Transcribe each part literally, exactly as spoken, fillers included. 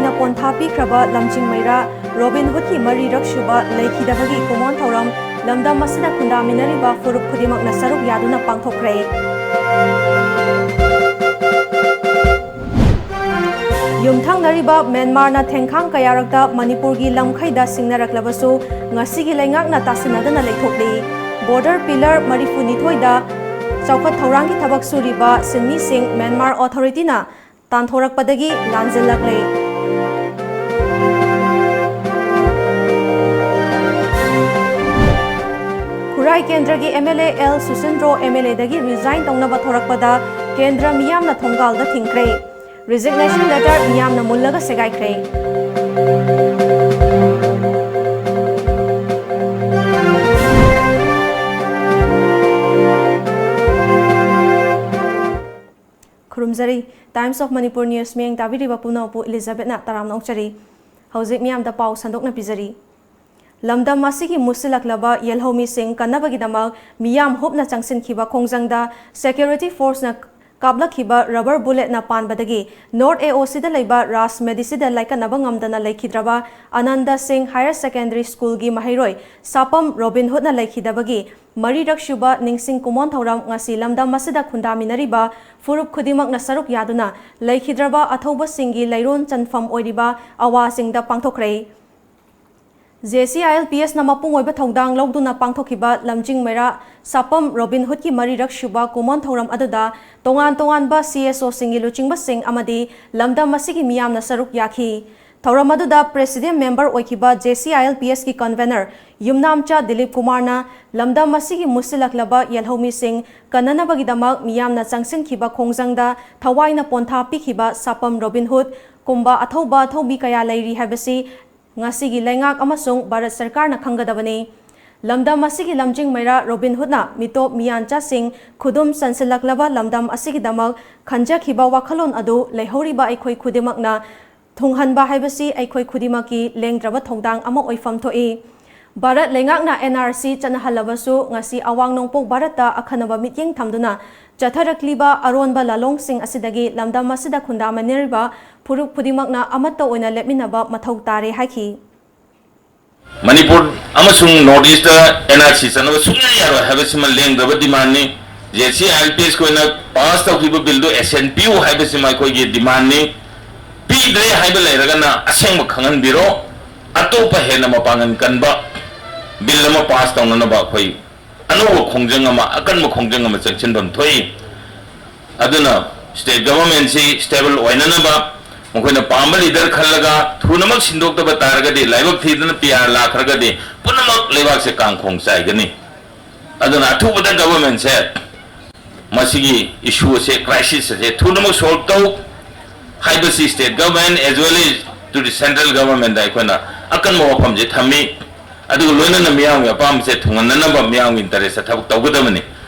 ꯅ ꯄꯣꯟꯊꯥ ꯄꯤꯈ꯭ꯔꯕ ꯂꯝꯖꯤꯡ ꯃꯩꯔꯥ ꯔꯣꯕꯤꯟ ꯍꯨꯗꯀꯤ ꯃꯔꯤꯔꯛ ꯁꯨꯕ ꯂꯩꯈꯤꯗꯕꯒꯤ ꯀꯨꯃꯣꯟ ꯊꯧꯔꯝ ꯂꯝꯗꯝ ꯑꯁꯤꯗ ꯈꯨꯟꯗꯥꯃꯤꯟꯅꯔꯤꯕ ꯐꯨꯔꯨꯞ ꯈꯨꯗꯤꯡꯃꯛꯅ ꯁꯔꯨꯛ ꯌꯥꯗꯨꯅ ꯄꯥꯡꯊꯣꯛꯈ꯭ꯔꯦ꯫ ꯌꯨꯝꯊꯪꯅꯔꯤꯕ ꯃ꯭ꯌꯥꯟꯃꯥꯔꯅ ꯊꯦꯡꯈꯥꯡ ꯀꯌꯥꯔꯛꯇ ꯃꯅꯤꯄꯨꯔꯒꯤ ꯂꯝꯈꯩꯗ ꯁꯤꯡꯅꯔꯛꯂꯕꯁꯨ, ꯉꯁꯤꯒꯤ ꯂꯩꯉꯥꯛꯅ ꯇꯥꯁꯤꯟꯅꯗꯅ ꯂꯩꯊꯣꯛꯂꯤ꯫ ꯕꯣꯔꯗꯔ ꯄꯤꯂꯔ ꯃꯔꯤꯐꯨꯅꯤꯊꯣꯏꯗ ꯆꯥꯎꯈꯠ ꯊꯧꯔꯥꯡꯒꯤ ꯊꯕꯛ ꯁꯨꯔꯤꯕ ꯁꯤꯟꯃꯤꯁꯤꯡ ꯃ꯭ꯌꯥꯟꯃꯥꯔ ꯑꯣꯊꯣꯔꯤꯇꯤꯅ ꯇꯥꯟꯊꯣꯔꯛꯄꯗꯒꯤ ꯂꯥꯟꯖꯤꯜꯂꯛꯂꯦ꯫ ꯈꯨꯔꯥꯏ ꯀꯦꯟꯗ꯭ꯔꯒꯤ M L A L Susindro M L ꯑꯦꯗꯒꯤ ꯔꯤꯖꯥꯏꯟ ꯇꯧꯅꯕ ꯊꯣꯔꯛꯄꯗ ꯀꯦꯟꯗ꯭ꯔ ꯃꯤꯌꯥꯝꯅ ꯊꯣꯡꯒꯥꯜꯗ ꯊꯤꯡꯈ꯭ꯔꯦ꯫ ꯔꯤꯖꯤꯒꯅꯦꯁꯟ ꯂꯦꯇꯔ ꯃꯤꯌꯥꯝꯅ ꯃꯨꯜꯂꯒ ꯁꯦꯒꯥꯏꯈ꯭ꯔꯦ꯫ ꯈꯨꯔꯨꯝꯖꯔꯤ꯫ Times of Manipur News ꯃꯤꯠꯌꯦꯡ ꯇꯥꯕꯤꯔꯤꯕ ꯄꯨꯝꯅꯃꯛꯄꯨ ꯏꯂꯤꯖꯥꯕꯦꯠꯅ ꯇꯔꯥꯝꯅ ꯑꯣꯛꯆꯔꯤ꯫ ꯍꯧꯖꯤꯛ ꯃꯤꯌꯥꯝꯗ ꯄꯥꯎ ꯁꯟꯗꯣꯛꯅ ꯄꯤꯖꯔꯤ꯫ ꯂꯝꯗꯝ ꯑꯁꯤꯒꯤ ꯃꯨꯠꯁꯤꯜꯂꯛꯂꯕ ꯌꯦꯜꯍꯧꯃꯤꯁꯤꯡ ꯀꯟꯅꯕꯒꯤꯗꯃꯛ ꯃꯤꯌꯥꯝ ꯍꯨꯞꯅ ꯆꯪꯁꯤꯟꯈꯤꯕ ꯈꯣꯡꯖꯪꯗ ꯁꯦꯀ꯭ꯌꯨꯔꯤꯇꯤ ꯐꯣꯔꯁꯅ ꯀꯥꯞꯂꯛꯈꯤꯕ ꯔꯕꯔ ꯕꯨꯂꯦꯠꯅ ꯄꯥꯟꯕꯗꯒꯤ ꯅꯣꯔꯠ ꯑꯦ ꯑꯣ ꯁꯤꯗ ꯂꯩꯕ ꯔꯥꯖ ꯃꯦꯗꯤꯁꯤꯗ ꯂꯥꯏꯀꯠꯅꯕ ꯉꯝꯗꯅ ꯂꯩꯈꯤꯗ꯭ꯔꯕ ꯑꯅꯟꯗ ꯁꯤꯡ ꯍꯥꯌꯔ ꯁꯦꯀꯦꯟꯗꯔꯤ ꯁ꯭ꯀꯨꯜꯒꯤ ꯃꯍꯩꯔꯣꯏ ꯁꯥꯄꯝ ꯔꯣꯕꯤꯟ ꯍꯨꯗꯅ ꯂꯩꯈꯤꯗꯕꯒꯤ ꯃꯔꯤꯔꯛ ꯁꯨꯕ ꯅꯤꯡꯁꯤꯡ ꯀꯨꯃꯣꯟ ꯊꯧꯔꯝ ꯉꯁꯤ ꯂꯝꯗꯝ ꯑꯁꯤꯗ ꯈꯨꯟꯗꯥꯃꯤꯟꯅꯔꯤꯕ ꯐꯨꯔꯨꯞ ꯈꯨꯗꯤꯡꯃꯛꯅ ꯁꯔꯨꯛ ꯌꯥꯗꯨꯅ ꯂꯩꯈꯤꯗ꯭ꯔꯕ ꯑꯊꯧꯕꯁꯤꯡꯒꯤ ꯂꯩꯔꯣꯟ ꯆꯟꯐꯝ ꯑꯣꯏꯔꯤꯕ ꯑꯋꯥꯁꯤꯡꯗ ꯄꯥꯡꯊꯣꯛꯈ꯭ꯔꯦ꯫ ꯖꯦ ꯁꯤ ꯑꯥꯏ ꯑꯦꯜ ꯄꯤ ꯑꯦꯁꯅ ꯃꯄꯨꯡ ꯑꯣꯏꯕ ꯊꯧꯗꯥꯡ ꯂꯧꯗꯨꯅ ꯄꯥꯡꯊꯣꯛꯈꯤꯕ ꯂꯝꯖꯤꯡ ꯃꯩꯔꯥ ꯁꯥꯄꯝ ꯔꯣꯕꯤꯟ ꯍꯨꯗꯀꯤ ꯃꯔꯤꯔꯛ ꯁꯨꯕ ꯀꯨꯃꯣꯟ ꯊꯧꯔꯝ ꯑꯗꯨꯗ ꯇꯣꯉꯥꯟ ꯇꯣꯉꯥꯟꯕ ꯁꯤ ꯑꯦꯁ ꯑꯣꯁꯤꯡꯒꯤ ꯂꯨꯆꯤꯡꯕꯁꯤꯡ ꯑꯃꯗꯤ ꯂꯝꯗꯝ ꯑꯁꯤꯒꯤ ꯃꯤꯌꯥꯝꯅ ꯁꯔꯨꯛ ꯌꯥꯈꯤ꯫ ꯊꯧꯔꯝ ꯑꯗꯨꯗ ꯄ꯭ꯔꯦꯁꯤꯗꯦꯟ ꯃꯦꯝꯕꯔ ꯑꯣꯏꯈꯤꯕ J C I L P ꯑꯦꯁꯀꯤ ꯀꯟꯚꯦꯅꯔ ꯌꯨꯝꯅꯥꯝꯆꯥ ꯗꯤꯂꯤꯞ ꯀꯨꯃꯥꯔꯅ ꯂꯝꯗꯝ ꯑꯁꯤꯒꯤ ꯃꯨꯠꯁꯤꯜꯂꯛꯂꯕ ꯌꯦꯜꯍꯧꯃꯤꯁꯤꯡ ꯀꯟꯅꯅꯕꯒꯤꯗꯃꯛ ꯃꯤꯌꯥꯝꯅ ꯆꯪꯁꯤꯟꯈꯤꯕ ꯈꯣꯡꯖꯪꯗ ꯊꯋꯥꯏꯅ ꯄꯣꯟꯊꯥ ꯄꯤꯈꯤꯕ ꯁꯥꯄꯝ ꯔꯣꯕꯤꯟ ꯍꯨꯗ ꯀꯨꯝꯕ ꯑꯊꯧꯕ ꯑꯊꯧꯕꯤ ꯀꯌꯥ ꯂꯩꯔꯤ ꯍꯥꯏꯕꯁꯤ ꯉꯁꯤꯒꯤ ꯂꯩꯉꯥꯛ ꯑꯃꯁꯨꯡ ꯚꯥꯔꯠ ꯁꯔꯀꯥꯔꯅ ꯈꯪꯒꯗꯕꯅꯤ꯫ ꯂꯝꯗꯝ ꯑꯁꯤꯒꯤ ꯂꯝꯖꯤꯡ ꯃꯩꯔꯥ ꯔꯣꯕꯤꯟ ꯍꯨꯗꯅ ꯃꯤꯇꯣꯞ ꯃꯤꯌꯥꯟꯆꯥꯁꯤꯡ ꯈꯨꯗꯨꯝ ꯆꯟꯁꯤꯜꯂꯛꯂꯕ ꯂꯝꯗꯝ ꯑꯁꯤꯒꯤꯗꯃꯛ ꯈꯟꯖꯈꯤꯕ ꯋꯥꯈꯜꯂꯣꯟ ꯑꯗꯨ ꯂꯩꯍꯧꯔꯤꯕ ꯑꯩꯈꯣꯏ ꯈꯨꯗꯤꯡꯃꯛꯅ ꯊꯨꯡꯍꯟꯕ ꯍꯥꯏꯕꯁꯤ ꯑꯩꯈꯣꯏ ꯈꯨꯗꯤꯡꯃꯛꯀꯤ ꯂꯦꯡꯗ꯭ꯔꯕ ꯊꯧꯗꯥꯡ ꯑꯃ ꯑꯣꯏꯐꯝ ꯊꯣꯛꯏ꯫ ꯚꯥꯔꯠ ꯂꯩꯉꯥꯛꯅ N R C ꯆꯠꯅꯍꯜꯂꯕꯁꯨ, ꯉꯁꯤ ꯑꯋꯥꯡ ꯅꯣꯡꯄꯣꯛ ꯚꯥꯔꯠꯇ ꯑꯈꯟꯅꯕ ꯃꯤꯠꯌꯦꯡ ꯊꯝꯗꯨꯅ ꯆꯠꯊꯔꯛꯂꯤꯕ ꯑꯔꯣꯟꯕ ꯂꯥꯂꯣꯡꯁꯤꯡ ꯑꯁꯤꯗꯒꯤ ꯂꯝꯗꯝ ꯑꯁꯤꯗ ꯈꯨꯟꯗꯥꯃꯤꯟꯅꯔꯤꯕ ꯐꯨꯔꯨꯞ ꯈꯨꯗꯤꯡꯃꯛꯅ ꯑꯃꯠꯇ ꯑꯣꯏꯅ ꯂꯦꯞꯃꯤꯟꯅꯕ ꯃꯊꯧ ꯇꯥꯔꯦ ꯍꯥꯏꯈꯤ꯫ ꯃꯅꯤꯄꯨꯔ ꯑꯃꯁꯨꯡ North East ꯇ N R C ꯆꯠꯅꯕ ꯁꯨꯡꯌꯥ ꯌꯥꯔꯣꯏ ꯍꯥꯏꯕꯁꯤꯃ ꯂꯦꯡꯗ꯭ꯔꯕ demand ꯅꯤ꯫ J C I L P S ꯀꯤ ꯑꯣꯏꯅ pass ꯇꯧꯈꯤꯕ bill ꯗꯨ extension ꯄꯤꯌꯨ ꯍꯥꯏꯕꯁꯤꯃ ꯑꯩꯈꯣꯏꯒꯤ demand ꯅꯤ꯫ ꯄꯤꯗ꯭ꯔꯦ ꯍꯥꯏꯕ ꯂꯩꯔꯒꯅ ꯑꯁꯦꯡꯕ ꯈꯪꯍꯟꯕꯤꯔꯣ꯫ ꯑꯇꯣꯞꯄ ꯍꯦꯟꯅ ꯃꯄꯥꯡꯒꯜ ꯀꯟꯕ bill ꯑꯃ pass ꯇꯧꯅꯅꯕ ꯑꯩꯈꯣꯏ ꯑꯅꯧꯕ ꯈꯣꯡꯖꯪ ꯑꯃ, ꯑꯀꯟꯕ ꯈꯣꯡꯖꯪ ꯑꯃ ꯆꯪꯁꯤꯟꯐꯝ ꯊꯣꯛꯏ꯫ ꯑꯗꯨꯅ state government ꯁꯤ stable ꯑꯣꯏꯅꯅꯕ, ꯃꯈꯣꯏꯅ ꯄꯥꯝꯕ leader ꯈꯜꯂꯒ ꯊꯨꯅꯃꯛ ꯁꯤꯟꯗꯣꯛꯇꯕ ꯇꯥꯔꯒꯗꯤ, ꯂꯥꯏꯕꯛ ꯊꯤꯗꯅ P R ꯂꯥꯛꯈ꯭ꯔꯒꯗꯤ ꯄꯨꯝꯅꯃꯛ ꯂꯩꯕꯥꯛꯁꯦ ꯀꯥꯡꯈꯣꯡ ꯆꯥꯏꯒꯅꯤ꯫ ꯑꯗꯨꯅ ꯑꯊꯨꯕꯗ government ꯁꯦ ꯃꯁꯤꯒꯤ issue ꯑꯁꯦ, crisis ꯑꯁꯦ ꯊꯨꯅꯃꯛ solve ꯇꯧ ꯍꯥꯏꯕꯁꯤ state government as well as to the central government ꯗ ꯑꯩꯈꯣꯏꯅ ꯑꯀꯟꯕ ꯋꯥꯐꯝꯁꯦ ꯊꯝꯃꯤ꯫ ꯑꯗꯨꯒ ꯂꯣꯏꯅꯅ ꯃꯤꯌꯥꯝꯒꯤ ꯑꯄꯥꯝꯕꯁꯦ ꯊꯨꯡꯍꯟꯅꯅꯕ ꯃꯤꯌꯥꯝꯒꯤ interest ꯇ ꯊꯕꯛ ꯇꯧꯒꯗꯕꯅꯤ꯫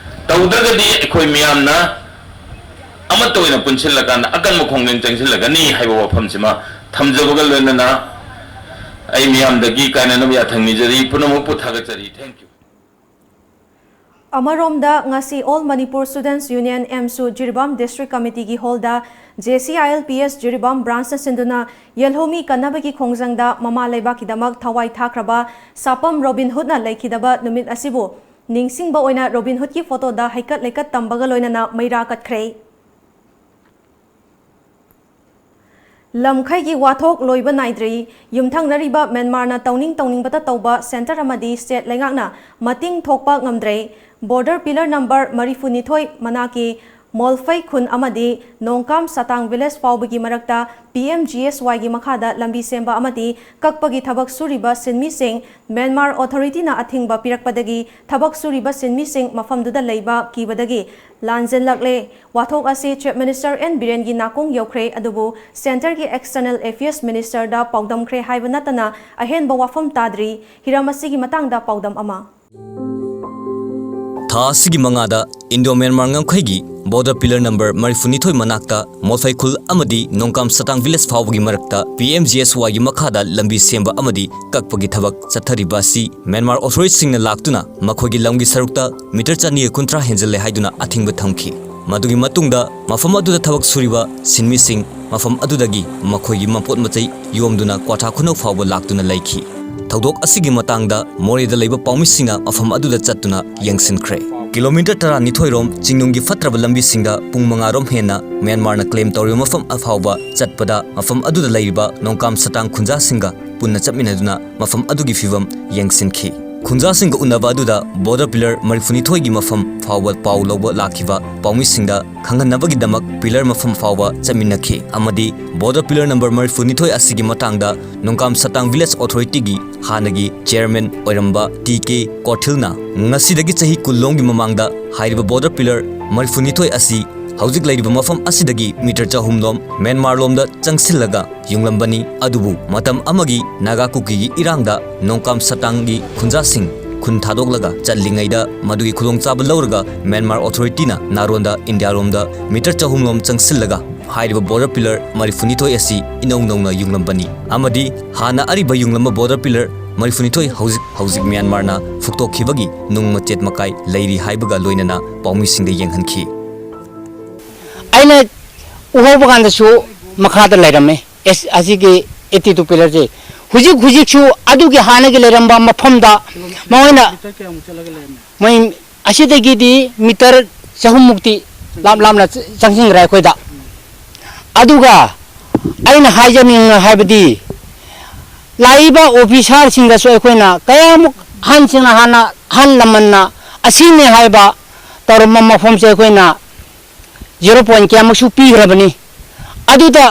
ꯇꯧꯗ꯭ꯔꯒꯗꯤ ꯑꯩꯈꯣꯏ ꯃꯤꯌꯥꯝꯅ ꯑꯃꯠꯇ ꯑꯣꯏꯅ ꯄꯨꯟꯁꯤꯜꯂꯀꯥꯟꯗ ꯑꯀꯟꯕ ꯈꯣꯡꯖꯪ ꯆꯪꯁꯤꯜꯂꯒꯅꯤ ꯍꯥꯏꯕ ꯋꯥꯐꯝꯁꯤꯃ ꯊꯝꯖꯕꯒ ꯂꯣꯏꯅꯅ ꯑꯩ ꯃꯤꯌꯥꯝꯗꯒꯤ ꯀꯥꯏꯅꯅꯕ ꯌꯥꯊꯪ ꯅꯤꯖꯔꯤ꯫ ꯄꯨꯝꯅꯃꯛꯄꯨ ꯊꯥꯒꯠꯆꯔꯤ꯫ Thank you꯫ ꯑꯃꯔꯣꯝꯗ, ꯉꯁꯤ All Manipur Students Union, AMSU, Jiribam District Committee ꯒꯤ hall the J C I L P S Jiribam branch ꯅ ꯁꯤꯟꯗꯨꯅ ꯌꯦꯜꯍꯧꯃꯤ ꯀꯟꯅꯕꯒꯤ ꯈꯣꯡꯖꯪꯗ ꯃꯃꯥ ꯂꯩꯕꯥꯛꯀꯤꯗꯃꯛ ꯊꯋꯥꯏ ꯊꯥꯈ꯭ꯔꯕ ꯁꯥꯄꯝ ꯔꯣꯕꯤꯟ ꯍꯨꯗꯅ ꯂꯩꯈꯤꯗꯕ ꯅꯨꯃꯤꯠ ꯑꯁꯤꯕꯨ ꯅꯤꯡꯁꯤꯡꯕ ꯑꯣꯏꯅ ꯔꯣꯕꯤꯟ ꯍꯨꯗꯀꯤ photo ꯗ ꯍꯩꯀꯠ ꯂꯩꯀꯠ ꯇꯝꯕꯒ ꯂꯣꯏꯅꯅ ꯃꯩꯔꯥ ꯀꯠꯈ꯭ꯔꯦ꯫ ꯂꯝꯈꯩꯒꯤ ꯋꯥꯊꯣꯛ ꯂꯣꯏꯕ ꯅꯥꯏꯗ꯭ꯔꯤ꯫ ꯌꯨꯝꯊꯪꯅꯔꯤꯕ ꯃ꯭ꯌꯥꯟꯃꯥꯔꯅ ꯇꯧꯅꯤꯡ ꯇꯧꯅꯤꯡꯕꯇ ꯇꯧꯕ centre ꯑꯃꯗꯤ state ꯂꯩꯉꯥꯛꯅ ꯃꯇꯤꯡ ꯊꯣꯛꯄ ꯉꯝꯗ꯭ꯔꯦ꯫ Border pillar number ꯃꯔꯤꯐꯨꯅꯤꯊꯣꯏ ꯃꯅꯥꯛꯀꯤ ꯃꯣꯜꯐꯩ ꯈꯨꯟ ꯑꯃꯗꯤ ꯅꯣꯡꯀꯥꯝ ꯁꯇꯥꯡ village ꯐꯥꯎꯕꯒꯤ ꯃꯔꯛꯇ P M G S Y ꯒꯤ ꯃꯈꯥꯗ ꯂꯝꯕꯤ ꯁꯦꯝꯕ ꯑꯃꯗꯤ ꯀꯛꯄꯒꯤ ꯊꯕꯛ ꯁꯨꯔꯤꯕ ꯁꯤꯟꯃꯤꯁꯤꯡ ꯃ꯭ꯌꯥꯟꯃꯥꯔ authority ꯅ ꯑꯊꯤꯡꯕ ꯄꯤꯔꯛꯄꯗꯒꯤ ꯊꯕꯛ ꯁꯨꯔꯤꯕ ꯁꯤꯟꯃꯤꯁꯤꯡ ꯃꯐꯝꯗꯨꯗ ꯂꯩꯕ ꯀꯤꯕꯗꯒꯤ ꯂꯥꯟꯖꯦꯜꯂꯛꯂꯦ꯫ ꯋꯥꯊꯣꯛ ꯑꯁꯤ Chief Minister N ꯕꯤꯔꯦꯟꯒꯤ ꯅꯥꯀꯣꯡ ꯌꯧꯈ꯭ꯔꯦ, ꯑꯗꯨꯕꯨ centre ꯒꯤ External Affairs Minister ꯗ ꯄꯥꯎꯗꯝꯈ꯭ꯔꯦ ꯍꯥꯏꯕ ꯅꯠꯇꯅ ꯑꯍꯦꯟꯕ ꯋꯥꯐꯝ ꯇꯥꯗ꯭ꯔꯤ꯫ ꯍꯤꯔꯝ ꯑꯁꯤꯒꯤ ꯃꯇꯥꯡꯗ ꯄꯥꯎꯗꯝ ꯑꯃ꯫ ꯊꯥ ꯑꯁꯤꯒꯤ ꯃꯉꯥꯗ ꯏꯟꯗꯣ ꯃ꯭ꯌꯥꯟꯃꯥꯔ ꯉꯝꯈꯩꯒꯤ border pillar number ꯃꯔꯤꯐꯨꯅꯤꯊꯣꯏ ꯃꯅꯥꯛꯇ ꯃꯣꯐꯩꯈꯨꯜ ꯑꯃꯗꯤ ꯅꯣꯡꯀꯥꯝ ꯁꯇꯥꯡ village ꯐꯥꯎꯕꯒꯤ ꯃꯔꯛꯇ P M G S Yꯒꯤ ꯃꯈꯥꯗ ꯂꯝꯕꯤ ꯁꯦꯝꯕ ꯑꯃꯗꯤ ꯀꯛꯄꯒꯤ ꯊꯕꯛ ꯆꯠꯊꯔꯤꯕ ꯑꯁꯤ ꯃ꯭ꯌꯥꯟꯃꯥꯔ authorityꯁꯤꯡꯅ ꯂꯥꯛꯇꯨꯅ ꯃꯈꯣꯏꯒꯤ ꯂꯝꯒꯤ ꯁꯔꯨꯛꯇ meter ꯆꯅꯤꯒ ꯀꯨꯟꯊ꯭ꯔꯥ ꯍꯦꯟꯖꯜꯂꯦ ꯍꯥꯏꯗꯨꯅ ꯑꯊꯤꯡꯕ ꯊꯝꯈꯤ꯫ ꯃꯗꯨꯒꯤ ꯃꯇꯨꯡꯗ ꯃꯐꯝ ꯑꯗꯨꯗ ꯊꯕꯛ ꯁꯨꯔꯤꯕ ꯁꯤꯟꯃꯤꯁꯤꯡ ꯃꯐꯝ ꯑꯗꯨꯗꯒꯤ ꯃꯈꯣꯏꯒꯤ ꯃꯄꯣꯠ ꯃꯆꯩ ꯌꯣꯝꯗꯨꯅ ꯀ꯭ꯋꯥꯊꯥ ꯈꯨꯅꯧ ꯐꯥꯎꯕ ꯂꯥꯛꯇꯨꯅ ꯂꯩꯈꯤ꯫ ꯊꯧꯗꯣꯛ ꯑꯁꯤꯒꯤ ꯃꯇꯥꯡꯗ ꯃꯣꯔꯦꯗ ꯂꯩꯕ ꯄꯥꯎꯃꯤꯁꯤꯡꯅ ꯃꯐꯝ ꯑꯗꯨꯗ ꯆꯠꯇꯨꯅ ꯌꯦꯡꯁꯤꯟꯈ꯭ꯔꯦ꯫ ꯀꯤꯂꯣꯃꯤꯇꯔ ꯇꯔꯥꯅꯤꯊꯣꯏ ꯔꯣꯝ ꯆꯤꯡꯅꯨꯡꯒꯤ ꯐꯠꯇ꯭ꯔꯕ ꯂꯝꯕꯤꯁꯤꯡꯗ ꯄꯨꯡ ꯃꯉꯥ ꯔꯣꯝ ꯍꯦꯟꯅ ꯃ꯭ꯌꯥꯟꯃꯥꯔꯅ claim ꯇꯧꯔꯤꯕ ꯃꯐꯝ ꯐꯥꯎꯕ ꯆꯠꯄꯗ ꯃꯐꯝ ꯑꯗꯨꯗ ꯂꯩꯔꯤꯕ ꯅꯣꯡꯀꯥꯝ ꯁꯇꯥꯡ ꯈꯨꯟꯖꯥꯁꯤꯡꯒ ꯄꯨꯟꯅ ꯆꯠꯃꯤꯟꯅꯗꯨꯅ ꯃꯐꯝ ꯑꯗꯨꯒꯤ ꯐꯤꯕꯝ ꯌꯦꯡꯁꯤꯟꯈꯤ꯫ ꯈꯨꯟꯖꯥꯁꯤꯡꯒ ꯎꯅꯕ ꯑꯗꯨꯗ border pillar ꯃꯔꯤꯐꯨꯅꯤꯊꯣꯏꯒꯤ ꯃꯐꯝ ꯐꯥꯎꯕ ꯄꯥꯎ ꯂꯧꯕ ꯂꯥꯛꯈꯤꯕ ꯄꯥꯎꯃꯤꯁꯤꯡꯗ ꯈꯪꯍꯟꯅꯕꯒꯤꯗꯃꯛ pillar ꯃꯐꯝ ꯐꯥꯎꯕ ꯆꯠꯃꯤꯟꯅꯈꯤ ꯑꯃꯗꯤ border pillar number ꯃꯔꯤꯐꯨꯅꯤꯊꯣꯏ ꯑꯁꯤꯒꯤ ꯃꯇꯥꯡꯗ ꯅꯣꯡꯀꯥꯝ ꯁꯇꯥꯡ village authorityꯒꯤ ꯍꯥꯟꯅꯒꯤ chairman ꯑꯣꯏꯔꯝꯕ T K ꯀꯣꯊꯤꯜꯅ ꯉꯁꯤꯗꯒꯤ ꯆꯍꯤ ꯀꯨꯟ ꯂꯣꯝꯒꯤ ꯃꯃꯥꯡꯗ ꯍꯥꯏꯔꯤꯕ border pillar ꯃꯔꯤꯐꯨꯅꯤꯊꯣꯏ ꯑꯁꯤ ꯍꯧꯖꯤꯛ ꯂꯩꯔꯤꯕ ꯃꯐꯝ ꯑꯁꯤꯗꯒꯤ meter ꯆꯍꯨꯝ ꯂꯣꯝ ꯃ꯭ꯌꯥꯟꯃꯥꯔ ꯂꯣꯝꯗ ꯆꯪꯁꯤꯜꯂꯒ ꯌꯨꯡꯂꯝꯕꯅꯤ꯫ ꯑꯗꯨꯕꯨ ꯃꯇꯝ ꯑꯃꯒꯤ ꯅꯥꯒꯥ ꯀꯨꯀꯤꯒꯤ ꯏꯔꯥꯡꯗ ꯅꯣꯡꯀꯥꯝ ꯁꯇꯥꯡꯒꯤ ꯈꯨꯟꯖꯥꯁꯤꯡ ꯈꯨꯟ ꯊꯥꯗꯣꯛꯂꯒ ꯆꯠꯂꯤꯉꯩꯗ ꯃꯗꯨꯒꯤ ꯈꯨꯗꯣꯡꯆꯥꯕ ꯂꯧꯔꯒ ꯃ꯭ꯌꯥꯟꯃꯥꯔ authorityꯅ ꯅꯥꯔꯣꯟꯗ ꯏꯟꯗꯤꯌꯥꯔꯣꯝꯗ meter ꯆꯍꯨꯝ ꯂꯣꯝ ꯆꯪꯁꯤꯜꯂꯒ ꯍꯥꯏꯔꯤꯕ border pillar ꯃꯔꯤꯐꯨꯅꯤꯊꯣꯏ ꯑꯁꯤ ꯏꯅꯧ ꯅꯧꯅ ꯌꯨꯡꯂꯝꯕꯅꯤ ꯑꯃꯗꯤ ꯍꯥꯟꯅ ꯑꯔꯤꯕ ꯌꯨꯡꯂꯝꯕ border pillar ꯃꯔꯤꯐꯨꯅꯤꯊꯣꯏ ꯍꯧꯖꯤꯛ ꯍꯧꯖꯤꯛ ꯃ꯭ꯌꯥꯟꯃꯥꯔꯅ ꯐꯨꯛꯇꯣꯛꯈꯤꯕꯒꯤ ꯅꯨꯡ ꯃꯆꯦꯠ ꯃꯀꯥꯏ ꯂꯩꯔꯤ ꯍꯥꯏꯕꯒ ꯂꯣꯏꯅꯅ ꯄꯥꯎꯃꯤꯁꯤꯡꯗ ꯌꯦꯡꯍꯟꯈꯤ꯫ ꯑꯩꯅ ꯎꯍꯧꯕ ꯀꯥꯟꯗꯁꯨ ꯃꯈꯥꯗ ꯂꯩꯔꯝꯃꯦ꯫ ꯑꯦꯁ, ꯑꯁꯤꯒꯤ eighty two pillarꯁꯦ ꯍꯧꯖꯤꯛ ꯍꯧꯖꯤꯛꯁꯨ ꯑꯗꯨꯒꯤ ꯍꯥꯟꯅꯒꯤ ꯂꯩꯔꯝꯕ ꯃꯐꯝꯗ ꯃꯣꯏꯅ ꯃꯣꯏ ꯑꯁꯤꯗꯒꯤꯗꯤ meter ꯆꯍꯨꯝꯃꯨꯛꯇꯤ ꯂꯥꯞ ꯂꯥꯞꯅ ꯆꯪꯁꯤꯟꯈ꯭ꯔꯦ ꯑꯩꯈꯣꯏꯗ꯫ ꯑꯗꯨꯒ ꯑꯩꯅ ꯍꯥꯏꯖꯅꯤꯡꯉ ꯍꯥꯏꯕꯗꯤ ꯂꯥꯛꯏꯕ officerꯁꯤꯡꯗꯁꯨ ꯑꯩꯈꯣꯏꯅ ꯀꯌꯥꯃꯨꯛ ꯑꯍꯟꯁꯤꯡꯅ ꯍꯥꯟꯅ ꯑꯍꯜ ꯂꯃꯟꯅ ꯑꯁꯤꯅꯤ ꯍꯥꯏꯕ ꯇꯧꯔꯝꯕ ꯃꯐꯝꯁꯦ ꯑꯩꯈꯣꯏꯅ zero point ꯀꯌꯥꯃꯨꯛꯁꯨ ꯄꯤꯈ꯭ꯔꯕꯅꯤ꯫ ꯑꯗꯨꯗ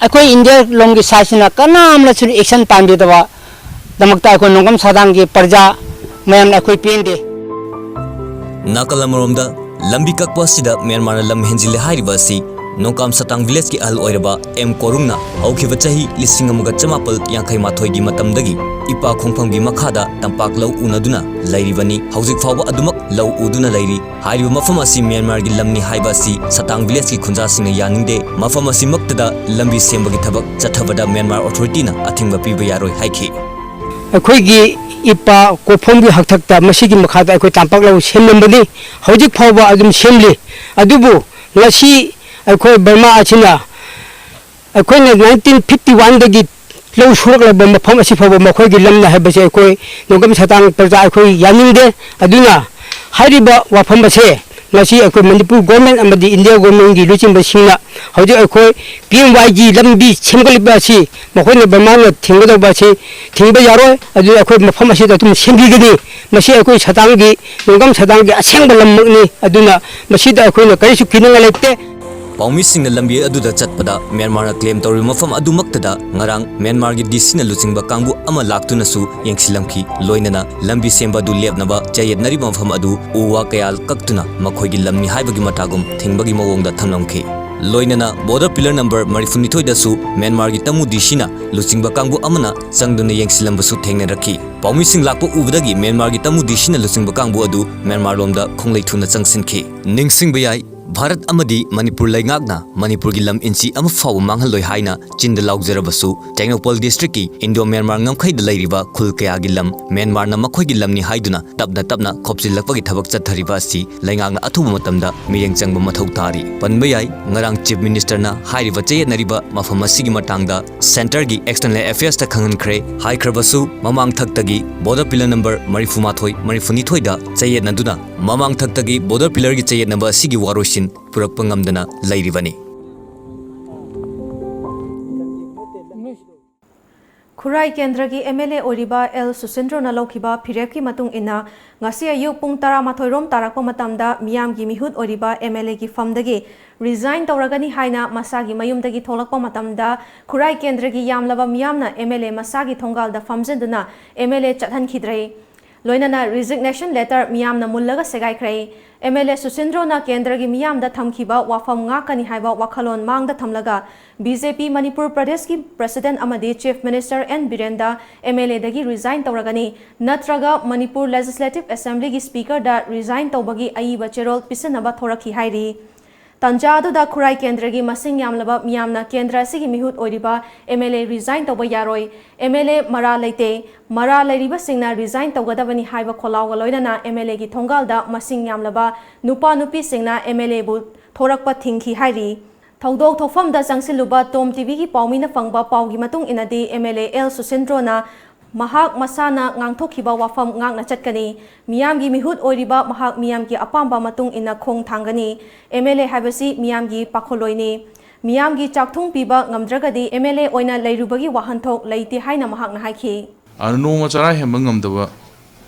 ꯑꯩꯈꯣꯏ ꯏꯟꯗꯤꯌꯥ ꯂꯣꯝꯒꯤ sideꯁꯤꯅ ꯀꯅꯥꯝꯅꯁꯨ action ꯄꯥꯟꯕꯤꯗꯕ ꯗꯃꯛꯇ ꯑꯩꯈꯣꯏ ꯅꯣꯡꯀꯝ ꯁꯥꯗꯥꯡꯒꯤ ꯄ꯭ꯔꯖꯥ ꯃꯌꯥꯝꯅ ꯑꯩꯈꯣꯏ ꯄꯦꯟꯗꯦ꯫ ꯅꯥꯀꯜ ꯑꯃꯔꯣꯝꯗ ꯂꯝꯕꯤ ꯀꯛꯄ ꯑꯁꯤꯗ ꯃ꯭ꯌꯥꯟꯃꯥꯔꯅ ꯂꯝ ꯍꯦꯟꯖꯤꯜꯂꯦ ꯍꯥꯏꯔꯤꯕ ꯑꯁꯤ ꯅꯣꯡꯀꯥꯝ ꯁꯇꯥꯡ ꯚꯤꯂꯦꯖꯀꯤ ꯑꯍꯜ ꯑꯣꯏꯔꯕ ꯑꯦꯝ ꯀꯣꯔꯨꯡꯅ ꯍꯧꯈꯤꯕ ꯆꯍꯤ ꯂꯤꯁꯤꯡ ꯑꯃꯒ ꯆꯃꯥꯄꯜ ꯌꯥꯡꯈꯩ ꯃꯥꯊꯣꯏꯒꯤ ꯃꯇꯝꯗꯒꯤ ꯏꯄꯥ ꯈꯣꯡꯐꯝꯒꯤ ꯃꯈꯥꯗ ꯇꯝꯄꯥꯛ ꯂꯧ ꯎꯅꯗꯨꯅ ꯂꯩꯔꯤꯕꯅꯤ꯫ ꯍꯧꯖꯤꯛ ꯐꯥꯎꯕ ꯑꯗꯨꯃꯛ ꯂꯧ ꯎꯗꯨꯅ ꯂꯩꯔꯤ꯫ ꯍꯥꯏꯔꯤꯕ ꯃꯐꯝ ꯑꯁꯤ ꯃ꯭ꯌꯥꯟꯃꯥꯔꯒꯤ ꯂꯝꯅꯤ ꯍꯥꯏꯕ ꯑꯁꯤ ꯁꯇꯥꯡ ꯚꯤꯂꯦꯖꯀꯤ ꯈꯨꯟꯖꯥꯁꯤꯡꯅ ꯌꯥꯅꯤꯡꯗꯦ꯫ ꯃꯐꯝ ꯑꯁꯤꯃꯛꯇꯗ ꯂꯝꯕꯤ ꯁꯦꯝꯕꯒꯤ ꯊꯕꯛ ꯆꯠꯊꯕꯗ ꯃ꯭ꯌꯥꯟꯃꯥꯔ ꯑꯣꯊꯣꯔꯤꯇꯤꯅ ꯑꯊꯤꯡꯕ ꯄꯤꯕ ꯌꯥꯔꯣꯏ ꯍꯥꯏꯈꯤ꯫ ꯑꯩꯈꯣꯏꯒꯤ ꯏꯄꯥ ꯀꯣꯐꯝꯒꯤ ꯍꯛꯊꯛꯇ ꯃꯁꯤꯒꯤ ꯃꯈꯥꯗ ꯑꯩꯈꯣꯏ ꯇꯝꯄꯥꯛ ꯂꯧ ꯁꯦꯝꯂꯝꯕꯅꯤ꯫ ꯍꯧꯖꯤꯛ ꯐꯥꯎꯕ ꯑꯗꯨꯝ ꯁꯦꯝꯂꯤ꯫ ꯑꯗꯨꯕꯨ ꯉꯁꯤ ꯑꯩꯈꯣꯏ ꯕꯔꯃꯥ ꯑꯁꯤꯅ ꯑꯩꯈꯣꯏꯅ ꯅꯥꯏꯟꯇꯤꯟ ꯐꯤꯐꯇꯤ ꯋꯥꯟꯗꯒꯤ ꯂꯧ ꯁꯨꯔꯛꯂꯕ ꯃꯐꯝ ꯑꯁꯤ ꯐꯥꯎꯕ ꯃꯈꯣꯏꯒꯤ ꯂꯝꯅ ꯍꯥꯏꯕꯁꯦ ꯑꯩꯈꯣꯏ ꯅꯣꯡꯗꯝ ꯁꯇꯥꯡ ꯄ꯭ꯔꯖꯥ ꯑꯩꯈꯣꯏ ꯌꯥꯅꯤꯡꯗꯦ꯫ ꯑꯗꯨꯅ ꯍꯥꯏꯔꯤꯕ ꯋꯥꯐꯝ ꯑꯁꯦ ꯉꯁꯤ ꯑꯩꯈꯣꯏ ꯃꯅꯤꯄꯨꯔ ꯒꯣꯔꯃꯦꯟ ꯑꯃꯗꯤ ꯏꯟꯗꯤꯌꯥ ꯒꯣꯔꯃꯦꯟꯒꯤ ꯂꯨꯆꯤꯡꯕꯁꯤꯡꯅ ꯍꯧꯖꯤꯛ ꯑꯩꯈꯣꯏ ꯄꯤ ꯑꯦꯝ ꯋꯥꯏꯒꯤ ꯂꯝꯕꯤ ꯁꯦꯝꯒꯠꯂꯤꯕ ꯑꯁꯤ ꯃꯈꯣꯏꯅ ꯕꯔꯃꯥꯅ ꯊꯤꯡꯒꯗꯧꯕ ꯑꯁꯤ ꯊꯤꯡꯕ ꯌꯥꯔꯣꯏ꯫ ꯑꯗꯨꯅ ꯑꯩꯈꯣꯏ ꯃꯐꯝ ꯑꯁꯤꯗ ꯑꯗꯨꯝ ꯁꯦꯝꯕꯤꯒꯅꯤ꯫ ꯃꯁꯤ ꯑꯩꯈꯣꯏ ꯁꯇꯥꯡꯒꯤ, ꯅꯣꯡꯗꯝ ꯁꯇꯥꯡꯒꯤ ꯑꯁꯦꯡꯕ ꯂꯝꯃꯛꯅꯤ꯫ ꯑꯗꯨꯅ ꯃꯁꯤꯗ ꯑꯩꯈꯣꯏꯅ ꯀꯔꯤꯁꯨ ꯀꯤꯅꯤꯡꯉꯥꯏ ꯂꯩꯇꯦ꯫ ꯄꯥꯎꯃꯤꯁꯤꯡꯅ ꯂꯝꯕꯤ ꯑꯗꯨꯗ ꯆꯠꯄꯗ ꯃ꯭ꯌꯥꯟꯃꯥꯔꯅ ꯀ꯭ꯂꯦꯝ ꯇꯧꯔꯤꯕ ꯃꯐꯝ ꯑꯗꯨꯃꯛꯇꯗ ꯉꯔꯥꯡ ꯃ꯭ꯌꯥꯟꯃꯥꯔꯒꯤ ꯗꯤ ꯁꯤꯅ ꯂꯨꯆꯤꯡꯕ ꯀꯥꯡꯕꯨ ꯑꯃ ꯂꯥꯛꯇꯨꯅꯁꯨ ꯌꯦꯡꯁꯤꯜꯂꯝꯈꯤ꯫ ꯂꯣꯏꯅꯅ ꯂꯝꯕꯤ ꯁꯦꯝꯕ ꯑꯗꯨ ꯂꯦꯞꯅꯕ ꯆꯌꯦꯠꯅꯔꯤꯕ ꯃꯐꯝ ꯑꯗꯨ ꯎ ꯋꯥ ꯀꯌꯥ ꯀꯛꯇꯨꯅ ꯃꯈꯣꯏꯒꯤ ꯂꯝꯅꯤ ꯍꯥꯏꯕꯒꯤ ꯃꯇꯥꯒꯨꯝ ꯊꯤꯡꯕꯒꯤ ꯃꯑꯣꯡꯗ ꯊꯝꯂꯝꯈꯤ꯫ ꯂꯣꯏꯅꯅ ꯕꯣꯔꯗꯔ ꯄꯤꯂꯔ ꯅꯝꯕꯔ ꯃꯔꯤꯐꯨꯅꯤꯊꯣꯏꯗꯁꯨ ꯃ꯭ꯌꯥꯟꯃꯥꯔꯒꯤ ꯇꯃꯨ ꯗꯤ ꯁꯤꯅ ꯂꯨꯆꯤꯡꯕ ꯀꯥꯡꯕꯨ ꯑꯃꯅ ꯆꯪꯗꯨꯅ ꯌꯦꯡꯁꯤꯜꯂꯝꯕꯁꯨ ꯊꯦꯡꯅꯔꯛꯈꯤ꯫ ꯄꯥꯎꯃꯤꯁꯤꯡ ꯂꯥꯛꯄ ꯎꯕꯗꯒꯤ ꯃ꯭ꯌꯥꯟꯃꯥꯔꯒꯤ ꯇꯃꯨ ꯗꯤ ꯁꯤꯅ ꯂꯨꯆꯤꯡꯕ ꯀꯥꯡꯕꯨ ꯑꯗꯨ ꯃ꯭ꯌꯥꯟꯃꯥꯔ ꯂꯣꯝꯗ ꯈꯣꯡꯂꯩ ꯊꯨꯅ ꯆꯪꯁꯤꯟꯈꯤ꯫ ꯅꯤꯡꯁꯤꯡꯕ ꯌꯥꯏ, ꯚꯥꯔꯠ ꯑꯃꯗꯤ ꯃꯅꯤꯄꯨꯔ ꯂꯩꯉꯥꯛꯅ ꯃꯅꯤꯄꯨꯔꯒꯤ ꯂꯝ ꯏꯟꯆꯤ ꯑꯃ ꯐꯥꯎꯕ ꯃꯥꯡꯍꯜꯂꯣꯏ ꯍꯥꯏꯅ ꯆꯤꯟꯗ ꯂꯥꯎꯖꯔꯕꯁꯨ, ꯇꯦꯡꯅꯧꯄꯜ ꯗꯤꯁꯇ꯭ꯔꯤꯛꯀꯤ ꯏꯟꯗꯣ ꯃ꯭ꯌꯥꯟꯃꯥꯔ ꯉꯝꯈꯩꯗ ꯂꯩꯔꯤꯕ ꯈꯨꯜ ꯀꯌꯥꯒꯤ ꯂꯝ ꯃ꯭ꯌꯥꯟꯃꯥꯔꯅ ꯃꯈꯣꯏꯒꯤ ꯂꯝꯅꯤ ꯍꯥꯏꯗꯨꯅ ꯇꯞꯅ ꯇꯞꯅ ꯈꯣꯞꯆꯤꯜꯂꯛꯄꯒꯤ ꯊꯕꯛ ꯆꯠꯊꯔꯤꯕ ꯑꯁꯤ ꯂꯩꯉꯥꯛꯅ ꯑꯊꯨꯕ ꯃꯇꯝꯗ ꯃꯤꯠꯌꯦꯡ ꯆꯪꯕ ꯃꯊꯧ ꯇꯥꯔꯤ꯫ ꯄꯟꯕ ꯌꯥꯏ, ꯉꯔꯥꯡ ꯆꯤꯐ ꯃꯤꯅꯤꯁꯇꯔꯅ ꯍꯥꯏꯔꯤꯕ ꯆꯌꯦꯠꯅꯔꯤꯕ ꯃꯐꯝ ꯑꯁꯤꯒꯤ ꯃꯇꯥꯡꯗ ꯁꯦꯟꯇꯔꯒꯤ ꯑꯦꯛꯁꯇꯔꯅꯦꯜ ꯑꯦꯐꯤꯌꯔꯁꯇ ꯈꯪꯍꯟꯈ꯭ꯔꯦ꯫ ꯍꯥꯏꯈ꯭ꯔꯕꯁꯨ, ꯃꯃꯥꯡ ꯊꯛꯇꯒꯤ ꯕꯣꯔꯗꯔ ꯄꯤꯂꯔ ꯅꯝꯕꯔ ꯃꯔꯤꯐꯨꯃꯥꯊꯣꯏ, ꯃꯔꯤꯐꯨꯅꯤꯊꯣꯏꯗ ꯆꯌꯦꯠꯅꯗꯨꯅ ꯃꯃꯥꯡ ꯊꯛꯇꯒꯤ ꯕꯣꯔꯗꯔ ꯄꯤꯂꯔꯒꯤ ꯆꯌꯦꯠꯅꯕ ꯑꯁꯤꯒꯤ ꯋꯥꯔꯣꯏꯁꯤꯟ ꯄꯨꯔꯛꯄ ꯉꯝꯗꯅ ꯂꯩꯔꯤꯕꯅꯤ꯫ ꯈꯨꯔꯥꯏ ꯀꯦꯟꯗ꯭ꯔꯒꯤ ꯑꯦꯝ ꯑꯦꯜ ꯑꯦ ꯑꯣꯏꯔꯤꯕ ꯑꯦꯜ ꯁꯨꯁꯤꯟꯗ꯭ꯔꯣꯅ ꯂꯧꯈꯤꯕ ꯐꯤꯔꯦꯞꯀꯤ ꯃꯇꯨꯡ ꯏꯟꯅ, ꯉꯁꯤ ꯑꯌꯨꯛ ꯄꯨꯡ ꯇꯔꯥꯃꯥꯊꯣꯏ ꯔꯣꯝ ꯇꯥꯔꯛꯄ ꯃꯇꯝꯗ ꯃꯤꯌꯥꯝꯒꯤ ꯃꯤꯍꯨꯠ ꯑꯣꯏꯔꯤꯕ ꯑꯦꯝ ꯑꯦꯜ ꯑꯦꯒꯤ ꯐꯝꯗꯒꯤ ꯔꯤꯖꯥꯏꯟ ꯇꯧꯔꯒꯅꯤ ꯍꯥꯏꯅ ꯃꯁꯥꯒꯤ ꯃꯌꯨꯝꯗꯒꯤ ꯊꯣꯛꯂꯛꯄ ꯃꯇꯝꯗ, ꯈꯨꯔꯥꯏ ꯀꯦꯟꯗ꯭ꯔꯒꯤ ꯌꯥꯝꯂꯕ ꯃꯤꯌꯥꯝꯅ ꯑꯦꯝ ꯑꯦꯜ ꯑꯦ ꯃꯁꯥꯒꯤ ꯊꯣꯡꯒꯥꯜꯗ ꯐꯝꯖꯤꯟꯗꯨꯅ ꯑꯦꯝ ꯑꯦꯜ ꯑꯦ ꯆꯠꯍꯟꯈꯤꯗ꯭ꯔꯦ꯫ ꯂꯣꯏꯅꯅ resignation letter ꯃꯤꯌꯥꯝꯅ ꯃꯨꯜꯂꯒ ꯁꯦꯒꯥꯏꯈ꯭ꯔꯦ꯫ MLA ꯁꯨꯁꯤꯟꯗ꯭ꯔꯣꯅ ꯀꯦꯟꯗ꯭ꯔꯒꯤ ꯃꯤꯌꯥꯝꯗ ꯊꯝꯈꯤꯕ ꯋꯥꯐꯝ ꯉꯥꯛꯀꯅꯤ ꯍꯥꯏꯕ ꯋꯥꯈꯜꯂꯣꯟ ꯃꯥꯡꯗ ꯊꯝꯂꯒ BJP ꯃꯅꯤꯄꯨꯔ ꯄ꯭ꯔꯗꯦꯁꯀꯤ president ꯑꯃꯗꯤ Chief Minister N ꯕꯤꯔꯦꯟꯗ MLAꯗꯒꯤ resign ꯇꯧꯔꯒꯅꯤ, ꯅꯠꯇ꯭ꯔꯒ ꯃꯅꯤꯄꯨꯔ Legislative Assemblyꯒꯤ speakerꯗ resign ꯇꯧꯕꯒꯤ ꯑꯏꯕ ꯆꯦꯔꯣꯜ ꯄꯤꯁꯤꯟꯅꯕ ꯊꯣꯔꯛꯈꯤ ꯍꯥꯏꯔꯤ꯫ ꯇꯥꯟꯖꯥ ꯑꯗꯨꯗ ꯈꯨꯔꯥꯏ ꯀꯦꯟꯗ꯭ꯔꯒꯤ ꯃꯁꯤꯡ ꯌꯥꯝꯂꯕ ꯃꯤꯌꯥꯝꯅ ꯀꯦꯟꯗ꯭ꯔ ꯑꯁꯤꯒꯤ ꯃꯤꯍꯨꯠ ꯑꯣꯏꯔꯤꯕ MLA resign ꯇꯧꯕ ꯌꯥꯔꯣꯏ, MLA ꯃꯔꯥ ꯂꯩꯇꯦ, ꯃꯔꯥ ꯂꯩꯔꯤꯕꯁꯤꯡꯅ resign ꯇꯧꯒꯗꯕꯅꯤ ꯍꯥꯏꯕ ꯈꯣꯜꯂꯥꯎꯒ ꯂꯣꯏꯅꯅ MLAꯒꯤ ꯊꯣꯡꯒꯥꯜꯗ ꯃꯁꯤꯡ ꯌꯥꯝꯂꯕ ꯅꯨꯄꯥ ꯅꯨꯄꯤꯁꯤꯡꯅ MLAꯕꯨ ꯊꯣꯔꯛꯄ ꯊꯤꯡꯈꯤ ꯍꯥꯏꯔꯤ꯫ ꯊꯧꯗꯣꯛ ꯊꯣꯛꯐꯝꯗ ꯆꯪꯁꯤꯜꯂꯨꯕ TOM TVꯒꯤ ꯄꯥꯎꯃꯤꯅ ꯐꯪꯕ ꯄꯥꯎꯒꯤ ꯃꯇꯨꯡ ꯏꯟꯅꯗꯤ MLA ꯑꯦꯜ ꯁꯨꯁꯤꯟꯗ꯭ꯔꯣꯅ ꯃꯍꯥꯛ ꯃꯁꯥꯅ ꯉꯥꯡꯊꯣꯛꯈꯤꯕ ꯋꯥꯐꯝ ꯉꯥꯛꯅ ꯆꯠꯀꯅꯤ꯫ ꯃꯤꯌꯥꯝꯒꯤ ꯃꯤꯍꯨꯠ ꯑꯣꯏꯔꯤꯕ ꯃꯍꯥꯛ ꯃꯤꯌꯥꯝꯒꯤ ꯑꯄꯥꯝꯕ ꯃꯇꯨꯡ ꯏꯟꯅ ꯈꯣꯡ ꯊꯥꯡꯒꯅꯤ꯫ MLA ꯍꯥꯏꯕꯁꯤ ꯃꯤꯌꯥꯝꯒꯤ ꯄꯥꯈꯣꯜꯂꯣꯏꯅꯤ꯫ ꯃꯤꯌꯥꯝꯒꯤ ꯆꯥꯛꯊꯨꯡ ꯄꯤꯕ ꯉꯝꯗ꯭ꯔꯒꯗꯤ MLA ꯑꯣꯏꯅ ꯂꯩꯔꯨꯕꯒꯤ ꯋꯥꯍꯟꯊꯣꯛ ꯂꯩꯇꯦ ꯍꯥꯏꯅ ꯃꯍꯥꯛꯅ ꯍꯥꯏꯈꯤ꯫ ꯑꯗꯨ ꯅꯣꯡꯃ ꯆꯔꯥ ꯍꯦꯟꯕ ꯉꯝꯗꯕ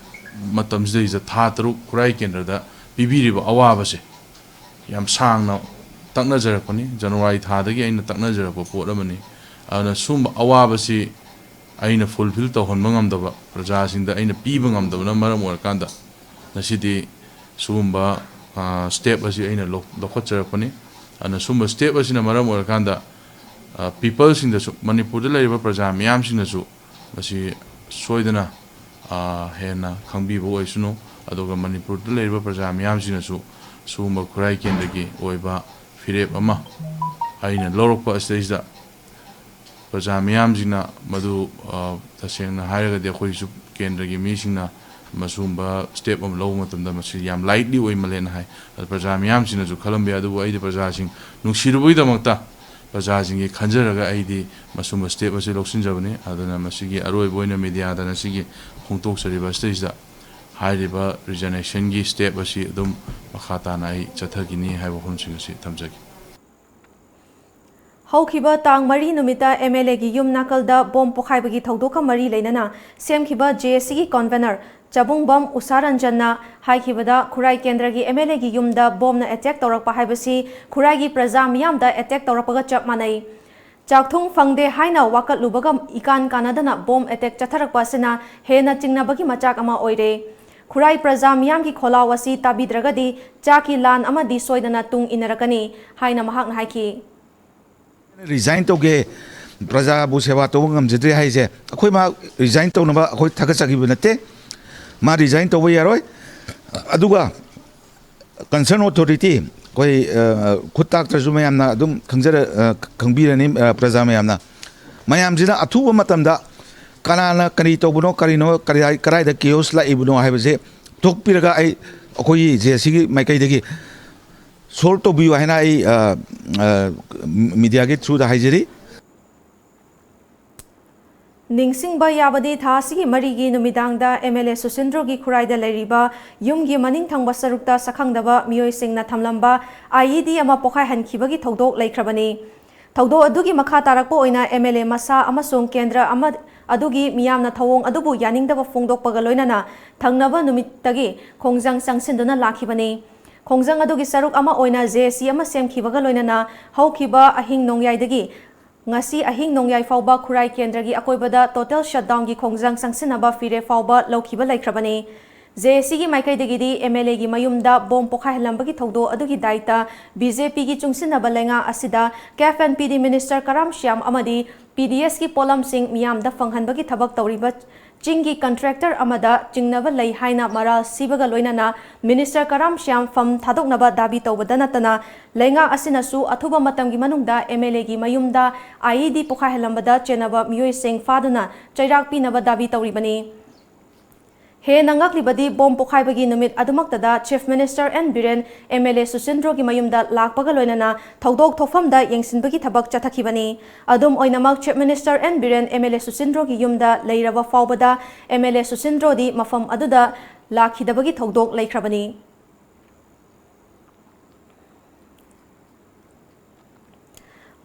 ꯃꯇꯝꯁꯤꯗꯩꯗ ꯊꯥ ꯇꯔꯨꯛ ꯈꯨꯔꯥꯏ ꯀꯦꯟꯗ꯭ꯔꯗ ꯄꯤꯕꯤꯔꯤꯕ ꯑꯋꯥꯕꯁꯦ ꯌꯥꯝ ꯁꯥꯡꯅ ꯇꯛꯅꯖꯔꯛꯄꯅꯤ꯫ ꯖꯅꯋꯥꯔꯤ ꯊꯥꯗꯒꯤ ꯑꯩꯅ ꯇꯛꯅꯖꯔꯛꯄ ꯄꯣꯠ ꯑꯃꯅꯤ꯫ ꯑꯗꯨꯅ ꯁꯨꯝꯕ ꯑꯋꯥꯕꯁꯤ ꯑꯩꯅ fulfill ꯇꯧꯍꯟꯕ ꯉꯝꯗꯕ, ꯄ꯭ꯔꯖꯥꯁꯤꯡꯗ ꯑꯩꯅ ꯄꯤꯕ ꯉꯝꯗꯕꯅ ꯃꯔꯝ ꯑꯣꯏꯔꯀꯥꯟꯗ ꯉꯁꯤꯗꯤ ꯁꯤꯒꯨꯝꯕ step ꯑꯁꯤ ꯑꯩꯅ ꯂꯧ-, ꯂꯧꯈꯠꯆꯔꯛꯄꯅꯤ꯫ ꯑꯗꯨꯅ ꯁꯨꯝꯕ step ꯑꯁꯤꯅ ꯃꯔꯝ ꯑꯣꯏꯔꯀꯥꯟꯗ peopleꯁꯤꯡꯗꯁꯨ, ꯃꯅꯤꯄꯨꯔꯗ ꯂꯩꯔꯤꯕ ꯄ꯭ꯔꯖꯥ ꯃꯤꯌꯥꯝꯁꯤꯡꯅꯁꯨ ꯃꯁꯤ ꯁꯣꯏꯗꯅ ꯍꯦꯟꯅ ꯈꯪꯕꯤꯕ ꯑꯣꯏꯁꯅꯨ꯫ ꯑꯗꯨꯒ ꯃꯅꯤꯄꯨꯔꯗ ꯂꯩꯔꯤꯕ ꯄ꯭ꯔꯖꯥ ꯃꯤꯌꯥꯝꯁꯤꯡꯅꯁꯨ ꯁꯤꯒꯨꯝꯕ ꯈꯨꯔꯥꯏ ꯀꯦꯟꯗ꯭ꯔꯒꯤ ꯑꯣꯏꯕ ꯐꯤꯔꯦꯞ ꯑꯃ ꯑꯩꯅ ꯂꯧꯔꯛꯄ ꯑꯁꯤꯗꯩꯁꯤꯗ ꯄ꯭ꯔꯖꯥ ꯃꯤꯌꯥꯝꯁꯤꯡꯅ ꯃꯗꯨ, ꯇꯁꯦꯡꯅ ꯍꯥꯏꯔꯒꯗꯤ ꯑꯩꯈꯣꯏꯁꯨ ꯀꯦꯟꯗ꯭ꯔꯒꯤ ꯃꯤꯁꯤꯡꯅ ꯃꯁꯤꯒꯨꯝꯕ step ꯑꯃ ꯂꯧꯕ ꯃꯇꯝꯗ ꯃꯁꯤ ꯌꯥꯝ lightly ꯑꯣꯏꯃꯜꯂꯦꯅ ꯍꯥꯏ꯫ ꯑꯗꯨ ꯄ꯭ꯔꯖꯥ ꯃꯤꯌꯥꯝꯁꯤꯡꯅꯁꯨ ꯈꯜꯂꯝꯕ ꯌꯥꯏ, ꯑꯗꯨꯕꯨ ꯑꯩꯗꯤ ꯄ꯭ꯔꯖꯥꯁꯤꯡ ꯅꯨꯡꯁꯤꯔꯨꯕꯒꯤꯗꯃꯛꯇ ꯄ꯭ꯔꯖꯥꯁꯤꯡꯒꯤ ꯈꯟꯖꯔꯒ ꯑꯩꯗꯤ ꯃꯁꯤꯒꯨꯝꯕ step ꯑꯁꯤ ꯂꯧꯁꯤꯟꯖꯕꯅꯤ꯫ ꯑꯗꯨꯅ ꯃꯁꯤꯒꯤ ꯑꯔꯣꯏꯕ ꯑꯣꯏꯅ mediaꯗ ꯉꯁꯤꯒꯤ ꯐꯣꯡꯗꯣꯛꯆꯔꯤꯕ ꯑꯁꯤꯗꯩꯁꯤꯗ ꯍꯥꯏꯔꯤꯕ resignationꯒꯤ step ꯑꯁꯤ ꯑꯗꯨꯝ ꯃꯈꯥ ꯇꯥꯅ ꯑꯩ ꯆꯠꯊꯈꯤꯅꯤ ꯍꯥꯏꯕ ꯋꯥꯐꯝꯁꯤꯡ ꯑꯁꯤ ꯊꯝꯖꯒꯦ꯫ ꯍꯧꯈꯤꯕ ꯇꯥꯡ ꯃꯔꯤ ꯅꯨꯃꯤꯠꯇ MLAꯒꯤ ꯌꯨꯝ ꯅꯥꯀꯜꯗ ꯕꯣꯝ ꯄꯣꯈꯥꯏꯕꯒꯤ ꯊꯧꯗꯣꯛꯀ ꯃꯔꯤ ꯂꯩꯅꯅ ꯁꯦꯝꯈꯤꯕ JACꯒꯤ convener ꯆꯕꯨꯡꯕꯝ ꯎꯁꯥ ꯔꯟꯖꯟꯅ ꯍꯥꯏꯈꯤꯕꯗ, ꯈꯨꯔꯥꯏ ꯀꯦꯟꯗ꯭ꯔꯒꯤ MLAꯒꯤ ꯌꯨꯝꯗ ꯕꯣꯝꯅ attack ꯇꯧꯔꯛꯄ ꯍꯥꯏꯕꯁꯤ ꯈꯨꯔꯥꯏꯒꯤ ꯄ꯭ꯔꯖꯥ ꯃꯤꯌꯥꯝꯗ attack ꯇꯧꯔꯛꯄꯒ ꯆꯞ ꯃꯥꯟꯅꯩ꯫ ꯆꯥꯛꯊꯨꯡ ꯐꯪꯗꯦ ꯍꯥꯏꯅ ꯋꯥꯀꯠꯂꯨꯕꯒ ꯏꯀꯥꯟ ꯀꯥꯟꯅꯗꯅ ꯕꯣꯝ ꯑꯦꯇꯦꯛ ꯆꯠꯊꯔꯛꯄ ꯑꯁꯤꯅ ꯍꯦꯟꯅ ꯆꯤꯡꯅꯕꯒꯤ ꯃꯆꯥꯛ ꯑꯃ ꯑꯣꯏꯔꯦ꯫ ꯈꯨꯔꯥꯏ ꯄ꯭ꯔꯖꯥ ꯃꯤꯌꯥꯝꯒꯤ ꯈꯣꯜꯂꯥꯎ ꯑꯁꯤ ꯇꯥꯕꯤꯗ꯭ꯔꯒꯗꯤ ꯆꯥꯛꯀꯤ ꯂꯥꯟ ꯑꯃꯗꯤ ꯁꯣꯏꯗꯅ ꯇꯨꯡ ꯏꯟꯅꯔꯛꯀꯅꯤ ꯍꯥꯏꯅ ꯃꯍꯥꯛꯅ ꯍꯥꯏꯈꯤ꯫ ꯔꯤꯖꯥꯏꯟ ꯇꯧꯒꯦ, ꯄ꯭ꯔꯖꯥꯕꯨ ꯁꯦꯕꯥ ꯇꯧꯕ ꯉꯝꯖꯗ꯭ꯔꯦ ꯍꯥꯏꯁꯦ ꯑꯩꯈꯣꯏ ꯃꯥ ꯔꯤꯖꯥꯏꯟ ꯇꯧꯅꯕ ꯑꯩꯈꯣꯏ ꯊꯥꯒꯠꯆꯈꯤꯕ ꯅꯠꯇꯦ꯫ ꯃꯥ ꯔꯤꯖꯥꯏꯟ ꯇꯧꯕ ꯌꯥꯔꯣꯏ꯫ ꯑꯗꯨꯒ ꯀꯟꯁꯔꯟ ꯑꯣꯊꯣꯔꯤꯇꯤ ꯑꯩꯈꯣꯏ, ꯑ, ꯈꯨꯠ ꯇꯥꯛꯇ꯭ꯔꯁꯨ ꯃꯌꯥꯝꯅ ꯑꯗꯨꯝ ꯈꯪꯖꯔ-, ꯑ, ꯈꯪꯕꯤꯔꯅꯤ, ꯑ, ꯄ꯭ꯔꯖꯥ ꯃꯌꯥꯝꯅ꯫ ꯃꯌꯥꯝꯁꯤꯅ ꯑꯊꯨꯕ ꯃꯇꯝꯗ ꯀꯅꯥꯅ ꯀꯔꯤ ꯇꯧꯕꯅꯣ, ꯀꯔꯤꯅꯣ, ꯀꯔꯤ-, ꯀꯗꯥꯏꯗ ꯀꯦꯑꯣꯁ ꯂꯥꯛꯏꯕꯅꯣ ꯍꯥꯏꯕꯁꯦ ꯄꯨꯊꯣꯛꯄꯤꯔꯒ ꯑꯩ, ꯑꯩꯈꯣꯏꯒꯤ ꯖꯦ ꯑꯦꯁ ꯁꯤꯒꯤ ꯃꯥꯏꯀꯩꯗꯒꯤ ꯁꯣꯜꯕ ꯇꯧꯕꯤꯌꯨ ꯍꯥꯏꯅ ꯑꯩ, ꯑ, ꯑ, ꯃꯤꯗꯤꯌꯥꯒꯤ ꯊ꯭ꯔꯨꯗ ꯍꯥꯏꯖꯔꯤ꯫ ꯅꯤꯡꯁꯤꯡꯕ ꯌꯥꯕꯗꯤ, ꯊꯥ ꯑꯁꯤꯒꯤ ꯃꯔꯤꯒꯤ ꯅꯨꯃꯤꯗꯥꯡꯗ ꯑꯦꯝ ꯑꯦꯜ ꯑꯦ ꯁꯨꯁꯤꯟꯗ꯭ꯔꯣꯒꯤ ꯈꯨꯔꯥꯏꯗ ꯂꯩꯔꯤꯕ ꯌꯨꯝꯒꯤ ꯃꯅꯤꯡ ꯊꯪꯕ ꯁꯔꯨꯛꯇ ꯁꯛꯈꯪꯗꯕ ꯃꯤꯑꯣꯏꯁꯤꯡꯅ ꯊꯝꯂꯝꯕ ꯑꯥꯏ ꯏ ꯗꯤ ꯑꯃ ꯄꯣꯈꯥꯏꯍꯟꯈꯤꯕꯒꯤ ꯊꯧꯗꯣꯛ ꯂꯩꯈ꯭ꯔꯕꯅꯤ꯫ ꯊꯧꯗꯣꯛ ꯑꯗꯨꯒꯤ ꯃꯈꯥ ꯇꯥꯔꯛꯄ ꯑꯣꯏꯅ ꯑꯦꯝ ꯑꯦꯜ ꯑꯦ ꯃꯁꯥ ꯑꯃꯁꯨꯡ ꯀꯦꯟꯗ꯭ꯔ ꯑꯃ ꯑꯗꯨꯒꯤ ꯃꯤꯌꯥꯝꯅ ꯊꯧꯑꯣꯡ ꯑꯗꯨꯕꯨ ꯌꯥꯅꯤꯡꯗꯕ ꯐꯣꯡꯗꯣꯛꯄꯒ ꯂꯣꯏꯅꯅ ꯊꯪꯅꯕ ꯅꯨꯃꯤꯠꯇꯒꯤ ꯈꯣꯡꯖꯪ ꯆꯪꯁꯤꯟꯗꯨꯅ ꯂꯥꯛꯈꯤꯕꯅꯤ꯫ ꯈꯣꯡꯖꯪ ꯑꯗꯨꯒꯤ ꯁꯔꯨꯛ ꯑꯃ ꯑꯣꯏꯅ ꯖꯦ ꯑꯦꯁ ꯁꯤ ꯑꯃ ꯁꯦꯝꯈꯤꯕꯒ ꯂꯣꯏꯅꯅ ꯍꯧꯈꯤꯕ ꯑꯍꯤꯡ ꯅꯣꯡꯌꯥꯏꯗꯒꯤ ꯉꯁꯤ ꯑꯍꯤꯡ ꯅꯣꯡꯌꯥꯏ ꯐꯥꯎꯕ ꯈꯨꯔꯥꯏ ꯀꯦꯟꯗ꯭ꯔꯒꯤ ꯑꯀꯣꯏꯕꯗ ꯇꯣꯇꯦꯜ ꯁꯠꯗꯥꯎꯟꯒꯤ ꯈꯣꯡꯖꯪ ꯆꯪꯁꯤꯟꯅꯕ ꯐꯤꯔꯦꯞ ꯐꯥꯎꯕ ꯂꯧꯈꯤꯕ ꯂꯩꯈ꯭ꯔꯕꯅꯤ꯫ ꯖꯦ ꯑꯦꯁ ꯁꯤꯒꯤ ꯃꯥꯏꯀꯩꯗꯒꯤꯗꯤ ꯑꯦꯝ ꯑꯦꯜ ꯑꯦꯒꯤ ꯃꯌꯨꯝꯗ ꯕꯣꯝ ꯄꯣꯈꯥꯏꯍꯜꯂꯝꯕꯒꯤ ꯊꯧꯗꯣꯛ ꯑꯗꯨꯒꯤ ꯗꯥꯏꯇ ꯕꯤ ꯖꯦ ꯄꯤꯒꯤ ꯆꯨꯡꯁꯤꯟꯅꯕ ꯂꯩꯉꯥꯛ ꯑꯁꯤꯗ ꯀꯦꯐ ꯑꯦꯟ ꯄꯤ ꯗꯤ ꯃꯤꯅꯤꯁꯇꯔ ꯀꯔꯥꯝ ꯁ꯭ꯌꯥꯝ ꯑꯃꯗꯤ ꯄꯤ ꯗꯤ ꯑꯦꯁꯀꯤ ꯄꯣꯠꯂꯝꯁꯤꯡ ꯃꯤꯌꯥꯝꯗ ꯐꯪꯍꯟꯕꯒꯤ ꯊꯕꯛ ꯇꯧꯔꯤꯕ ꯆꯤꯡꯒꯤ ꯀꯟꯇ꯭ꯔꯦꯛꯇꯔ ꯑꯃꯗ ꯆꯤꯡꯅꯕ ꯂꯩ ꯍꯥꯏꯅ ꯃꯔꯥꯜ ꯁꯤꯕꯒ ꯂꯣꯏꯅꯅ ꯃꯤꯅꯤꯁꯇꯔ ꯀꯔꯥꯝ ꯁ꯭ꯌꯥꯝ ꯐꯝ ꯊꯥꯗꯣꯛꯅꯕ ꯗꯥꯕꯤ ꯇꯧꯕꯗ ꯅꯠꯇꯅ ꯂꯩꯉꯥꯛ ꯑꯁꯤꯅꯁꯨ ꯑꯊꯨꯕ ꯃꯇꯝꯒꯤ ꯃꯅꯨꯡꯗ ꯑꯦꯝ ꯑꯦꯜ ꯑꯦꯒꯤ ꯃꯌꯨꯝꯗ ꯑꯥꯏ ꯏ ꯗꯤ ꯄꯣꯈꯥꯏꯍꯜꯂꯝꯕꯗ ꯆꯦꯟꯅꯕ ꯃꯤꯑꯣꯏꯁꯤꯡ ꯐꯥꯗꯨꯅ ꯆꯩꯔꯥꯛ ꯄꯤꯅꯕ ꯗꯥꯕꯤ ꯇꯧꯔꯤꯕꯅꯤ꯫ ꯍꯦꯟꯅ ꯉꯛꯂꯤꯕꯗꯤ, ꯕꯣꯝ ꯄꯣꯈꯥꯏꯕꯒꯤ ꯅꯨꯃꯤꯠ ꯑꯗꯨꯃꯛꯇꯗ chief minister N Biren M L A ꯁꯨꯁꯤꯟꯗ꯭ꯔꯣꯒꯤ ꯃꯌꯨꯝꯗ ꯂꯥꯛꯄꯒ ꯂꯣꯏꯅꯅ ꯊꯧꯗꯣꯛ ꯊꯣꯛꯐꯝꯗ ꯌꯦꯡꯁꯤꯟꯕꯒꯤ ꯊꯕꯛ ꯆꯠꯊꯈꯤꯕꯅꯤ꯫ ꯑꯗꯨꯝ ꯑꯣꯏꯅꯃꯛ, chief minister N Biren M L A ꯁꯨꯁꯤꯟꯗ꯭ꯔꯣꯒꯤ ꯌꯨꯝꯗ ꯂꯩꯔꯕ ꯐꯥꯎꯕꯗ ꯑꯦꯝ ꯑꯦꯜ ꯑꯦ ꯁꯨꯁꯤꯟꯗ꯭ꯔꯣꯗꯤ ꯃꯐꯝ ꯑꯗꯨꯗ ꯂꯥꯛꯈꯤꯗꯕꯒꯤ ꯊꯧꯗꯣꯛ ꯂꯩꯈ꯭ꯔꯕꯅꯤ꯫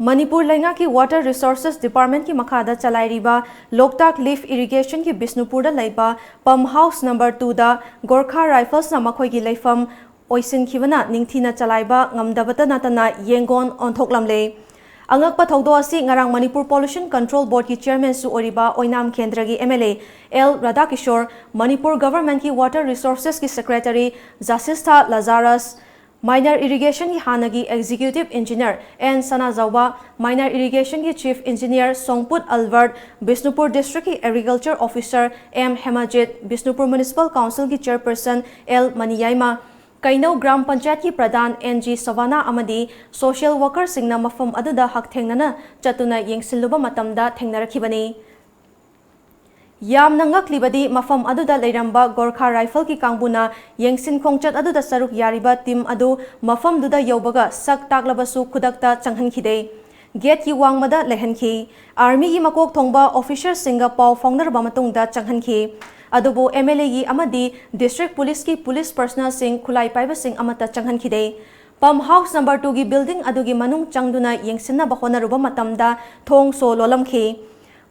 ꯃꯅꯤꯄꯨꯔ ꯂꯩꯉꯥꯛꯀꯤ ꯋꯥꯇꯔ ꯔꯤꯁꯣꯔꯁꯦꯁ ꯗꯤꯄꯥꯔꯠꯃꯦꯟꯠꯀꯤ ꯃꯈꯥꯗ ꯆꯂꯥꯏꯔꯤꯕ ꯂꯣꯛꯇꯥꯛ ꯂꯤꯐ ꯏꯔꯤꯒꯦꯁꯟꯒꯤ ꯕꯤꯁꯅꯨꯄꯨꯔꯗ ꯂꯩꯕ ꯄꯝ ꯍꯥꯎꯁ ꯅꯝꯕꯔ ꯇꯨꯗ ꯒꯣꯔꯈꯥ ꯔꯥꯏꯐꯜꯁꯅ ꯃꯈꯣꯏꯒꯤ ꯂꯩꯐꯝ ꯑꯣꯏꯁꯤꯟꯈꯤꯕꯅ ꯅꯤꯡꯊꯤꯅ ꯆꯂꯥꯏꯕ ꯉꯝꯗꯕꯇ ꯅꯠꯇꯅ ꯌꯦꯡꯒꯣꯟ ꯑꯣꯟꯊꯣꯛꯂꯝꯂꯦ꯫ ꯑꯉꯛꯄ ꯊꯧꯗꯣꯛ ꯑꯁꯤ ꯉꯔꯥꯡ ꯃꯅꯤꯄꯨꯔ Pollution Control Board ꯀꯤ chairman ꯁꯨ ꯑꯣꯏꯔꯤꯕ ꯑꯣꯏꯅꯥꯝ ꯀꯦꯟꯗ꯭ꯔꯒꯤ MLA L Radhakishore, Manipur government ꯀꯤ Water Resources ꯀꯤ secretary Jacintha Lazarus, minor irrigation ꯒꯤ ꯍꯥꯟꯅꯒꯤ executive engineer N Sanajaoba, minor irrigation ꯒꯤ chief engineer Songput Albert, Bishnupur district ꯀꯤ agriculture officer M Hemajit, Bishnupur Municipal Council ꯒꯤ chairperson ꯑꯦꯜ ꯃꯅꯤꯌꯥꯏꯃ, ꯀꯩꯅꯧ ꯒ꯭ꯔꯥꯝ ꯄꯟꯆꯥꯌꯠꯀꯤ ꯄ꯭ꯔꯙꯥꯟ ꯑꯦꯟ ꯖꯤ ꯁꯣꯚꯥꯅꯥ ꯑꯃꯗꯤ social worker ꯁꯤꯡꯅ ꯃꯐꯝ ꯑꯗꯨꯗ ꯍꯛꯊꯦꯡꯅꯅ ꯆꯠꯇꯨꯅ ꯌꯦꯡꯁꯤꯜꯂꯨꯕ ꯃꯇꯝꯗ ꯊꯦꯡꯅꯔꯛꯈꯤꯕꯅꯤ꯫ ꯌꯥꯝꯅ ꯉꯛꯂꯤꯕꯗꯤ, ꯃꯐꯝ ꯑꯗꯨꯗ ꯂꯩꯔꯝꯕ ꯒꯣꯔꯈꯥ ꯔꯥꯏꯐꯜꯒꯤ ꯀꯥꯡꯕꯨꯅ ꯌꯦꯡꯁꯤꯟ ꯈꯣꯡꯆꯠ ꯑꯗꯨꯗ ꯁꯔꯨꯛ ꯌꯥꯔꯤꯕ team ꯑꯗꯨ ꯃꯐꯝꯗꯨꯗ ꯌꯧꯕꯒ ꯁꯛ ꯇꯥꯛꯂꯕꯁꯨ ꯈꯨꯗꯛꯇ ꯆꯪꯍꯟꯈꯤꯗꯦ꯫ Gate ꯀꯤ ꯋꯥꯡꯃꯗ ꯂꯩꯍꯟꯈꯤ꯫ Army ꯒꯤ ꯃꯀꯣꯛ ꯊꯣꯡꯕ officer ꯁꯤꯡꯒ ꯄꯥꯎ ꯐꯥꯎꯅꯔꯕ ꯃꯇꯨꯡꯗ ꯆꯪꯍꯟꯈꯤ꯫ ꯑꯗꯨꯕꯨ MLA ꯒꯤ ꯑꯃꯗꯤ district police ꯀꯤ police personnel ꯁꯤꯡ, ꯈꯨꯠꯂꯥꯏ ꯄꯥꯏꯕꯁꯤꯡ ꯑꯃꯠꯇ ꯆꯪꯍꯟꯈꯤꯗꯦ꯫ Pump house number two ꯒꯤ building ꯑꯗꯨꯒꯤ ꯃꯅꯨꯡ ꯆꯪꯗꯨꯅ ꯌꯦꯡꯁꯤꯟꯅꯕ ꯍꯣꯠꯅꯔꯨꯕ ꯃꯇꯝꯗ ꯊꯣꯡ ꯁꯣ ꯂꯣꯜꯂꯝꯈꯤ꯫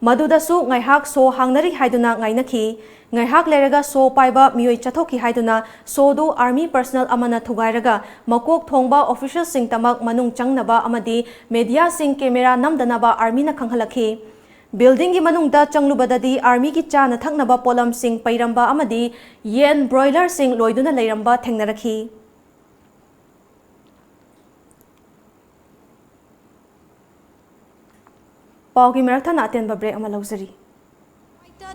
ꯃꯗꯨꯗꯁꯨ ꯉꯥꯏꯍꯥꯛ ꯁꯣ ꯍꯥꯡꯅꯔꯤ ꯍꯥꯏꯗꯨꯅ ꯉꯥꯏꯅꯈꯤ꯫ ꯉꯥꯏꯍꯥꯛ ꯂꯩꯔꯒ ꯁꯣ ꯄꯥꯏꯕ ꯃꯤꯑꯣꯏ ꯆꯠꯊꯣꯛꯈꯤ ꯍꯥꯏꯗꯨꯅ ꯁꯣꯗꯨ army personnel ꯑꯃꯅ ꯊꯨꯒꯥꯏꯔꯒ ꯃꯀꯣꯛ ꯊꯣꯡꯕ official ꯁꯤꯡꯇꯃꯛ ꯃꯅꯨꯡ ꯆꯪꯅꯕ ꯑꯃꯗꯤ media ꯁꯤꯡ camera ꯅꯝꯗꯅꯕ army ꯅ ꯈꯪꯍꯜꯂꯛꯈꯤ꯫ Building ꯒꯤ ꯃꯅꯨꯡꯗ ꯆꯪꯂꯨꯕꯗꯗꯤ army ꯒꯤ ꯆꯥꯅ ꯊꯛꯅꯕ ꯄꯣꯠꯂꯝꯁꯤꯡ ꯄꯩꯔꯝꯕ ꯑꯃꯗꯤ ꯌꯦꯟ broiler ꯁꯤꯡ ꯂꯣꯏꯗꯨꯅ ꯂꯩꯔꯝꯕ ꯊꯦꯡꯅꯔꯛꯈꯤ꯫ ꯄꯥꯎꯒꯤ ꯃꯔꯛ ꯊꯠꯅ ꯑꯇꯦꯟꯕ break ꯑꯃ ꯂꯧꯖꯔꯤ꯫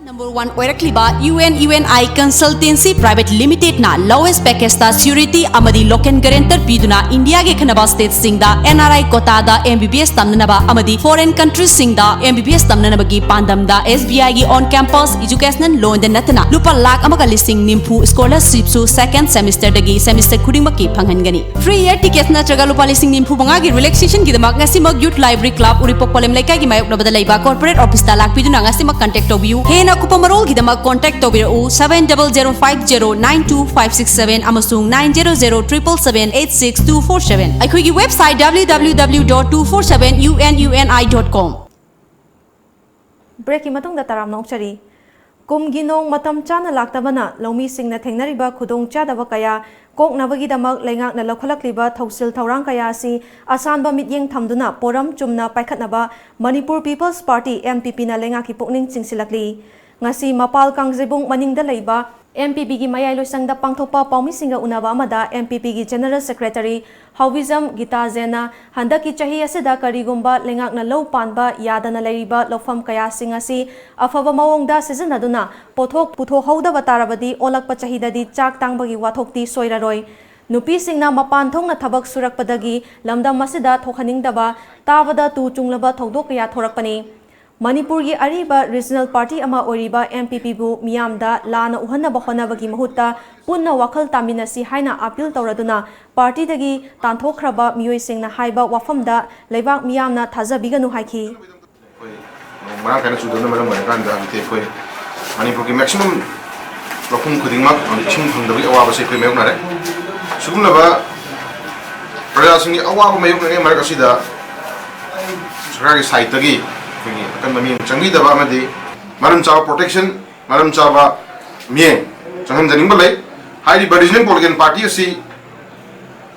Number one ꯑꯣꯏꯔꯛꯂꯤꯕ UN UNI Consultancy Private Limited ꯅ lowest package ꯇ surety ꯑꯃꯗꯤ local guarantor ꯄꯤꯗꯨꯅ India ꯒꯤ ꯈꯟꯅꯕ state ꯁꯤꯡꯗ NRI quota ꯗ MBBS ꯇꯝꯅꯅꯕ ꯑꯃꯗꯤ foreign countries ꯁꯤꯡꯗ MBBS ꯇꯝꯅꯅꯕꯒꯤ ꯄꯥꯟꯗꯝꯗ SBI ꯒꯤ on campus educational loan ꯗ ꯅꯠꯇꯅ ꯂꯨꯄꯥ ꯂꯥꯈ ꯑꯃꯒ ꯂꯤꯁꯤꯡ ꯅꯤꯐꯨ scholarship ꯁꯨ second semester ꯗꯒꯤ semester ꯈꯨꯗꯤꯡꯃꯛꯀꯤ ꯐꯪꯍꯟꯒꯅꯤ꯫ Free air tickets ꯅꯠꯇ꯭ꯔꯒ ꯂꯨꯄꯥ ꯂꯤꯁꯤꯡ ꯅꯤꯐꯨ ꯃꯉꯥꯒꯤ relaxation ꯒꯤꯗꯃꯛ ꯉꯁꯤꯃꯛ Youth Library Club, ꯎꯔꯤꯄꯣꯛ ꯄꯣꯂꯦꯝ ꯂꯩꯀꯥꯏꯒꯤ ꯃꯥꯌꯣꯛꯅꯕꯗ ꯂꯩꯕ corporate office ꯇ ꯂꯥꯛꯄꯤꯗꯨꯅ ꯉꯁꯤꯃꯛ contact ꯇꯧꯕꯤꯌꯨ꯫ ꯍꯦꯟꯅ ꯑꯀꯨꯞꯄ ꯃꯔꯣꯜꯒꯤꯗꯃꯛ contact ꯇꯧꯕꯤꯔꯛꯎ seven double zero five zero nine two five six seven ꯑꯃꯁꯨꯡ nine zero zero triple seven eight six two four seven꯫ ꯑꯩꯈꯣꯏꯒꯤ website W W W dot two four seven U N U N I dot com꯫ Break ꯀꯤ ꯃꯇꯨꯡꯗ ꯇꯔꯥꯝꯅ ꯑꯣꯛꯆꯔꯤ꯫ ꯀꯨꯝꯒꯤ ꯅꯣꯡ ꯃꯇꯝ ꯆꯥꯅ ꯂꯥꯛꯇꯕꯅ ꯂꯧꯃꯤꯁꯤꯡꯅ ꯊꯦꯡꯅꯔꯤꯕ ꯈꯨꯗꯣꯡꯆꯥꯗꯕ ꯀꯌꯥ ꯀꯣꯛꯅꯕꯒꯤꯗꯃꯛ ꯂꯩꯉꯥꯛꯅ ꯂꯧꯈꯠꯂꯛꯂꯤꯕ ꯊꯧꯁꯤꯜ ꯊꯧꯔꯥꯡ ꯀꯌꯥ ꯑꯁꯤ ꯑꯁꯥꯟꯕ ꯃꯤꯠꯌꯦꯡ ꯊꯝꯗꯨꯅ ꯄꯣꯔꯝ ꯆꯨꯝꯅ ꯄꯥꯏꯈꯠꯅꯕ Manipur peoples party, M P ꯄꯤꯅ ꯂꯩꯉꯥꯛꯀꯤ ꯄꯨꯛꯅꯤꯡ ꯆꯤꯡꯁꯤꯜꯂꯛꯂꯤ꯫ ꯉꯁꯤ ꯃꯄꯥꯜ ꯀꯥꯡꯖꯩꯕꯨꯡ ꯃꯅꯤꯡꯗ ꯂꯩꯕ ꯑꯦꯝ ꯄꯤ ꯄꯤꯒꯤ ꯃꯌꯥꯏ ꯂꯣꯏꯁꯪꯗ ꯄꯥꯡꯊꯣꯛꯄ ꯄꯥꯎꯃꯤꯁꯤꯡꯒ ꯎꯅꯕ ꯑꯃꯗ ꯑꯦꯝ ꯄꯤ ꯄꯤꯒꯤ ꯖꯦꯅꯔꯦꯜ ꯁꯦꯀ꯭ꯔꯦꯇꯔꯤ ꯍꯥꯎꯕꯤꯖꯝ ꯒꯤꯇꯥꯖꯦꯅ ꯍꯟꯗꯛꯀꯤ ꯆꯍꯤ ꯑꯁꯤꯗ ꯀꯔꯤꯒꯨꯝꯕ ꯂꯩꯉꯥꯛꯅ ꯂꯧ ꯄꯥꯟꯕ ꯌꯥꯗꯅ ꯂꯩꯔꯤꯕ ꯂꯧꯐꯝ ꯀꯌꯥꯁꯤꯡ ꯑꯁꯤ ꯑꯐꯕ ꯃꯑꯣꯡꯗ ꯁꯤꯖꯤꯟꯅꯗꯨꯅ ꯄꯣꯠꯊꯣꯛ ꯄꯨꯊꯣꯛꯍꯧꯗꯕ ꯇꯥꯔꯕꯗꯤ ꯑꯣꯜꯂꯛꯄ ꯆꯍꯤꯗꯗꯤ ꯆꯥꯛ ꯇꯥꯡꯕꯒꯤ ꯋꯥꯊꯣꯛꯇꯤ ꯁꯣꯏꯔꯔꯣꯏ꯫ ꯅꯨꯄꯤꯁꯤꯡꯅ ꯃꯄꯥꯟ ꯊꯣꯛꯅ ꯊꯕꯛ ꯁꯨꯔꯛꯄꯗꯒꯤ ꯂꯝꯗꯝ ꯑꯁꯤꯗ ꯊꯣꯛꯍꯟꯅꯤꯡꯗꯕ, ꯇꯥꯕꯗ ꯇꯨ ꯆꯨꯡꯂꯕ ꯊꯧꯗꯣꯛ ꯀꯌꯥ ꯊꯣꯔꯛꯄꯅꯤ꯫ ꯃꯅꯤꯄꯨꯔꯒꯤ ꯑꯔꯤꯕ ꯔꯤꯖꯅꯦꯜ ꯄꯥꯔꯇꯤ ꯑꯃ ꯑꯣꯏꯔꯤꯕ ꯑꯦꯝ ꯄꯤ ꯄꯤꯕꯨ ꯃꯤꯌꯥꯝꯗ ꯂꯥꯟꯅ ꯎꯍꯟꯅꯕ ꯍꯣꯠꯅꯕꯒꯤ ꯃꯍꯨꯠꯇ ꯄꯨꯟꯅ ꯋꯥꯈꯜ ꯇꯥꯃꯤꯟꯅꯁꯤ ꯍꯥꯏꯅ ꯑꯥꯄꯤꯜ ꯇꯧꯔꯗꯨꯅ ꯄꯥꯔꯇꯤꯗꯒꯤ ꯇꯥꯟꯊꯣꯛꯈ꯭ꯔꯕ ꯃꯤꯑꯣꯏꯁꯤꯡꯅ ꯍꯥꯏꯕ ꯋꯥꯐꯝꯗ ꯂꯩꯕꯥꯛ ꯃꯤꯌꯥꯝꯅ ꯊꯥꯖꯕꯤꯒꯅꯨ ꯍꯥꯏꯈꯤ꯫ ꯑꯩꯈꯣꯏ ꯃꯔꯥꯡ ꯀꯥꯏꯅ ꯆꯨꯗꯕꯅ ꯃꯔꯝ ꯑꯣꯏꯔꯀꯥꯟꯗ ꯍꯧꯖꯤꯛꯇꯤ ꯑꯩꯈꯣꯏ ꯃꯅꯤꯄꯨꯔꯒꯤ ꯃꯦꯛꯁꯤꯃꯝ ꯂꯧꯐꯝ ꯈꯨꯗꯤꯡꯃꯛ ꯍꯧꯖꯤꯛ ꯏꯁꯤꯡ ꯐꯪꯗꯕꯒꯤ ꯑꯋꯥꯕꯁꯦ ꯑꯩꯈꯣꯏ ꯃꯥꯌꯣꯛꯅꯔꯦ꯫ ꯁꯤꯒꯨꯝꯂꯕ ꯄ꯭ꯔꯖꯥꯁꯤꯡꯒꯤ ꯑꯋꯥꯕ ꯃꯥꯌꯣꯛꯅꯔꯤꯉꯩ ꯃꯔꯛ ꯑꯁꯤꯗ ꯁꯔꯀꯥꯔꯒꯤ ꯁꯥꯏꯠꯇꯒꯤ ꯑꯩꯈꯣꯏꯒꯤ ꯑꯀꯟꯕ ꯃꯤꯠꯌꯦꯡ ꯆꯪꯕꯤꯗꯕ ꯑꯃꯗꯤ ꯃꯔꯝ ꯆꯥꯕ ꯄ꯭ꯔꯣꯇꯦꯛꯁꯟ, ꯃꯔꯝ ꯆꯥꯕ ꯃꯤꯠꯌꯦꯡ ꯆꯪꯍꯟꯖꯅꯤꯡꯕ ꯂꯩ꯫ ꯍꯥꯏꯔꯤꯕ ꯔꯤꯖꯅꯦꯜ ꯄꯣꯂꯤꯇꯤꯀꯦꯜ ꯄꯥꯔꯇꯤ ꯑꯁꯤ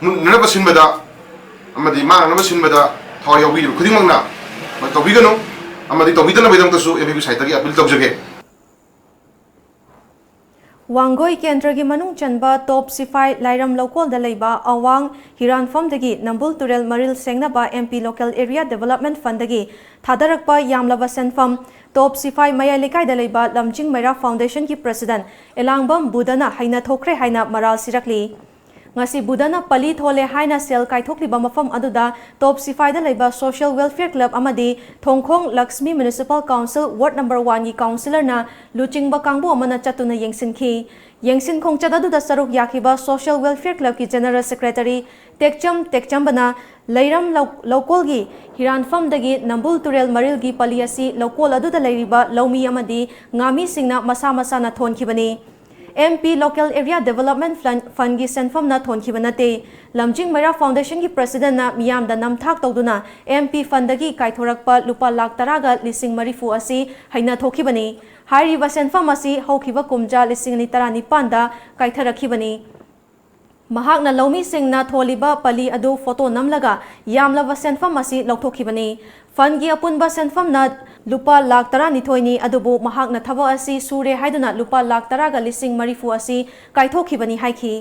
ꯃꯨꯠꯅꯅꯕ ꯁꯤꯟꯕꯗ ꯑꯃꯗꯤ ꯃꯥꯡꯅꯅꯕ ꯁꯤꯟꯕꯗ ꯊꯋꯥꯏ ꯌꯥꯎꯕꯤꯔꯤꯕ ꯈꯨꯗꯤꯡꯃꯛꯅ ꯇꯧꯕꯤꯒꯅꯨ ꯑꯃꯗꯤ ꯇꯧꯕꯤꯗꯅꯕꯒꯤꯗꯃꯛꯇꯁꯨ ꯑꯦꯝ ꯄꯤ ꯄꯤ ꯁꯥꯏꯠꯇꯒꯤ ꯑꯥꯄꯤꯜ ꯇꯧꯖꯒꯦ꯫ ꯋꯥꯡꯒꯣꯏ ꯀꯦꯟꯗ꯭ꯔꯒꯤ ꯃꯅꯨꯡ ꯆꯟꯕ ꯇꯣꯞ ꯁꯤꯐꯥꯏ ꯂꯥꯏꯔꯝ ꯂꯧꯀꯣꯜꯗ ꯂꯩꯕ ꯑꯋꯥꯡ ꯍꯤꯔꯥꯟꯐꯝꯗꯒꯤ ꯅꯝꯕꯨꯜ ꯇꯨꯔꯦꯜ ꯃꯔꯤꯜ ꯁꯦꯡꯅꯕ M P local area development ꯐꯟꯗꯒꯤ ꯊꯥꯗꯔꯛꯄ ꯌꯥꯝꯂꯕ ꯁꯦꯟꯐꯝ ꯇꯣꯞ ꯁꯤꯐꯥꯏ ꯃꯌꯥꯏ ꯂꯩꯀꯥꯏꯗ ꯂꯩꯕ ꯂꯝꯖꯤꯡ ꯃꯩꯔꯥ ꯐꯥꯎꯟꯗꯦꯁꯟꯒꯤ ꯄ꯭ꯔꯁꯤꯗꯦꯟꯠ ꯑꯦꯂꯥꯡꯕꯝ ꯕꯨꯙꯅ ꯍꯩꯅ ꯊꯣꯛꯈ꯭ꯔꯦ ꯍꯥꯏꯅ ꯃꯔꯥꯜ ꯁꯤꯔꯛꯂꯤ꯫ ꯉꯁꯤ ꯕꯨꯙꯅ ꯄꯂꯤ ꯊꯣꯜꯂꯦ ꯍꯥꯏꯅ ꯁꯦꯜ ꯀꯥꯏꯊꯣꯛꯂꯤꯕ ꯃꯐꯝ ꯑꯗꯨꯗ ꯇꯣꯞ ꯁꯤꯐꯥꯏꯗ ꯂꯩꯕ ꯁꯣꯁꯤꯌꯦꯜ ꯋꯦꯜꯐꯤꯌꯔ ꯀ꯭ꯂꯕ ꯑꯃꯗꯤ Thongkhong Laxmi municipal council ward number ꯋꯥꯟꯒꯤ ꯀꯥꯎꯟꯁꯤꯂꯔꯅ ꯂꯨꯆꯤꯡꯕ ꯀꯥꯡꯕꯨ ꯑꯃꯅ ꯆꯠꯇꯨꯅ ꯌꯦꯡꯁꯤꯟꯈꯤ꯫ ꯌꯦꯡꯁꯤꯟ ꯈꯣꯡꯆꯠ ꯑꯗꯨꯗ ꯁꯔꯨꯛ ꯌꯥꯈꯤꯕ ꯁꯣꯁꯤꯌꯦꯜ ꯋꯦꯜꯐꯤꯌꯔ ꯀ꯭ꯂꯕꯀꯤ ꯖꯦꯅꯔꯦꯜ ꯁꯦꯀ꯭ꯔꯦꯇꯔꯤ ꯇꯦꯛꯆꯝ ꯇꯦꯛꯆꯝꯕꯅ ꯂꯩꯔꯝ ꯂꯧ-, ꯂꯧꯀꯣꯜꯒꯤ ꯍꯤꯔꯥꯟꯐꯝꯗꯒꯤ ꯅꯝꯕꯨꯜ ꯇꯨꯔꯦꯜ ꯃꯔꯤꯜꯒꯤ ꯄꯂꯤ ꯑꯁꯤ ꯂꯧꯀꯣꯜ ꯑꯗꯨꯗ ꯂꯩꯔꯤꯕ ꯂꯧꯃꯤ ꯑꯃꯗꯤ ꯉꯥꯃꯤꯁꯤꯡꯅ ꯃꯁꯥ ꯃꯁꯥꯅ ꯊꯣꯟꯈꯤꯕꯅꯤ꯫ M P Local Area Development Fund, Fundꯒꯤ ꯁꯦꯟꯐꯝꯅ ꯊꯣꯟꯈꯤꯕ ꯅꯠꯇꯦ꯫ ꯂꯝꯖꯤꯡ ꯃꯩꯔꯥ Foundationꯒꯤ Presidentꯅ ꯃꯤꯌꯥꯝꯗ ꯅꯝꯊꯥꯛ ꯇꯧꯗꯨꯅ ꯑꯦꯝ ꯄꯤ Fundꯗꯒꯤ ꯀꯥꯏꯊꯣꯔꯛꯄ ꯂꯨꯄꯥ ꯂꯥꯈ ꯇꯔꯥꯒ ꯂꯤꯁꯤꯡ ꯃꯔꯤꯐꯨ ꯑꯁꯤ ꯍꯩꯅ ꯊꯣꯛꯈꯤꯕꯅꯤ꯫ ꯍꯥꯏꯔꯤꯕ ꯁꯦꯟꯐꯝ ꯑꯁꯤ ꯍꯧꯈꯤꯕ ꯀꯨꯝꯖꯥ ꯂꯤꯁꯤꯡ ꯑꯅꯤ ꯇꯔꯥꯅꯤꯄꯥꯟꯗ ꯀꯥꯏꯊꯔꯛꯈꯤꯕꯅꯤ꯫ ꯃꯍꯥꯛꯅ ꯂꯧꯃꯤꯁꯤꯡꯅ ꯊꯣꯜꯂꯤꯕ ꯄꯂꯤ ꯑꯗꯨ ꯐꯣꯇꯣ ꯅꯝꯂꯒ ꯌꯥꯝꯂꯕ ꯁꯦꯟꯐꯝ ꯑꯁꯤ ꯂꯧꯊꯣꯛꯈꯤꯕꯅꯤ꯫ Fundꯒꯤ ꯑꯄꯨꯟꯕ ꯁꯦꯟꯐꯝꯅ ꯂꯨꯄꯥ ꯂꯥꯈ ꯇꯔꯥꯅꯤꯊꯣꯏꯅꯤ, ꯑꯗꯨꯕꯨ ꯃꯍꯥꯛꯅ ꯊꯕꯛ ꯑꯁꯤ ꯁꯨꯔꯦ ꯍꯥꯏꯗꯨꯅ ꯂꯨꯄꯥ ꯂꯥꯈ ꯇꯔꯥꯒ ꯂꯤꯁꯤꯡ ꯃꯔꯤꯐꯨ ꯑꯁꯤ ꯀꯥꯏꯊꯣꯛꯈꯤꯕꯅꯤ ꯍꯥꯏꯈꯤ꯫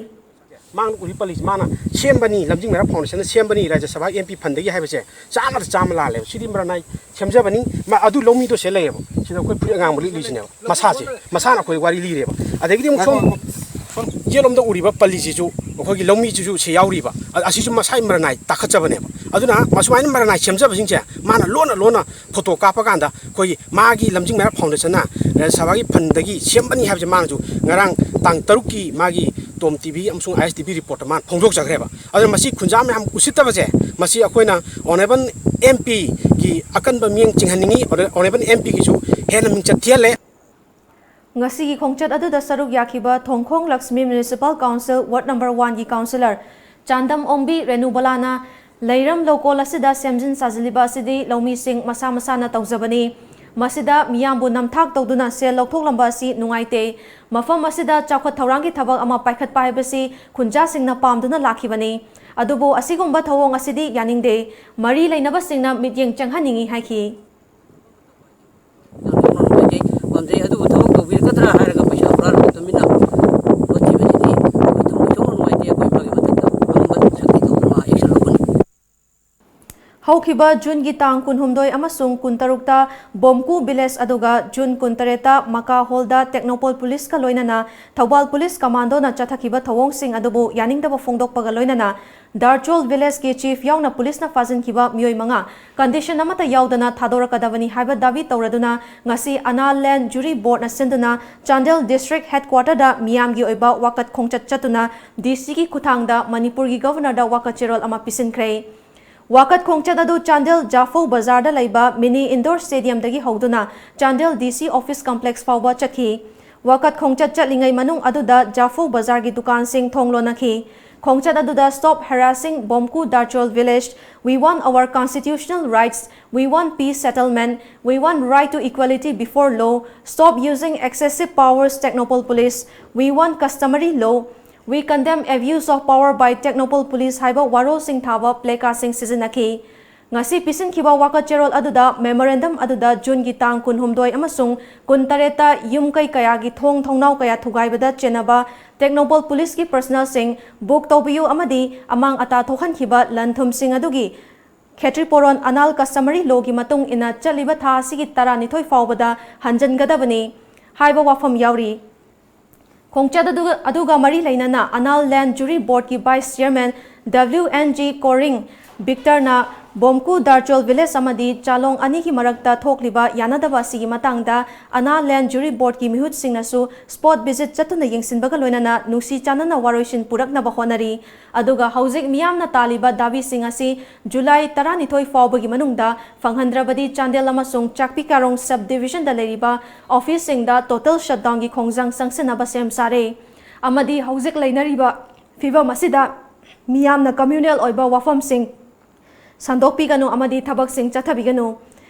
ꯃꯥꯅ ꯎꯔꯤ ꯄꯜꯂꯤꯁꯤ ꯃꯥꯅ ꯁꯦꯝꯕꯅꯤ, ꯂꯝꯖꯤꯡ ꯃꯩꯔꯥ Foundationꯅ ꯁꯦꯝꯕꯅꯤ, ꯔꯥꯖ꯭ꯌ ꯁꯚꯥꯒꯤ ꯑꯦꯝ ꯄꯤ Fundꯗꯒꯤ ꯍꯥꯏꯕꯁꯦ ꯆꯥꯝꯃꯗ ꯆꯥꯝꯃ ꯂꯥꯜꯂꯦꯕ꯫ ꯁꯤꯗꯤ ꯃꯔꯅꯥꯏ ꯁꯦꯝꯖꯕꯅꯤ꯫ ꯃꯥ ꯑꯗꯨ ꯂꯧꯃꯤꯗꯣ ꯁꯦ ꯂꯩꯌꯦꯕ꯫ ꯁꯤꯗ ꯑꯩꯈꯣꯏ ꯐꯨꯔꯤꯠ ꯑꯉꯥꯡꯕ ꯂꯤꯠꯂꯤꯁꯤꯅꯦꯕ꯫ ꯃꯁꯥꯁꯦ, ꯃꯁꯥꯅ ꯑꯩꯈꯣꯏ ꯋꯥꯔꯤ ꯂꯤꯔꯦꯕ꯫ ꯑꯗꯒꯤꯗꯤ ꯑꯃꯨꯛ ꯁꯣꯝ ꯌꯦꯠꯂꯣꯝꯗ ꯎꯔꯤꯕ ꯄꯜꯂꯤꯁꯤꯁꯨ ꯑꯩꯈꯣꯏꯒꯤ ꯂꯧꯃꯤꯁꯤꯁꯨ ꯁꯤ ꯌꯥꯎꯔꯤꯕ꯫ ꯑ-, ꯑꯁꯤꯁꯨ ꯃꯁꯥꯒꯤ ꯃꯔꯅꯥꯏ ꯇꯥꯈꯠꯆꯕꯅꯦꯕ꯫ ꯑꯗꯨꯅ ꯃꯁꯨꯃꯥꯏꯅ ꯃꯔꯅꯥꯏ ꯁꯦꯝꯖꯕꯁꯤꯡꯁꯦ ꯃꯥꯅ ꯂꯣꯟꯅ ꯂꯣꯟꯅ ꯐꯣꯇꯣ ꯀꯥꯞꯄ ꯀꯥꯟꯗ ꯑꯩꯈꯣꯏꯒꯤ ꯃꯥꯒꯤ ꯂꯝꯖꯤꯡ ꯃꯩꯔꯥ Foundationꯅ ꯔꯥꯖ꯭ꯌ ꯁꯚꯥꯒꯤ Fundꯗꯒꯤ ꯁꯦꯝꯕꯅꯤ ꯍꯥꯏꯕꯁꯦ ꯃꯥꯅꯁꯨ ꯉꯔꯥꯡ ꯇꯥꯡ ꯇꯔꯨꯛꯀꯤ ꯃꯥꯒꯤ ꯇꯣꯝ ꯇꯤꯚꯤ ꯑꯃꯁꯨꯡ ꯑꯥꯏ ꯑꯦꯁ ꯇꯤꯚꯤ reportꯇ ꯃꯥꯅ ꯐꯣꯡꯗꯣꯛꯆꯈ꯭ꯔꯦꯕ꯫ ꯑꯗꯨꯅ ꯃꯁꯤ ꯈꯨꯟꯖꯥ ꯃꯌꯥꯝ ꯎꯁꯤꯠꯇꯕꯁꯦ, ꯃꯁꯤ ꯑꯩꯈꯣꯏꯅ Honourable ꯑꯦꯝ ꯄꯤꯒꯤ ꯑꯀꯟꯕ ꯃꯤꯠꯌꯦꯡ ꯆꯤꯡꯍꯟꯅꯤꯡꯉꯤ꯫ Honourable ꯑꯦꯝ ꯄꯤꯒꯤꯁꯨ ꯍꯦꯟꯅ ꯃꯤꯡꯆꯠ ꯊꯤꯍꯜꯂꯦ꯫ ꯉꯁꯤꯒꯤ ꯈꯣꯡꯆꯠ ꯑꯗꯨꯗ ꯁꯔꯨꯛ ꯌꯥꯈꯤꯕ ꯊꯣꯡꯈꯣꯡ Lakshmi Municipal Council Ward number oneꯒꯤ Councillor Chandam ꯑꯣꯡꯕꯤ ꯔꯦꯅꯨꯕꯂꯥꯅ ꯂꯩꯔꯝ ꯂꯧꯀꯣꯜ ꯑꯁꯤꯗ ꯁꯦꯝꯖꯤꯟ ꯁꯥꯖꯤꯜꯂꯤꯕ ꯑꯁꯤꯗꯤ ꯂꯧꯃꯤꯁꯤꯡ ꯃꯁꯥ ꯃꯁꯥꯅ ꯇꯧꯖꯕꯅꯤ꯫ ꯃꯁꯤꯗ ꯃꯤꯌꯥꯝꯕꯨ ꯅꯝꯊꯥꯛ ꯇꯧꯗꯨꯅ ꯁꯦꯜ ꯂꯧꯊꯣꯛꯂꯝꯕ ꯑꯁꯤ ꯅꯨꯡꯉꯥꯏꯇꯦ꯫ ꯃꯐꯝ ꯑꯁꯤꯗ ꯆꯥꯎꯈꯠ ꯊꯧꯔꯥꯡꯒꯤ ꯊꯕꯛ ꯑꯃ ꯄꯥꯏꯈꯠꯄ ꯍꯥꯏꯕꯁꯤ ꯈꯨꯟꯖꯥꯁꯤꯡꯅ ꯄꯥꯝꯗꯨꯅ ꯂꯥꯛꯈꯤꯕꯅꯤ꯫ ꯑꯗꯨꯕꯨ ꯑꯁꯤꯒꯨꯝꯕ ꯊꯧꯑꯣꯡ ꯑꯁꯤꯗꯤ ꯌꯥꯅꯤꯡꯗꯦ꯫ ꯃꯔꯤ ꯂꯩꯅꯕꯁꯤꯡꯅ ꯃꯤꯠꯌꯦꯡ ꯆꯪꯍꯟꯅꯤꯡꯏ ꯍꯥꯏꯈꯤ꯫ ꯌꯥꯝ ꯊꯤꯅ ꯅꯨꯡꯉꯥꯏꯖꯩ, ꯄꯥꯝꯖꯩ꯫ ꯑꯗꯨꯕꯨ ꯊꯕꯛ ꯇꯧꯕꯤꯔꯛꯀꯗ꯭ꯔꯥ ꯍꯥꯏꯔꯒ ꯄꯩꯁꯥ ꯍꯨꯔꯥꯜꯂꯒ ꯇꯨꯃꯤꯟꯅ ꯂꯣꯠꯈꯤꯕꯁꯤꯗꯤ ꯑꯩꯈꯣꯏ ꯊꯃꯣꯏ ꯁꯣꯛꯅ ꯅꯨꯡꯉꯥꯏꯇꯦ꯫ ꯑꯩꯈꯣꯏ ꯃꯥꯒꯤ ꯃꯊꯛꯇ ꯑꯗꯨꯝꯕ ꯁꯛꯇꯤ ꯇꯧꯗꯨꯅ ꯃꯥ action ꯂꯧꯒꯅꯤ꯫ ꯍꯧꯈꯤꯕ ꯖꯨꯟꯒꯤ ꯇꯥꯡ ꯀꯨꯟꯍꯨꯝꯗꯣꯏ ꯑꯃꯁꯨꯡ ꯀꯨꯟꯇꯔꯨꯛꯇ ꯕꯣꯝꯀꯨ village ꯑꯗꯨꯒ ꯖꯨꯟ ꯀꯨꯟꯇꯔꯦꯠꯇ ꯃꯀꯥ hallꯗ Technopol policeꯀ ꯂꯣꯏꯅꯅ ꯊꯧꯕꯥꯜ police commandoꯅ ꯆꯠꯊꯈꯤꯕ ꯊꯧꯑꯣꯡꯁꯤꯡ ꯑꯗꯨꯕꯨ ꯌꯥꯅꯤꯡꯗꯕ ꯐꯣꯡꯗꯣꯛꯄꯒ ꯂꯣꯏꯅꯅ ꯗꯥꯔꯆꯣꯜ villageꯀꯤ chief ꯌꯥꯎꯅ policeꯅ ꯐꯥꯖꯤꯟꯈꯤꯕ ꯃꯤꯑꯣꯏ ꯃꯉꯥ condition ꯑꯃꯠꯇ ꯌꯥꯎꯗꯅ ꯊꯥꯗꯣꯔꯛꯀꯗꯕꯅꯤ ꯍꯥꯏꯕ ꯗꯥꯕꯤ ꯇꯧꯔꯗꯨꯅ ꯉꯁꯤ ꯑꯅꯥ land jury boardꯅ ꯁꯤꯟꯗꯨꯅ ꯆꯥꯟꯗꯦꯜ district headquarterꯗ ꯃꯤꯌꯥꯝꯒꯤ ꯑꯣꯏꯕ ꯋꯥꯀꯠ ꯈꯣꯡꯆꯠ ꯆꯠꯇꯨꯅ DCꯒꯤ ꯈꯨꯠꯊꯥꯡꯗ ꯃꯅꯤꯄꯨꯔꯒꯤ Governorꯗ ꯋꯥꯀꯠ ꯆꯦꯔꯣꯜ ꯑꯃ ꯄꯤꯁꯤꯟꯈ꯭ꯔꯦ꯫ ꯋꯥꯀꯠ ꯈꯣꯡꯆꯠ ꯑꯗꯨ ꯆꯥꯟꯗꯦꯜ ꯖꯥꯐꯧ ꯕꯖꯥꯔꯗ ꯂꯩꯕ mini indoor stadiumꯗꯒꯤ ꯍꯧꯗꯨꯅ Chandel DC office complex ꯐꯥꯎꯕ ꯆꯠꯈꯤ꯫ ꯋꯥꯀꯠ ꯈꯣꯡꯆꯠ ꯆꯠꯂꯤꯉꯩ ꯃꯅꯨꯡ ꯑꯗꯨꯗ ꯖꯥꯐꯧ ꯕꯖꯥꯔꯒꯤ ꯗꯨꯀꯥꯟꯁꯤꯡ ꯊꯣꯡ ꯂꯣꯟꯅꯈꯤ꯫ ꯈꯣꯡꯆꯠ ꯑꯗꯨꯗ Stop Harassing Bomku Darchol Village, We Want Our Constitutional Rights, We Want Peace Settlement, We Want Right to Equality Before Law, Stop Using Excessive Powers Technopole Police, We Want Customary Law, We Condemn Abuse of Power by Technopole Police ꯍꯥꯏꯕ ꯋꯥꯔꯣꯜꯁꯤꯡ ꯊꯥꯕ placardꯁꯤꯡ ꯁꯤꯖꯤꯟꯅꯈꯤ꯫ ꯉꯁꯤ ꯄꯤꯁꯤꯟꯈꯤꯕ ꯋꯥꯀꯠ ꯆꯦꯔꯣꯜ ꯑꯗꯨꯗ memorandum ꯑꯗꯨꯗ ꯖꯨꯟꯒꯤ ꯇꯥꯡ ꯀꯨꯟꯍꯨꯝꯗꯣꯏ ꯑꯃꯁꯨꯡ ꯀꯨꯟꯇꯔꯦꯠꯇ ꯌꯨꯝ ꯀꯩ ꯀꯌꯥꯒꯤ ꯊꯣꯡ ꯊꯣꯡꯅꯥꯎ ꯀꯌꯥ ꯊꯨꯒꯥꯏꯕꯗ ꯆꯦꯟꯅꯕ Technopole Policeꯀꯤ personnelꯁꯤꯡ book ꯇꯧꯕꯤꯌꯨ ꯑꯃꯗꯤ ꯑꯃꯥꯡ ꯑꯇꯥ ꯊꯣꯛꯍꯟꯈꯤꯕ ꯂꯟ ꯊꯨꯝꯁꯤꯡ ꯑꯗꯨꯒꯤ ꯈꯦꯇ꯭ꯔꯤꯄꯣꯔꯣꯟ ꯑꯅꯥꯜ customary lawꯒꯤ ꯃꯇꯨꯡ ꯏꯟꯅ ꯆꯠꯂꯤꯕ ꯊꯥ ꯑꯁꯤꯒꯤ ꯇꯔꯥꯅꯤꯊꯣꯏ ꯐꯥꯎꯕꯗ ꯍꯟꯖꯤꯟꯒꯗꯕꯅꯤ ꯍꯥꯏꯕ ꯋꯥꯐꯝ ꯌꯥꯎꯔꯤ꯫ ꯈꯣꯡꯆꯠ ꯑꯗꯨꯒ, ꯑꯗꯨꯒ ꯃꯔꯤ ꯂꯩꯅꯅ Anal Land Jury Boardꯀꯤ Vice Chairman W N G Koring Victorꯅ ꯕꯣꯝꯀꯨ ꯗꯥꯔꯆꯣꯜ village ꯑꯃꯗꯤ ꯆꯥꯂꯣꯡ ꯑꯅꯤꯒꯤ ꯃꯔꯛꯇ ꯊꯣꯛꯂꯤꯕ ꯌꯥꯅꯗꯕ ꯑꯁꯤꯒꯤ ꯃꯇꯥꯡꯗ ꯑꯅꯥ Land Jury Boardꯀꯤ ꯃꯤꯍꯨꯠꯁꯤꯡꯅꯁꯨ spot visit ꯆꯠꯇꯨꯅ ꯌꯦꯡꯁꯤꯟꯕꯒ ꯂꯣꯏꯅꯅ ꯅꯨꯡꯁꯤ ꯆꯥꯟꯅꯅ ꯋꯥꯔꯣꯏꯁꯤꯟ ꯄꯨꯔꯛꯅꯕ ꯍꯣꯠꯅꯔꯤ꯫ ꯑꯗꯨꯒ ꯍꯧꯖꯤꯛ ꯃꯤꯌꯥꯝꯅ ꯇꯥꯜꯂꯤꯕ ꯗꯥꯕꯤꯁꯤꯡ ꯑꯁꯤ ꯖꯨꯂꯥꯏ ꯇꯔꯥꯅꯤꯊꯣꯏ ꯐꯥꯎꯕꯒꯤ ꯃꯅꯨꯡꯗ ꯐꯪꯍꯟꯗ꯭ꯔꯕꯗꯤ ꯆꯥꯟꯗꯦꯜ ꯑꯃꯁꯨꯡ ꯆꯥꯛꯄꯤ ꯀꯥꯔꯣꯡ sub divisionꯗ ꯂꯩꯔꯤꯕ officeꯁꯤꯡꯗ total shutdownꯒꯤ ꯈꯣꯡꯖꯪ ꯆꯪꯁꯤꯟꯅꯕ ꯁꯦꯝ ꯁꯥꯔꯦ꯫ ꯑꯃꯗꯤ ꯍꯧꯖꯤꯛ ꯂꯩꯅꯔꯤꯕ ꯐꯤꯕꯝ ꯑꯁꯤꯗ ꯃꯤꯌꯥꯝꯅ communal ꯑꯣꯏꯕ ꯋꯥꯐꯝꯁꯤꯡ ꯁꯟꯗꯣꯛꯄꯤꯒꯅꯨ ꯑꯃꯗꯤ ꯊꯕꯛꯁꯤꯡ ꯆꯠꯊꯕꯤꯒꯅꯨ꯫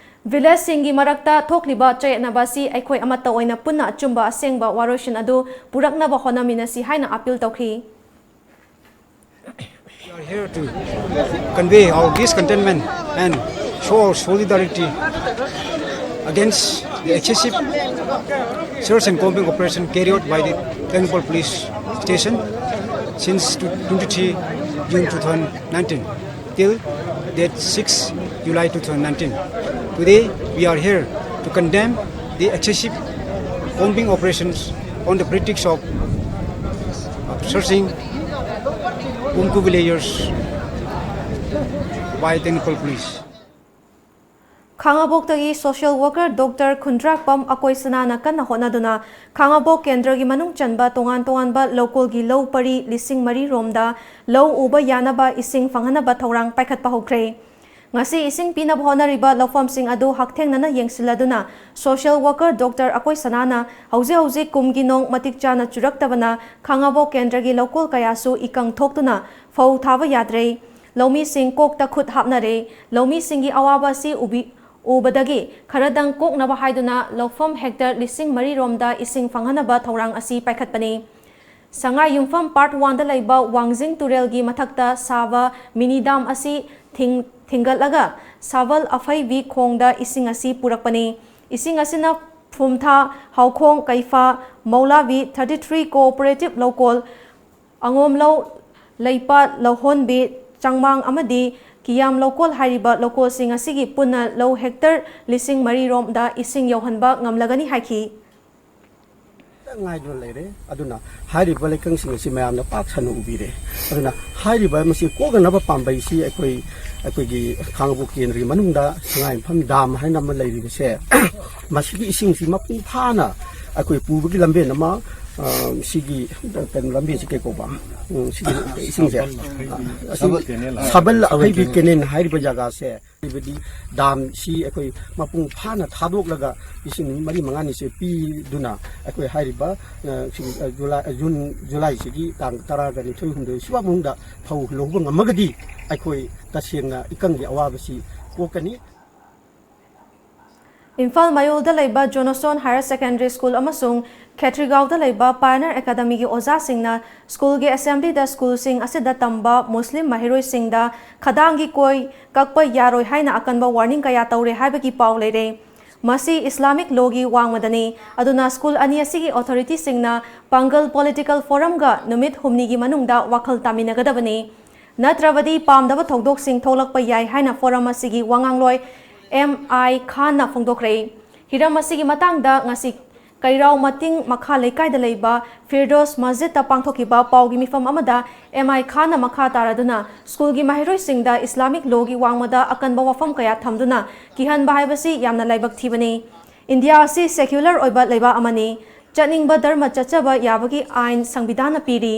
Villageꯁꯤꯡꯒꯤ ꯃꯔꯛꯇ ꯊꯣꯛꯂꯤꯕ ꯆꯌꯦꯠꯅꯕ ꯑꯁꯤ ꯑꯩꯈꯣꯏ ꯑꯃꯠꯇ ꯑꯣꯏꯅ ꯄꯨꯟꯅ ꯑꯆꯨꯝꯕ ꯑꯁꯦꯡꯕ ꯋꯥꯔꯣꯏꯁꯤꯟ ꯑꯗꯨ ꯄꯨꯔꯛꯅꯕ ꯍꯣꯠꯅꯃꯤꯟꯅꯁꯤ ꯍꯥꯏꯅ appeal ꯇꯧꯈꯤ꯫ We are here to convey our discontentment and show our solidarity against the excessive search and combing operation carried out by the Technopole Police Station since twenty-three June two thousand nineteen till date six July two thousand nineteen. Today, we are here to condemn the excessive combing operations on the pretext of searching Bomku villagers by Technopole Police. ꯈꯥꯉꯕꯣꯛꯇꯒꯤ social worker Doctor ꯈꯨꯟꯗ꯭ꯔꯥꯛꯄꯝ ꯑꯀꯣꯏꯁꯅꯥꯅ ꯀꯟꯅ ꯍꯣꯠꯅꯗꯨꯅ ꯈꯥꯉꯕꯣꯛ ꯀꯦꯟꯗ꯭ꯔꯒꯤ ꯃꯅꯨꯡ ꯆꯟꯕ ꯇꯣꯉꯥꯟ ꯇꯣꯉꯥꯟꯕ ꯂꯧꯀꯣꯜꯒꯤ ꯂꯧ ꯄꯔꯤ ꯂꯤꯁꯤꯡ ꯃꯔꯤ ꯔꯣꯝꯗ ꯂꯧ ꯎꯕ ꯌꯥꯅꯕ ꯏꯁꯤꯡ ꯐꯪꯍꯟꯅꯕ ꯊꯧꯔꯥꯡ ꯄꯥꯏꯈꯠꯄ ꯍꯧꯈ꯭ꯔꯦ꯫ ꯉꯁꯤ ꯏꯁꯤꯡ ꯄꯤꯅꯕ ꯍꯣꯠꯅꯔꯤꯕ ꯂꯧꯐꯝꯁꯤꯡ ꯑꯗꯨ ꯍꯛꯊꯦꯡꯅꯅ ꯌꯦꯡꯁꯤꯜꯂꯗꯨꯅ social worker Doctor ꯑꯀꯣꯏ ꯁꯅꯥꯅ ꯍꯧꯖꯤꯛ ꯍꯧꯖꯤꯛ ꯀꯨꯝꯒꯤ ꯅꯣꯡ ꯃꯇꯤꯛ ꯆꯥꯅ ꯆꯨꯔꯛꯇꯕꯅ ꯈꯥꯉꯕꯣꯛ ꯀꯦꯟꯗ꯭ꯔꯒꯤ ꯂꯧꯀꯣꯜ ꯀꯌꯥꯁꯨ ꯏꯀꯪ ꯊꯣꯛꯇꯨꯅ ꯐꯧ ꯊꯥꯕ ꯌꯥꯗ꯭ꯔꯦ꯫ ꯂꯧꯃꯤꯁꯤꯡ ꯀꯣꯛꯇ ꯈꯨꯠ ꯍꯥꯞꯅꯔꯦ꯫ ꯂꯧꯃꯤꯁꯤꯡꯒꯤ ꯑꯋꯥꯕ ꯑꯁꯤ ꯎꯕꯤ-, ꯎꯕꯗꯒꯤ ꯈꯔꯗꯪ ꯀꯣꯛꯅꯕ ꯍꯥꯏꯗꯨꯅ ꯂꯧꯐꯝ hectare ꯂꯤꯁꯤꯡ ꯃꯔꯤ ꯔꯣꯝꯗ ꯏꯁꯤꯡ ꯐꯪꯍꯟꯅꯕ ꯊꯧꯔꯥꯡ ꯑꯁꯤ ꯄꯥꯏꯈꯠꯄꯅꯤ꯫ ꯁꯉꯥꯏ ꯌꯨꯝꯐꯝ Part One ꯗ ꯂꯩꯕ ꯋꯥꯡꯖꯤꯡ ꯇꯨꯔꯦꯜꯒꯤ ꯃꯊꯛꯇ ꯁꯥꯕ mini dam ꯑꯁꯤ ꯊꯤꯡ-, ꯊꯤꯡꯒꯠꯂꯒ ꯁꯥꯕꯜ ꯑꯐꯩꯕꯤ ꯈꯣꯡꯗ ꯏꯁꯤꯡ ꯑꯁꯤ ꯄꯨꯔꯛꯄꯅꯤ꯫ ꯏꯁꯤꯡ ꯑꯁꯤꯅ ꯐꯨꯝꯊꯥ, ꯍꯥꯎꯈꯣꯡ, ꯀꯩꯐꯥ, ꯃꯧꯂꯥꯕꯤ thirty three cooperative ꯂꯧꯀꯣꯜ, ꯑꯉꯣꯝꯂꯧ, ꯂꯩꯄꯥꯠ, ꯂꯧꯍꯣꯟꯕꯤ, ꯆꯥꯡꯃꯥꯡ ꯑꯃꯗꯤ ꯀꯤꯌꯥꯝ ꯂꯧꯀꯣꯜ ꯍꯥꯏꯔꯤꯕ ꯂꯧꯀꯣꯜꯁꯤꯡ ꯑꯁꯤꯒꯤ ꯄꯨꯟꯅ ꯂꯧ hectare ꯂꯤꯁꯤꯡ ꯃꯔꯤ ꯔꯣꯝꯗ ꯏꯁꯤꯡ ꯌꯧꯍꯟꯕ ꯉꯝꯂꯒꯅꯤ ꯍꯥꯏꯈꯤ꯫ ꯉꯥꯏꯗꯨꯅ ꯂꯩꯔꯦ꯫ ꯑꯗꯨꯅ ꯍꯥꯏꯔꯤꯕ ꯂꯩꯀꯪꯁꯤꯡ ꯑꯁꯤ ꯃꯌꯥꯝꯅ ꯄꯥꯛ ꯁꯟꯅ ꯎꯕꯤꯔꯦ꯫ ꯑꯗꯨꯅ ꯍꯥꯏꯔꯤꯕ ꯃꯁꯤ ꯀꯣꯛꯅꯅꯕ ꯄꯥꯝꯕꯩꯁꯤ ꯑꯩꯈꯣꯏ, ꯑꯩꯈꯣꯏꯒꯤ ꯈꯥꯉꯕꯣꯛ ꯀꯦꯟꯗ꯭ꯔꯒꯤ ꯃꯅꯨꯡꯗ ꯁꯉꯥꯏ ꯌꯨꯝꯐꯝ dam ꯍꯥꯏꯅ ꯑꯃ ꯂꯩꯔꯤꯕꯁꯦ, ꯃꯁꯤꯒꯤ ꯏꯁꯤꯡꯁꯤ ꯃꯄꯨꯡ ꯐꯥꯅ ꯑꯩꯈꯣꯏ ꯄꯨꯕꯒꯤ ꯂꯝꯕꯦꯟ ꯑꯃ, ꯑ, ꯁꯤꯒꯤ ꯀꯩꯅꯣ ꯂꯝꯕꯦꯟꯁꯤ ꯀꯩ ꯀꯧꯕ? ꯎꯝ, ꯁꯤꯒꯤ ꯏꯁꯤꯡꯁꯦ, ꯑ, ꯑꯁꯤ ꯁꯥꯕꯜ ꯑꯐꯩꯕꯤ canal ꯍꯥꯏꯔꯤꯕ ꯖꯒꯥꯁꯦ, ꯍꯥꯏꯕꯗꯤ dam ꯁꯤ ꯑꯩꯈꯣꯏ ꯃꯄꯨꯡ ꯐꯥꯅ ꯊꯥꯗꯣꯛꯂꯒ ꯏꯁꯤꯡ ꯅꯨꯃꯤꯠ ꯃꯔꯤ ꯃꯉꯥꯅꯤꯁꯦ ꯄꯤꯗꯨꯅ ꯑꯩꯈꯣꯏ ꯍꯥꯏꯔꯤꯕ, ꯑ, ꯁꯤ, ꯑ, ꯖꯨꯂꯥꯏ, ꯑ, ꯖꯨꯟ, ꯖꯨꯂꯥꯏꯁꯤꯒꯤ ꯇꯥꯡ ꯇꯔꯥꯒ ꯅꯤꯊꯣꯏ ꯍꯨꯝꯗꯣꯏ ꯁꯤꯐꯥꯎ ꯃꯅꯨꯡꯗ ꯐꯧ ꯂꯧꯕ ꯉꯝꯃꯒꯗꯤ ꯑꯩꯈꯣꯏ ꯇꯁꯦꯡꯅ ꯏꯀꯪꯒꯤ ꯑꯋꯥꯕꯁꯤ ꯀꯣꯛꯀꯅꯤ꯫ ꯏꯝꯐꯥꯜ ꯃꯌꯣꯜꯗ ꯂꯩꯕ Johnson Higher Secondary School ꯑꯃꯁꯨꯡ ꯈꯦꯇ꯭ꯔꯤꯒꯥꯎꯗ ꯂꯩꯕ Pioneer Academyꯒꯤ ꯑꯣꯖꯥꯁꯤꯡꯅ ꯁ꯭ꯀꯨꯜꯒꯤ assemblyꯗ ꯁ꯭ꯀꯨꯜꯁꯤꯡ ꯑꯁꯤꯗ ꯇꯝꯕ ꯃꯨꯁꯂꯤꯝ ꯃꯍꯩꯔꯣꯏꯁꯤꯡꯗ ꯈꯗꯥꯡꯒꯤ ꯀꯣꯏ ꯀꯛꯄ ꯌꯥꯔꯣꯏ ꯍꯥꯏꯅ ꯑꯀꯟꯕ warning ꯀꯌꯥ ꯇꯧꯔꯦ ꯍꯥꯏꯕꯒꯤ ꯄꯥꯎ ꯂꯩꯔꯦ꯫ ꯃꯁꯤ Islamic lawꯒꯤ ꯋꯥꯡꯃꯗꯅꯤ꯫ ꯑꯗꯨꯅ ꯁ꯭ꯀꯨꯜ ꯑꯅꯤ ꯑꯁꯤꯒꯤ authorityꯁꯤꯡꯅ ꯄꯥꯡꯒꯜ political forumꯒ ꯅꯨꯃꯤꯠ ꯍꯨꯝꯅꯤꯒꯤ ꯃꯅꯨꯡꯗ ꯋꯥꯈꯜ ꯇꯥꯃꯤꯟꯅꯒꯗꯕꯅꯤ꯫ ꯅꯠꯇ꯭ꯔꯕꯗꯤ ꯄꯥꯝꯗꯕ ꯊꯧꯗꯣꯛꯁꯤꯡ ꯊꯣꯛꯂꯛꯄ ꯌꯥꯏ ꯍꯥꯏꯅ forum ꯑꯁꯤꯒꯤ ꯋꯥꯉꯥꯡꯂꯣꯏ ꯑꯦꯝ ꯑꯥꯏ ꯈꯥꯟꯅ ꯐꯣꯡꯗꯣꯛꯈ꯭ꯔꯦ꯫ ꯍꯤꯔꯝ ꯑꯁꯤꯒꯤ ꯃꯇꯥꯡꯗ ꯉꯁꯤ ꯀꯩꯔꯥꯎ ꯃꯇꯤꯡ ꯃꯈꯥ ꯂꯩꯀꯥꯏꯗ ꯂꯩꯕ ꯐꯤꯔꯗꯣꯁ ꯃꯁꯖꯤꯗꯇ ꯄꯥꯡꯊꯣꯛꯈꯤꯕ ꯄꯥꯎꯒꯤ ꯃꯤꯐꯝ ꯑꯃꯗ ꯑꯦꯝ ꯑꯥꯏ ꯈꯥꯟꯅ ꯃꯈꯥ ꯇꯥꯔꯗꯨꯅ ꯁ꯭ꯀꯨꯜꯒꯤ ꯃꯍꯩꯔꯣꯏꯁꯤꯡꯗ Islamic lawꯒꯤ ꯋꯥꯡꯃꯗ ꯑꯀꯟꯕ ꯋꯥꯐꯝ ꯀꯌꯥ ꯊꯝꯗꯨꯅ ꯀꯤꯍꯟꯕ ꯍꯥꯏꯕꯁꯤ ꯌꯥꯝꯅ ꯂꯥꯏꯕꯛ ꯊꯤꯕꯅꯤ꯫ ꯏꯟꯗꯤꯌꯥ ꯑꯁꯤ secular ꯑꯣꯏꯕ ꯂꯩꯕꯥꯛ ꯑꯃꯅꯤ꯫ ꯆꯠꯅꯤꯡꯕ ꯙꯔꯃ ꯆꯠꯆꯕ ꯌꯥꯕꯒꯤ ꯑꯥꯏꯟ ꯁꯪꯕꯤꯙꯥꯟꯅ ꯄꯤꯔꯤ꯫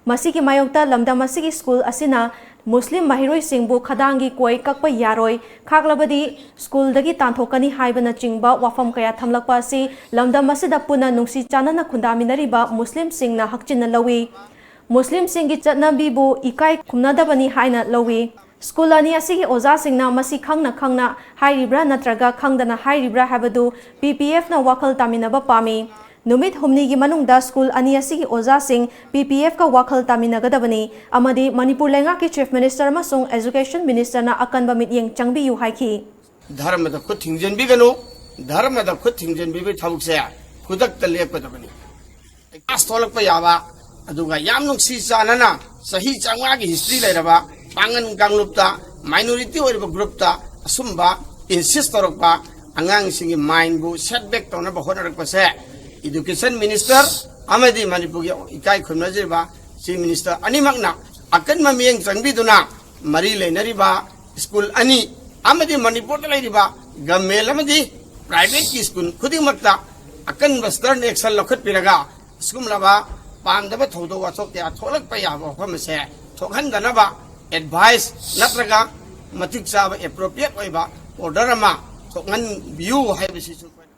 ꯃꯁꯤꯒꯤ ꯃꯥꯌꯣꯛꯇ ꯂꯝꯗꯝ ꯑꯁꯤꯒꯤ ꯁ꯭ꯀꯨꯜ ꯑꯁꯤꯅ ꯃꯨꯁꯂꯤꯝ ꯃꯍꯩꯔꯣꯏꯁꯤꯡꯕꯨ ꯈꯗꯥꯡꯒꯤ ꯀꯣꯏ ꯀꯛꯄ ꯌꯥꯔꯣꯏ, ꯈꯥꯛꯂꯕꯗꯤ ꯁ꯭ꯀꯨꯜꯗꯒꯤ ꯇꯥꯟꯊꯣꯛꯀꯅꯤ ꯍꯥꯏꯕꯅꯆꯤꯡꯕ ꯋꯥꯐꯝ ꯀꯌꯥ ꯊꯝꯂꯛꯄ ꯑꯁꯤ ꯂꯝꯗꯝ ꯑꯁꯤꯗ ꯄꯨꯟꯅ ꯅꯨꯡꯁꯤ ꯆꯥꯟꯅꯅ ꯈꯨꯟꯗꯥꯃꯤꯟꯅꯔꯤꯕ ꯃꯨꯁꯂꯤꯝꯁꯤꯡꯅ ꯍꯛꯆꯤꯟꯅ ꯂꯧꯏ꯫ ꯃꯨꯁꯂꯤꯝꯁꯤꯡꯒꯤ ꯆꯠꯅꯕꯤꯕꯨ ꯏꯀꯥꯏ ꯈꯨꯝꯅꯗꯕꯅꯤ ꯍꯥꯏꯅ ꯂꯧꯏ꯫ ꯁ꯭ꯀꯨꯜ ꯑꯅꯤ ꯑꯁꯤꯒꯤ ꯑꯣꯖꯥꯁꯤꯡꯅ ꯃꯁꯤ ꯈꯪꯅ ꯈꯪꯅ ꯍꯥꯏꯔꯤꯕ꯭ꯔꯥ ꯅꯠꯇ꯭ꯔꯒ ꯈꯪꯗꯅ ꯍꯥꯏꯔꯤꯕ꯭ꯔꯥ ꯍꯥꯏꯕꯗꯨ ꯄꯤ ꯄꯤ ꯑꯦꯐꯅ ꯋꯥꯈꯜ ꯇꯥꯃꯤꯟꯅꯕ ꯄꯥꯝꯃꯤ꯫ ꯅꯨꯃꯤꯠ ꯍꯨꯝꯅꯤꯒꯤ ꯃꯅꯨꯡꯗ ꯁ꯭ꯀꯨꯜ ꯑꯅꯤ ꯑꯁꯤꯒꯤ ꯑꯣꯖꯥꯁꯤꯡ ꯄꯤ ꯄꯤ ꯑꯦꯐꯀ ꯋꯥꯈꯜ ꯇꯥꯃꯤꯟꯅꯒꯗꯕꯅꯤ ꯑꯃꯗꯤ ꯃꯅꯤꯄꯨꯔ ꯂꯩꯉꯥꯛꯀꯤ Chief Minister ꯑꯃꯁꯨꯡ Education Ministerꯅ ꯑꯀꯟꯕ ꯃꯤꯠꯌꯦꯡ ꯆꯪꯕꯤꯌꯨ ꯍꯥꯏꯈꯤ꯫ ꯙꯔꯃꯗ ꯈꯨꯠ ꯊꯤꯡꯖꯤꯟꯕꯤꯒꯅꯨ꯫ ꯙꯔꯃꯗ ꯈꯨꯠ ꯊꯤꯡꯖꯤꯟꯕꯤꯕꯒꯤ ꯊꯕꯛꯁꯦ ꯈꯨꯗꯛꯇ ꯂꯦꯞꯀꯗꯕꯅꯤ꯫ ꯀ꯭ꯂꯥꯁ ꯊꯣꯛꯂꯛꯄ ꯌꯥꯕ, ꯑꯗꯨꯒ ꯌꯥꯝ ꯅꯨꯡꯁꯤ ꯆꯥꯟꯅꯅ ꯆꯍꯤ ꯆꯥꯝꯃꯉꯥꯒꯤ history ꯂꯩꯔꯕ ꯄꯥꯡꯒꯟ ꯀꯥꯡꯂꯨꯞꯇ, minority ꯑꯣꯏꯔꯤꯕ groupꯇ ꯑꯁꯨꯝꯕ insist ꯇꯧꯔꯛꯄ, ꯑꯉꯥꯡꯁꯤꯡꯒꯤ mindꯕꯨ setback ꯇꯧꯅꯕ ꯍꯣꯠꯅꯔꯛꯄꯁꯦ Education Minister ꯑꯃꯗꯤ ꯃꯅꯤꯄꯨꯔꯒꯤ ꯏꯀꯥꯏ ꯈꯨꯝꯅꯖꯔꯤꯕ Chief Minister ꯑꯅꯤꯃꯛꯅ ꯑꯀꯟꯕ ꯃꯤꯠꯌꯦꯡ ꯆꯪꯕꯤꯗꯨꯅ ꯃꯔꯤ ꯂꯩꯅꯔꯤꯕ ꯁ꯭ꯀꯨꯜ ꯑꯅꯤ ꯑꯃꯗꯤ ꯃꯅꯤꯄꯨꯔꯗ ꯂꯩꯔꯤꯕ government ꯑꯃꯗꯤ privateꯀꯤ ꯁ꯭ꯀꯨꯜ ꯈꯨꯗꯤꯡꯃꯛꯇ ꯑꯀꯟꯕ stern action ꯂꯧꯈꯠꯄꯤꯔꯒ ꯑꯁꯤꯒꯨꯝꯂꯕ ꯄꯥꯝꯗꯕ ꯊꯧꯗꯣꯛ ꯋꯥꯊꯣꯛ ꯀꯌꯥ ꯊꯣꯛꯂꯛꯄ ꯌꯥꯕ ꯋꯥꯐꯝ ꯑꯁꯦ ꯊꯣꯛꯍꯟꯗꯅꯕ advice ꯅꯠꯇ꯭ꯔꯒ ꯃꯇꯤꯛ ꯆꯥꯕ appropriate ꯑꯣꯏꯕ order ꯑꯃ ꯊꯣꯛꯍꯟꯕꯤꯌꯨ ꯍꯥꯏꯕꯁꯤꯁꯨ ꯑꯩꯈꯣꯏꯅ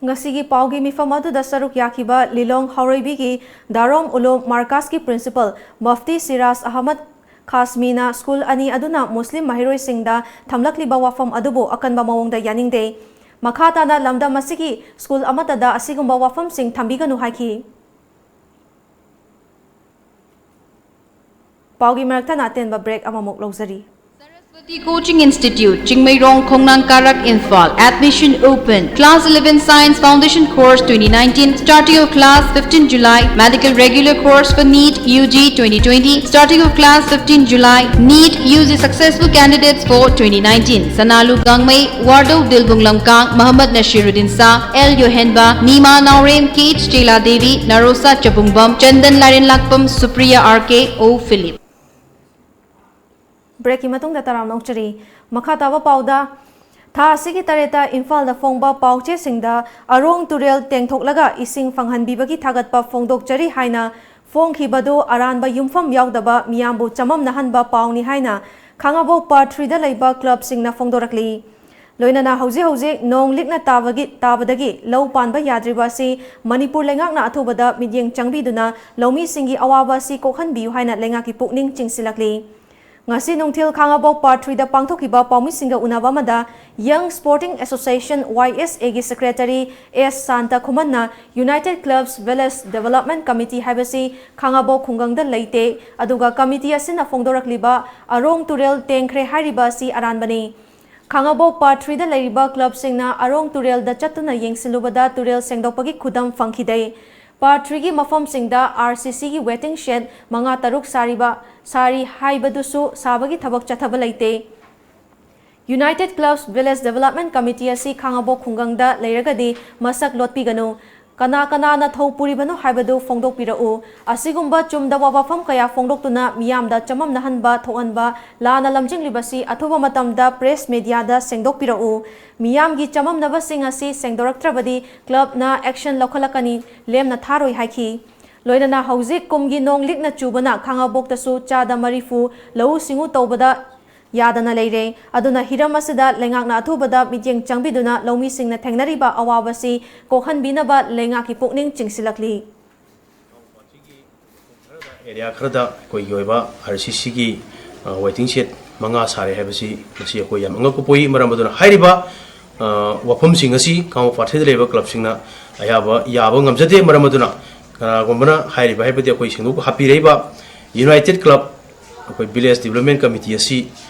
ꯉꯁꯤꯒꯤ ꯄꯥꯎꯒꯤ ꯃꯤꯐꯝ ꯑꯗꯨꯗ ꯁꯔꯨꯛ ꯌꯥꯈꯤꯕ ꯂꯤꯂꯣꯡ ꯍꯥꯎꯔꯩꯕꯤꯒꯤ ꯗꯥꯔꯣꯝ ꯎꯂꯨꯝ ꯃꯥꯔꯀꯥꯁꯀꯤ principal ꯃꯐꯇꯤ ꯁꯤꯔꯥꯖ ꯑꯍꯃꯗ ꯈꯥꯁꯃꯤꯅ ꯁ꯭ꯀꯨꯜ ꯑꯅꯤ ꯑꯗꯨꯅ ꯃꯨꯁꯂꯤꯝ ꯃꯍꯩꯔꯣꯏꯁꯤꯡꯗ ꯊꯝꯂꯛꯂꯤꯕ ꯋꯥꯐꯝ ꯑꯗꯨꯕꯨ ꯑꯀꯟꯕ ꯃꯑꯣꯡꯗ ꯌꯥꯅꯤꯡꯗꯦ꯫ ꯃꯈꯥ ꯇꯥꯅ ꯂꯝꯗꯝ ꯑꯁꯤꯒꯤ ꯁ꯭ꯀꯨꯜ ꯑꯃꯠꯇꯗ ꯑꯁꯤꯒꯨꯝꯕ ꯋꯥꯐꯝꯁꯤꯡ ꯊꯝꯕꯤꯒꯅꯨ ꯍꯥꯏꯈꯤ꯫ ꯄꯥꯎꯒꯤ ꯃꯔꯛꯇ ꯑꯇꯦꯟꯕ break ꯑꯃꯃꯨꯛ ꯂꯧꯖꯔꯤ꯫ Saraswati Coaching Institute, Chingmeirong, Khongnang Karak, Imphal. Admission open. Class eleven Science Foundation Course twenty nineteen. Starting of class fifteen July. Medical regular course for NEET U G twenty twenty. Starting of class fifteen July. NEET U G successful candidates for twenty nineteen. Sanalu Gangmei, Wardo Dilbung Lamkang, Muhammad Nashiruddin Shah, L Yohenba, Nima Naorem, K H Chela Devi, Narosa Chabungbam, Chandan Lairenlakpam, Supriya R K, O Philip. Breakꯀꯤ ꯃꯇꯨꯡꯗ ꯇꯔꯥꯝꯅ ꯑꯣꯛꯆꯔꯤ꯫ ꯃꯈꯥ ꯇꯥꯕ ꯄꯥꯎꯗ, ꯊꯥ ꯑꯁꯤꯒꯤ ꯇꯔꯦꯠꯇ ꯏꯝꯐꯥꯜꯗ ꯐꯣꯡꯕ ꯄꯥꯎꯆꯦꯁꯤꯡꯗ ꯑꯔꯣꯡ ꯇꯨꯔꯦꯜ ꯇꯦꯡꯊꯣꯛꯂꯒ ꯏꯁꯤꯡ ꯐꯪꯍꯟꯕꯤꯕꯒꯤ ꯊꯥꯒꯠꯄ ꯐꯣꯡꯗꯣꯛꯆꯔꯤ ꯍꯥꯏꯅ ꯐꯣꯡꯈꯤꯕꯗꯨ ꯑꯔꯥꯟꯕ ꯌꯨꯝꯐꯝ ꯌꯥꯎꯗꯕ ꯃꯤꯌꯥꯝꯕꯨ ꯆꯃꯝꯅꯍꯟꯕ ꯄꯥꯎꯅꯤ ꯍꯥꯏꯅ ꯈꯥꯉꯕꯣꯛ ꯄꯥꯔꯠ ꯊ꯭ꯔꯤꯗ ꯂꯩꯕ ꯀ꯭ꯂꯕꯁꯤꯡꯅ ꯐꯣꯡꯗꯣꯔꯛꯂꯤ꯫ ꯂꯣꯏꯅꯅ ꯍꯧꯖꯤꯛ ꯍꯧꯖꯤꯛ ꯅꯣꯡ ꯂꯤꯛꯅ ꯇꯥꯕꯒꯤ, ꯇꯥꯕꯗꯒꯤ ꯂꯧ ꯄꯥꯟꯕ ꯌꯥꯗ꯭ꯔꯤꯕ ꯑꯁꯤ ꯃꯅꯤꯄꯨꯔ ꯂꯩꯉꯥꯛꯅ ꯑꯊꯨꯕꯗ ꯃꯤꯠꯌꯦꯡ ꯆꯪꯕꯤꯗꯨꯅ ꯂꯧꯃꯤꯁꯤꯡꯒꯤ ꯑꯋꯥꯕ ꯑꯁꯤ ꯀꯣꯛꯍꯟꯕꯤꯌꯨ ꯍꯥꯏꯅ ꯂꯩꯉꯥꯛꯀꯤ ꯄꯨꯛꯅꯤꯡ ꯆꯤꯡꯁꯤꯜꯂꯛꯂꯤ꯫ ꯉꯁꯤ ꯅꯨꯡꯊꯤꯜ ꯈꯥꯉꯕꯣꯛ ꯄꯥꯔꯠ ꯊ꯭ꯔꯤꯗ ꯄꯥꯡꯊꯣꯛꯈꯤꯕ ꯄꯥꯎꯃꯤꯁꯤꯡꯒ ꯎꯅꯕ ꯑꯃꯗ Young Sporting Association, Y S A, ꯒꯤ ꯁꯦꯀ꯭ꯔꯦꯇꯔꯤ ꯑꯦꯁ Santa ꯈꯨꯃꯟꯅ United Clubs Village Development Committee ꯍꯥꯏꯕꯁꯤ ꯈꯥꯉꯕꯣꯛ ꯈꯨꯡꯒꯪꯗ ꯂꯩꯇꯦ, ꯑꯗꯨꯒ ꯀꯃꯤꯇꯤ ꯑꯁꯤꯅ ꯐꯣꯡꯗꯣꯔꯛꯂꯤꯕ ꯑꯔꯣꯡ ꯇꯨꯔꯦꯜ ꯇꯦꯡꯈ꯭ꯔꯦ ꯍꯥꯏꯔꯤꯕ ꯑꯁꯤ ꯑꯔꯥꯟꯕꯅꯤ꯫ ꯈꯥꯉꯕꯣꯛ ꯄꯥꯔꯠ ꯊ꯭ꯔꯤꯗ ꯂꯩꯔꯤꯕ ꯀ꯭ꯂꯕꯁꯤꯡꯅ ꯑꯔꯣꯡ ꯇꯨꯔꯦꯜꯗ ꯆꯠꯇꯨꯅ ꯌꯦꯡꯁꯤꯜꯂꯨꯕꯗ ꯇꯨꯔꯦꯜ ꯁꯦꯡꯗꯣꯛꯄꯒꯤ ꯈꯨꯗꯝ ꯐꯪꯈꯤꯗꯦ꯫ ꯄꯥꯔꯠ ꯊ꯭ꯔꯤꯒꯤ ꯃꯐꯝꯁꯤꯡꯗ R C C ꯒꯤ waiting shed ꯃꯉꯥ ꯇꯔꯨꯛ ꯁꯥꯔꯤꯕ, ꯁꯥꯔꯤ ꯍꯥꯏꯕꯗꯨꯁꯨ ꯁꯥꯕꯒꯤ ꯊꯕꯛ ꯆꯠꯊꯕ ꯂꯩꯇꯦ꯫ United Clubs Village Development Committee ꯑꯁꯤ ꯈꯥꯉꯕꯣꯛ ꯈꯨꯡꯒꯪꯗ ꯂꯩꯔꯒꯗꯤ ꯃꯁꯛ ꯂꯣꯠꯄꯤꯒꯅꯨ꯫ ꯀꯅꯥ ꯀꯅꯥꯅ ꯊꯧ ꯄꯨꯔꯤꯕꯅꯣ ꯍꯥꯏꯕꯗꯨ ꯐꯣꯡꯗꯣꯛꯄꯤꯔꯛꯎ꯫ ꯑꯁꯤꯒꯨꯝꯕ ꯆꯨꯝꯗꯕ ꯋꯥꯐꯝ ꯀꯌꯥ ꯐꯣꯡꯗꯣꯛꯇꯨꯅ ꯃꯤꯌꯥꯝꯗ ꯆꯃꯝꯅꯍꯟꯕ ꯊꯣꯛꯍꯟꯕ, ꯂꯥꯟꯅ ꯂꯝꯖꯤꯡꯂꯤꯕꯁꯤ ꯑꯊꯨꯕ ꯃꯇꯝꯗ press media ꯗ ꯁꯦꯡꯗꯣꯛꯄꯤꯔꯛꯎ꯫ ꯃꯤꯌꯥꯝꯒꯤ ꯆꯃꯝꯅꯕꯁꯤꯡ ꯑꯁꯤ ꯁꯦꯡꯗꯣꯔꯛꯇ꯭ꯔꯕꯗꯤ club ꯅ action ꯂꯧꯈꯠꯂꯛꯀꯅꯤ, ꯂꯦꯝꯅ ꯊꯥꯔꯣꯏ ꯍꯥꯏꯈꯤ꯫ ꯂꯣꯏꯅꯅ ꯍꯧꯖꯤꯛ ꯀꯨꯝꯒꯤ ꯅꯣꯡ ꯂꯤꯛꯅ ꯆꯨꯕꯅ ꯈꯥꯉꯕꯣꯛꯇꯁꯨ ꯆꯥꯗ ꯃꯔꯤꯐꯨ ꯂꯧꯎ ꯁꯤꯡꯎ ꯇꯧꯕꯗ ꯌꯥꯗꯅ ꯂꯩꯔꯦ꯫ ꯑꯗꯨꯅ ꯍꯤꯔꯝ ꯑꯁꯤꯗ ꯂꯩꯉꯥꯛꯅ ꯑꯊꯨꯕꯗ ꯃꯤꯠꯌꯦꯡ ꯆꯪꯕꯤꯗꯨꯅ ꯂꯧꯃꯤꯁꯤꯡꯅ ꯊꯦꯡꯅꯔꯤꯕ ꯑꯋꯥꯕꯁꯤ ꯀꯣꯛꯍꯟꯕꯤꯅꯕ ꯂꯩꯉꯥꯛꯀꯤ ꯄꯨꯛꯅꯤꯡ ꯆꯤꯡꯁꯤꯜꯂꯛꯂꯤ꯫ ꯑꯦꯔꯤꯌꯥ ꯈꯔꯗ ꯑꯩꯈꯣꯏꯒꯤ ꯑꯣꯏꯕ R C C ꯒꯤ waiting shed ꯃꯉꯥ ꯁꯥꯔꯦ ꯍꯥꯏꯕꯁꯤ ꯃꯁꯤ ꯑꯩꯈꯣꯏ ꯌꯥꯝ ꯑꯉꯛꯄ ꯄꯣꯛꯏ꯫ ꯃꯔꯝ ꯑꯗꯨꯅ ꯍꯥꯏꯔꯤꯕ ꯋꯥꯐꯝꯁꯤꯡ ꯑꯁꯤ ꯈꯥꯉꯕꯣꯛ ꯄꯥꯔꯠ ꯊ꯭ꯔꯤꯗ ꯂꯩꯔꯤꯕ ꯀ꯭ꯂꯕꯁꯤꯡꯅ ꯑꯌꯥꯕ ꯌꯥꯕ ꯉꯝꯖꯗꯦ꯫ ꯃꯔꯝ ꯑꯗꯨꯅ ꯀꯅꯥꯒꯨꯝꯕꯅ ꯍꯥꯏꯔꯤꯕ ꯍꯥꯏꯕꯗꯤ ꯑꯩꯈꯣꯏ ꯁꯦꯡꯗꯣꯛ ꯍꯥꯞꯄꯤꯔꯛꯏꯕ United Club, ꯑꯩꯈꯣꯏ Village Development Committee ꯑꯁꯤ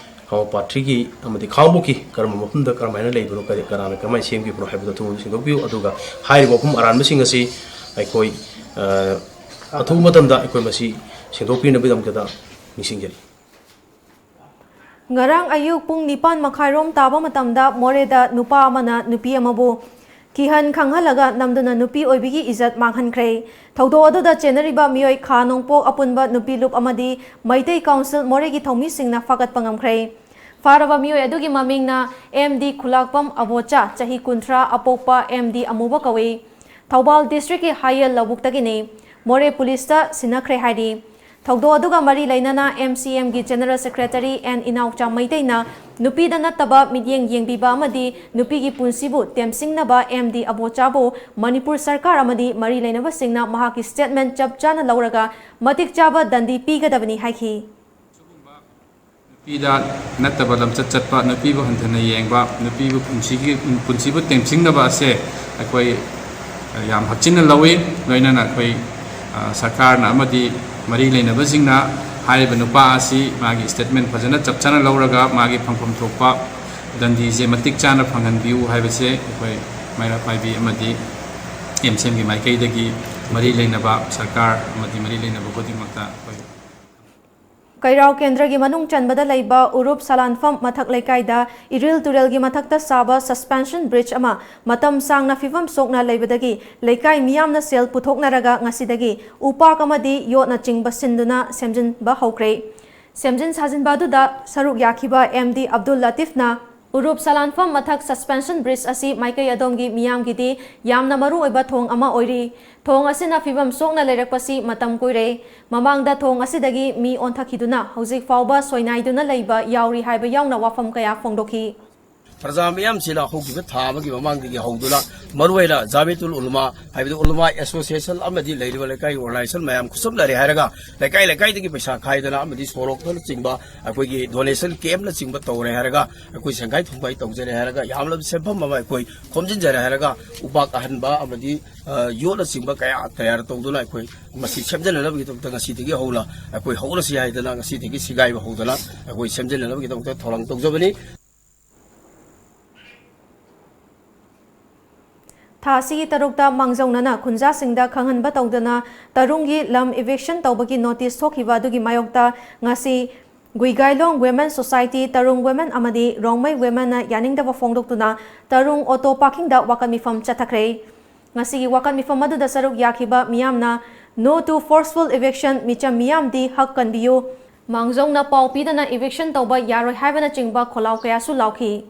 ꯈꯥꯉꯕꯣꯛ ꯄꯥꯔꯠ ꯊ꯭ꯔꯤꯒꯤ ꯑꯃꯗꯤ ꯈꯥꯉꯕꯣꯛꯀꯤ ꯀꯔꯝꯕ ꯃꯐꯝꯗ ꯀꯔꯝꯍꯥꯏꯅ ꯂꯩꯕꯅꯣ, ꯀꯔꯤ, ꯀꯅꯥꯅ ꯀꯃꯥꯏꯅ ꯁꯦꯝꯈꯤꯕꯅꯣ ꯍꯥꯏꯕꯗꯨ ꯑꯊꯨꯕꯗ ꯁꯦꯡꯗꯣꯛꯄꯤꯌꯨ꯫ ꯑꯗꯨꯒ ꯍꯥꯏꯔꯤꯕ ꯋꯥꯐꯝ ꯑꯔꯥꯟꯕꯁꯤꯡ ꯑꯁꯤ ꯑꯩꯈꯣꯏ ꯑꯊꯨꯕ ꯃꯇꯝꯗ ꯑꯩꯈꯣꯏ ꯃꯁꯤ ꯁꯦꯡꯗꯣꯛꯄꯤꯅꯕꯒꯤꯗꯃꯛꯇ ꯅꯤꯡꯁꯤꯡꯖꯔꯤ꯫ ꯉꯔꯥꯡ ꯑꯌꯨꯛ ꯄꯨꯡ ꯅꯤꯄꯥꯟ ꯃꯈꯥꯏꯔꯣꯝ ꯇꯥꯕ ꯃꯇꯝꯗ ꯃꯣꯔꯦꯗ ꯅꯨꯄꯥ ꯑꯃꯅ ꯅꯨꯄꯤ ꯑꯃꯕꯨ ꯀꯤꯍꯟ ꯈꯪꯍꯜꯂꯒ ꯅꯝꯗꯨꯅ ꯅꯨꯄꯤ ꯑꯣꯏꯕꯤꯒꯤ ꯏꯖꯠ ꯃꯥꯡꯍꯟꯈ꯭ꯔꯦ꯫ ꯊꯧꯗꯣꯛ ꯑꯗꯨꯗ ꯆꯦꯟꯅꯔꯤꯕ ꯃꯤꯑꯣꯏ ꯈꯥ ꯅꯣꯡꯄꯣꯛ ꯑꯄꯨꯟꯕ ꯅꯨꯄꯤ ꯂꯨꯞ ꯑꯃꯗꯤ ꯃꯩꯇꯩ ꯀꯥꯎꯟꯁꯤꯜ ꯃꯣꯔꯦꯒꯤ ꯊꯧꯃꯤꯁꯤꯡꯅ ꯐꯥꯒꯠꯄ ꯉꯝꯈ꯭ꯔꯦ꯫ ꯐꯥꯔꯕ ꯃꯤꯑꯣꯏ ꯑꯗꯨꯒꯤ ꯃꯃꯤꯡꯅ M D ꯈꯨꯂꯥꯛꯄꯝ ꯑꯕꯣꯆꯥ, ꯆꯍꯤ ꯀꯨꯟꯊ꯭ꯔꯥ, ꯑꯄꯣꯛꯄ M D ꯑꯃꯨꯕ ꯀꯧꯏ꯫ ꯊꯧꯕꯥꯜ district ꯀꯤ ꯍꯥꯌꯦꯜ ꯂꯧꯕꯨꯛꯇꯒꯤꯅꯤ꯫ ꯃꯣꯔꯦ ꯄꯨꯂꯤꯁꯇ ꯁꯤꯟꯅꯈ꯭ꯔꯦ ꯍꯥꯏꯔꯤ꯫ ꯊꯧꯗꯣꯛ ꯑꯗꯨꯒ ꯃꯔꯤ ꯂꯩꯅꯅ ꯑꯦꯝ ꯁꯤ ꯑꯦꯝꯒꯤ ꯖꯦꯅꯔꯦꯜ ꯁꯦꯀ꯭ꯔꯦꯇꯔꯤ ꯑꯦꯟ ꯏꯅꯥꯎꯆꯥ ꯃꯩꯇꯩꯅ ꯅꯨꯄꯤꯗ ꯅꯠꯇꯕ ꯃꯤꯠꯌꯦꯡ ꯌꯦꯡꯕꯤꯕ ꯑꯃꯗꯤ ꯅꯨꯄꯤꯒꯤ ꯄꯨꯟꯁꯤꯕꯨ ꯇꯦꯝꯁꯤꯡꯅꯕ ꯑꯦꯝ ꯗꯤ ꯑꯕꯣꯆꯥꯕꯨ ꯃꯅꯤꯄꯨꯔ ꯁꯔꯀꯥꯔ ꯑꯃꯗꯤ ꯃꯔꯤ ꯂꯩꯅꯕꯁꯤꯡꯅ ꯃꯍꯥꯛꯀꯤ ꯁ꯭ꯇꯦꯠꯃꯦꯟ ꯆꯞ ꯆꯥꯅ ꯂꯧꯔꯒ ꯃꯇꯤꯛ ꯆꯥꯕ ꯗꯟꯗꯤ ꯄꯤꯒꯗꯕꯅꯤ ꯍꯥꯏꯈꯤ꯫ ꯅꯨꯄꯤꯗ ꯅꯠꯇꯕ ꯂꯝꯆꯠ ꯆꯠꯄ, ꯅꯨꯄꯤꯕꯨ ꯍꯟꯊꯅ ꯌꯦꯡꯕ, ꯅꯨꯄꯤꯕꯨ ꯄꯨꯟꯁꯤꯒꯤ, ꯄꯨꯟꯁꯤꯕꯨ ꯇꯦꯝꯁꯤꯡꯅꯕ ꯑꯁꯦ ꯑꯩꯈꯣꯏ ꯌꯥꯝ ꯍꯛꯆꯤꯟꯅ ꯂꯧꯏ꯫ ꯂꯣꯏꯅꯅ ꯑꯩꯈꯣꯏ, ꯑ, ꯁꯔꯀꯥꯔꯅ ꯑꯃꯗꯤ ꯃꯔꯤ ꯂꯩꯅꯕꯁꯤꯡꯅ ꯍꯥꯏꯔꯤꯕ ꯅꯨꯄꯥ ꯑꯁꯤ ꯃꯥꯒꯤ ꯁ꯭ꯇꯦꯠꯃꯦꯟ ꯐꯖꯅ ꯆꯞ ꯆꯥꯅ ꯂꯧꯔꯒ ꯃꯥꯒꯤ ꯐꯪꯐꯝ ꯊꯣꯛꯄ ꯗꯟꯗꯤꯁꯦ ꯃꯇꯤꯛ ꯆꯥꯅ ꯐꯪꯍꯟꯕꯤꯌꯨ ꯍꯥꯏꯕꯁꯦ ꯑꯩꯈꯣꯏ ꯃꯩꯔꯥ ꯄꯥꯏꯕꯤ ꯑꯃꯗꯤ ꯑꯦꯝ ꯁꯤ ꯑꯦꯝꯒꯤ ꯃꯥꯏꯀꯩꯗꯒꯤ ꯃꯔꯤ ꯂꯩꯅꯕ ꯁꯔꯀꯥꯔ ꯑꯃꯗꯤ ꯃꯔꯤ ꯂꯩꯅꯕ ꯈꯨꯗꯤꯡꯃꯛꯇ ꯑꯩꯈꯣꯏ ꯀꯩꯔꯥꯎ ꯀꯦꯟꯗ꯭ꯔꯒꯤ ꯃꯅꯨꯡ ꯆꯟꯕꯗ ꯂꯩꯕ ꯎꯔꯨꯞ ꯁꯂꯥꯟꯐꯝ ꯃꯊꯛ ꯂꯩꯀꯥꯏꯗ ꯏꯔꯤꯜ ꯇꯨꯔꯦꯜꯒꯤ ꯃꯊꯛꯇ ꯁꯥꯕ suspension bridge ꯑꯃ ꯃꯇꯝ ꯁꯥꯡꯅ ꯐꯤꯕꯝ ꯁꯣꯛꯅ ꯂꯩꯕꯗꯒꯤ ꯂꯩꯀꯥꯏ ꯃꯤꯌꯥꯝꯅ ꯁꯦꯜ ꯄꯨꯊꯣꯛꯅꯔꯒ ꯉꯁꯤꯗꯒꯤ ꯎꯄꯥꯛ ꯑꯃꯗꯤ ꯌꯣꯠꯅꯆꯤꯡꯕ ꯁꯤꯟꯗꯨꯅ ꯁꯦꯝꯖꯤꯟꯕ ꯍꯧꯈ꯭ꯔꯦ꯫ ꯁꯦꯝꯖꯤꯟ ꯁꯥꯖꯤꯟꯕ ꯑꯗꯨꯗ ꯁꯔꯨꯛ ꯌꯥꯈꯤꯕ ꯑꯦꯝ ꯗꯤ ꯑꯕꯗꯨꯜ ꯂꯇꯤꯐꯅ ꯎꯔꯨꯞ ꯁꯂꯥꯟꯐꯝ ꯃꯊꯛ suspension bridge ꯑꯁꯤ ꯃꯥꯏꯀꯩ ꯑꯗꯣꯝꯒꯤ ꯃꯤꯌꯥꯝꯒꯤꯗꯤ ꯌꯥꯝꯅ ꯃꯔꯨ ꯑꯣꯏꯕ ꯊꯣꯡ ꯑꯃ ꯑꯣꯏꯔꯤ꯫ ꯊꯣꯡ ꯑꯁꯤꯅ ꯐꯤꯕꯝ ꯁꯣꯛꯅ ꯂꯩꯔꯛꯄꯁꯤ ꯃꯇꯝ ꯀꯨꯏꯔꯦ꯫ ꯃꯃꯥꯡꯗ ꯊꯣꯡ ꯑꯁꯤꯗꯒꯤ ꯃꯤ ꯑꯣꯟꯊꯛꯈꯤꯗꯨꯅ ꯍꯧꯖꯤꯛ ꯐꯥꯎꯕ ꯁꯣꯏꯅꯥꯏꯗꯨꯅ ꯂꯩꯕ ꯌꯥꯎꯔꯤ ꯍꯥꯏꯕ ꯌꯥꯎꯅ ꯋꯥꯐꯝ ꯀꯌꯥ ꯐꯣꯡꯗꯣꯛꯈꯤ꯫ ꯄ꯭ꯔꯖꯥ ꯃꯤꯌꯥꯝꯁꯤꯅ ꯍꯧꯈꯤꯕ ꯊꯥ ꯑꯃꯒꯤ ꯃꯃꯥꯡꯗꯒꯤ ꯍꯧꯗꯨꯅ ꯃꯔꯨꯑꯣꯏꯅ ꯖꯥꯃꯤꯌꯥꯇꯨꯜ ꯎꯂꯃꯥ, ꯍꯥꯏꯕꯗꯤ ꯎꯂꯃꯥ ꯑꯦꯁꯣꯁꯤꯌꯦꯁꯟ ꯑꯃꯗꯤ ꯂꯩꯔꯤꯕ ꯂꯩꯀꯥꯏꯒꯤ ꯑꯣꯔꯒꯅꯥꯏꯖꯦꯁꯟ ꯃꯌꯥꯝ ꯈꯨꯠꯁꯝꯅꯔꯦ ꯍꯥꯏꯔꯒ ꯂꯩꯀꯥꯏ ꯂꯩꯀꯥꯏꯗꯒꯤ ꯄꯩꯁꯥ ꯈꯥꯏꯗꯅ ꯑꯃꯗꯤ ꯁꯣꯔꯣꯛꯇꯅꯆꯤꯡꯕ ꯑꯩꯈꯣꯏꯒꯤ donation campꯅꯆꯤꯡꯕ ꯇꯧꯔꯦ ꯍꯥꯏꯔꯒ ꯑꯩꯈꯣꯏ ꯁꯦꯡꯒꯥꯏ ꯊꯨꯝꯒꯥꯏ ꯇꯧꯖꯔꯦ ꯍꯥꯏꯔꯒ ꯌꯥꯝꯂꯕ ꯁꯦꯟꯐꯝ ꯑꯃ ꯑꯩꯈꯣꯏ ꯈꯣꯝꯖꯤꯟꯖꯔꯦ ꯍꯥꯏꯔꯒ ꯎꯄꯥꯛ ꯑꯍꯟꯕ ꯑꯃꯗꯤ, ꯑ, ꯌꯣꯠꯅꯆꯤꯡꯕ ꯀꯌꯥ ꯇꯌꯥꯔ ꯇꯧꯗꯨꯅ ꯑꯩꯈꯣꯏ ꯃꯁꯤ ꯁꯦꯝꯖꯅꯅꯕꯒꯤꯗꯃꯛꯇ ꯉꯁꯤꯗꯒꯤ ꯍꯧꯅ ꯑꯩꯈꯣꯏ ꯍꯧꯔꯁꯤ ꯍꯥꯏꯗꯅ ꯉꯁꯤꯗꯒꯤ ꯁꯤꯒꯥꯏꯕ ꯍꯧꯗꯅ ꯑꯩꯈꯣꯏ ꯁꯦꯝꯖꯅꯅꯕꯒꯤꯗꯃꯛꯇ ꯊꯧꯔꯥꯡ ꯇꯧꯖꯕꯅꯤ꯫ ꯊꯥ ꯑꯁꯤꯒꯤ ꯇꯔꯨꯛꯇ ꯃꯥꯡꯖꯧꯅꯅ ꯈꯨꯟꯖꯥꯁꯤꯡꯗ ꯈꯪꯍꯟꯕ ꯇꯧꯗꯅ ꯇꯔꯨꯡꯒꯤ ꯂꯝ eviction ꯇꯧꯕꯒꯤ notice ꯊꯣꯛꯈꯤꯕ ꯑꯗꯨꯒꯤ ꯃꯥꯌꯣꯛꯇ ꯉꯁꯤ ꯒꯨꯏꯒꯥꯏꯂꯣꯡ Women Society, ꯇꯔꯨꯡ Women ꯑꯃꯗꯤ ꯔꯣꯡꯃꯩ Womenꯅ ꯌꯥꯅꯤꯡꯗꯕ ꯐꯣꯡꯗꯣꯛꯇꯨꯅ ꯇꯔꯨꯡ ꯑꯣꯇꯣ ꯄꯥꯔꯀꯤꯡꯗ ꯋꯥꯀꯠ ꯃꯤꯐꯝ ꯆꯠꯊꯈ꯭ꯔꯦ꯫ ꯉꯁꯤꯒꯤ ꯋꯥꯀꯠ ꯃꯤꯐꯝ ꯑꯗꯨꯗ ꯁꯔꯨꯛ ꯌꯥꯈꯤꯕ ꯃꯤꯌꯥꯝꯅ "No to forceful eviction, ꯃꯤꯆꯝ ꯃꯤꯌꯥꯝꯗꯤ ꯍꯛ ꯀꯟꯕꯤꯌꯨ, ꯃꯥꯡꯖꯧꯅ ꯄꯥꯎ ꯄꯤꯗꯅ eviction ꯇꯧꯕ ꯌꯥꯔꯣꯏ" ꯍꯥꯏꯕꯅꯆꯤꯡꯕ ꯈꯣꯜꯂꯥꯎ ꯀꯌꯥꯁꯨ ꯂꯥꯎꯈꯤ꯫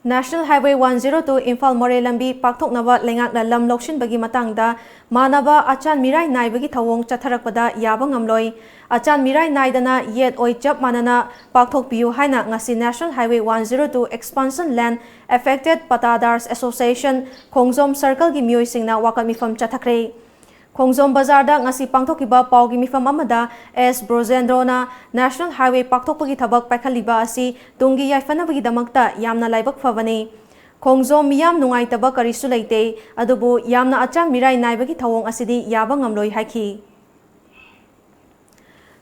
National Highway one zero two Imphal ꯃꯣꯔꯦ ꯂꯝꯕꯤ ꯄꯥꯛꯊꯣꯛꯅꯕ ꯂꯩꯉꯥꯛꯅ ꯂꯝ ꯂꯧꯁꯤꯟꯕꯒꯤ ꯃꯇꯥꯡꯗ ꯃꯥꯟꯅꯕ ꯑꯆꯥꯟ ꯃꯤꯔꯥꯏ ꯅꯥꯏꯕꯒꯤ ꯊꯧꯑꯣꯡ ꯆꯠꯊꯔꯛꯄꯗ ꯌꯥꯕ ꯉꯝꯂꯣꯏ꯫ ꯑꯆꯥꯟ ꯃꯤꯔꯥꯏ ꯅꯥꯏꯗꯅ ꯌꯦꯠ ꯑꯣꯏ ꯆꯞ ꯃꯥꯟꯅꯅ ꯄꯥꯛꯊꯣꯛꯄꯤꯌꯨ ꯍꯥꯏꯅ ꯉꯁꯤ National Highway one zero two Expansion Land Affected Pattadars Association ꯈꯣꯡꯖꯣꯝ circleꯒꯤ ꯃꯤꯑꯣꯏꯁꯤꯡꯅ ꯋꯥꯀꯠ ꯃꯤꯐꯝ ꯆꯠꯊꯈ꯭ꯔꯦ꯫ ꯈꯣꯡꯖꯣꯝ ꯕꯖꯥꯔꯗ ꯉꯁꯤ ꯄꯥꯡꯊꯣꯛꯈꯤꯕ ꯄꯥꯎꯒꯤ ꯃꯤꯐꯝ ꯑꯃꯗ ꯑꯦꯁ ꯕ꯭ꯔꯣꯖꯦꯟꯗ꯭ꯔꯣꯅ National Highway ꯄꯥꯛꯊꯣꯛꯄꯒꯤ ꯊꯕꯛ ꯄꯥꯏꯈꯠꯂꯤꯕ ꯑꯁꯤ ꯇꯨꯡꯒꯤ ꯌꯥꯏꯐꯅꯕꯒꯤꯗꯃꯛꯇ ꯌꯥꯝꯅ ꯂꯥꯏꯕꯛ ꯐꯕꯅꯤ꯫ ꯈꯣꯡꯖꯣꯝ ꯃꯤꯌꯥꯝ ꯅꯨꯡꯉꯥꯏꯇꯕ ꯀꯔꯤꯁꯨ ꯂꯩꯇꯦ, ꯑꯗꯨꯕꯨ ꯌꯥꯝꯅ ꯑꯆꯥꯟ ꯃꯤꯔꯥꯏ ꯅꯥꯏꯕꯒꯤ ꯊꯧꯑꯣꯡ ꯑꯁꯤꯗꯤ ꯌꯥꯕ ꯉꯝꯂꯣꯏ ꯍꯥꯏꯈꯤ꯫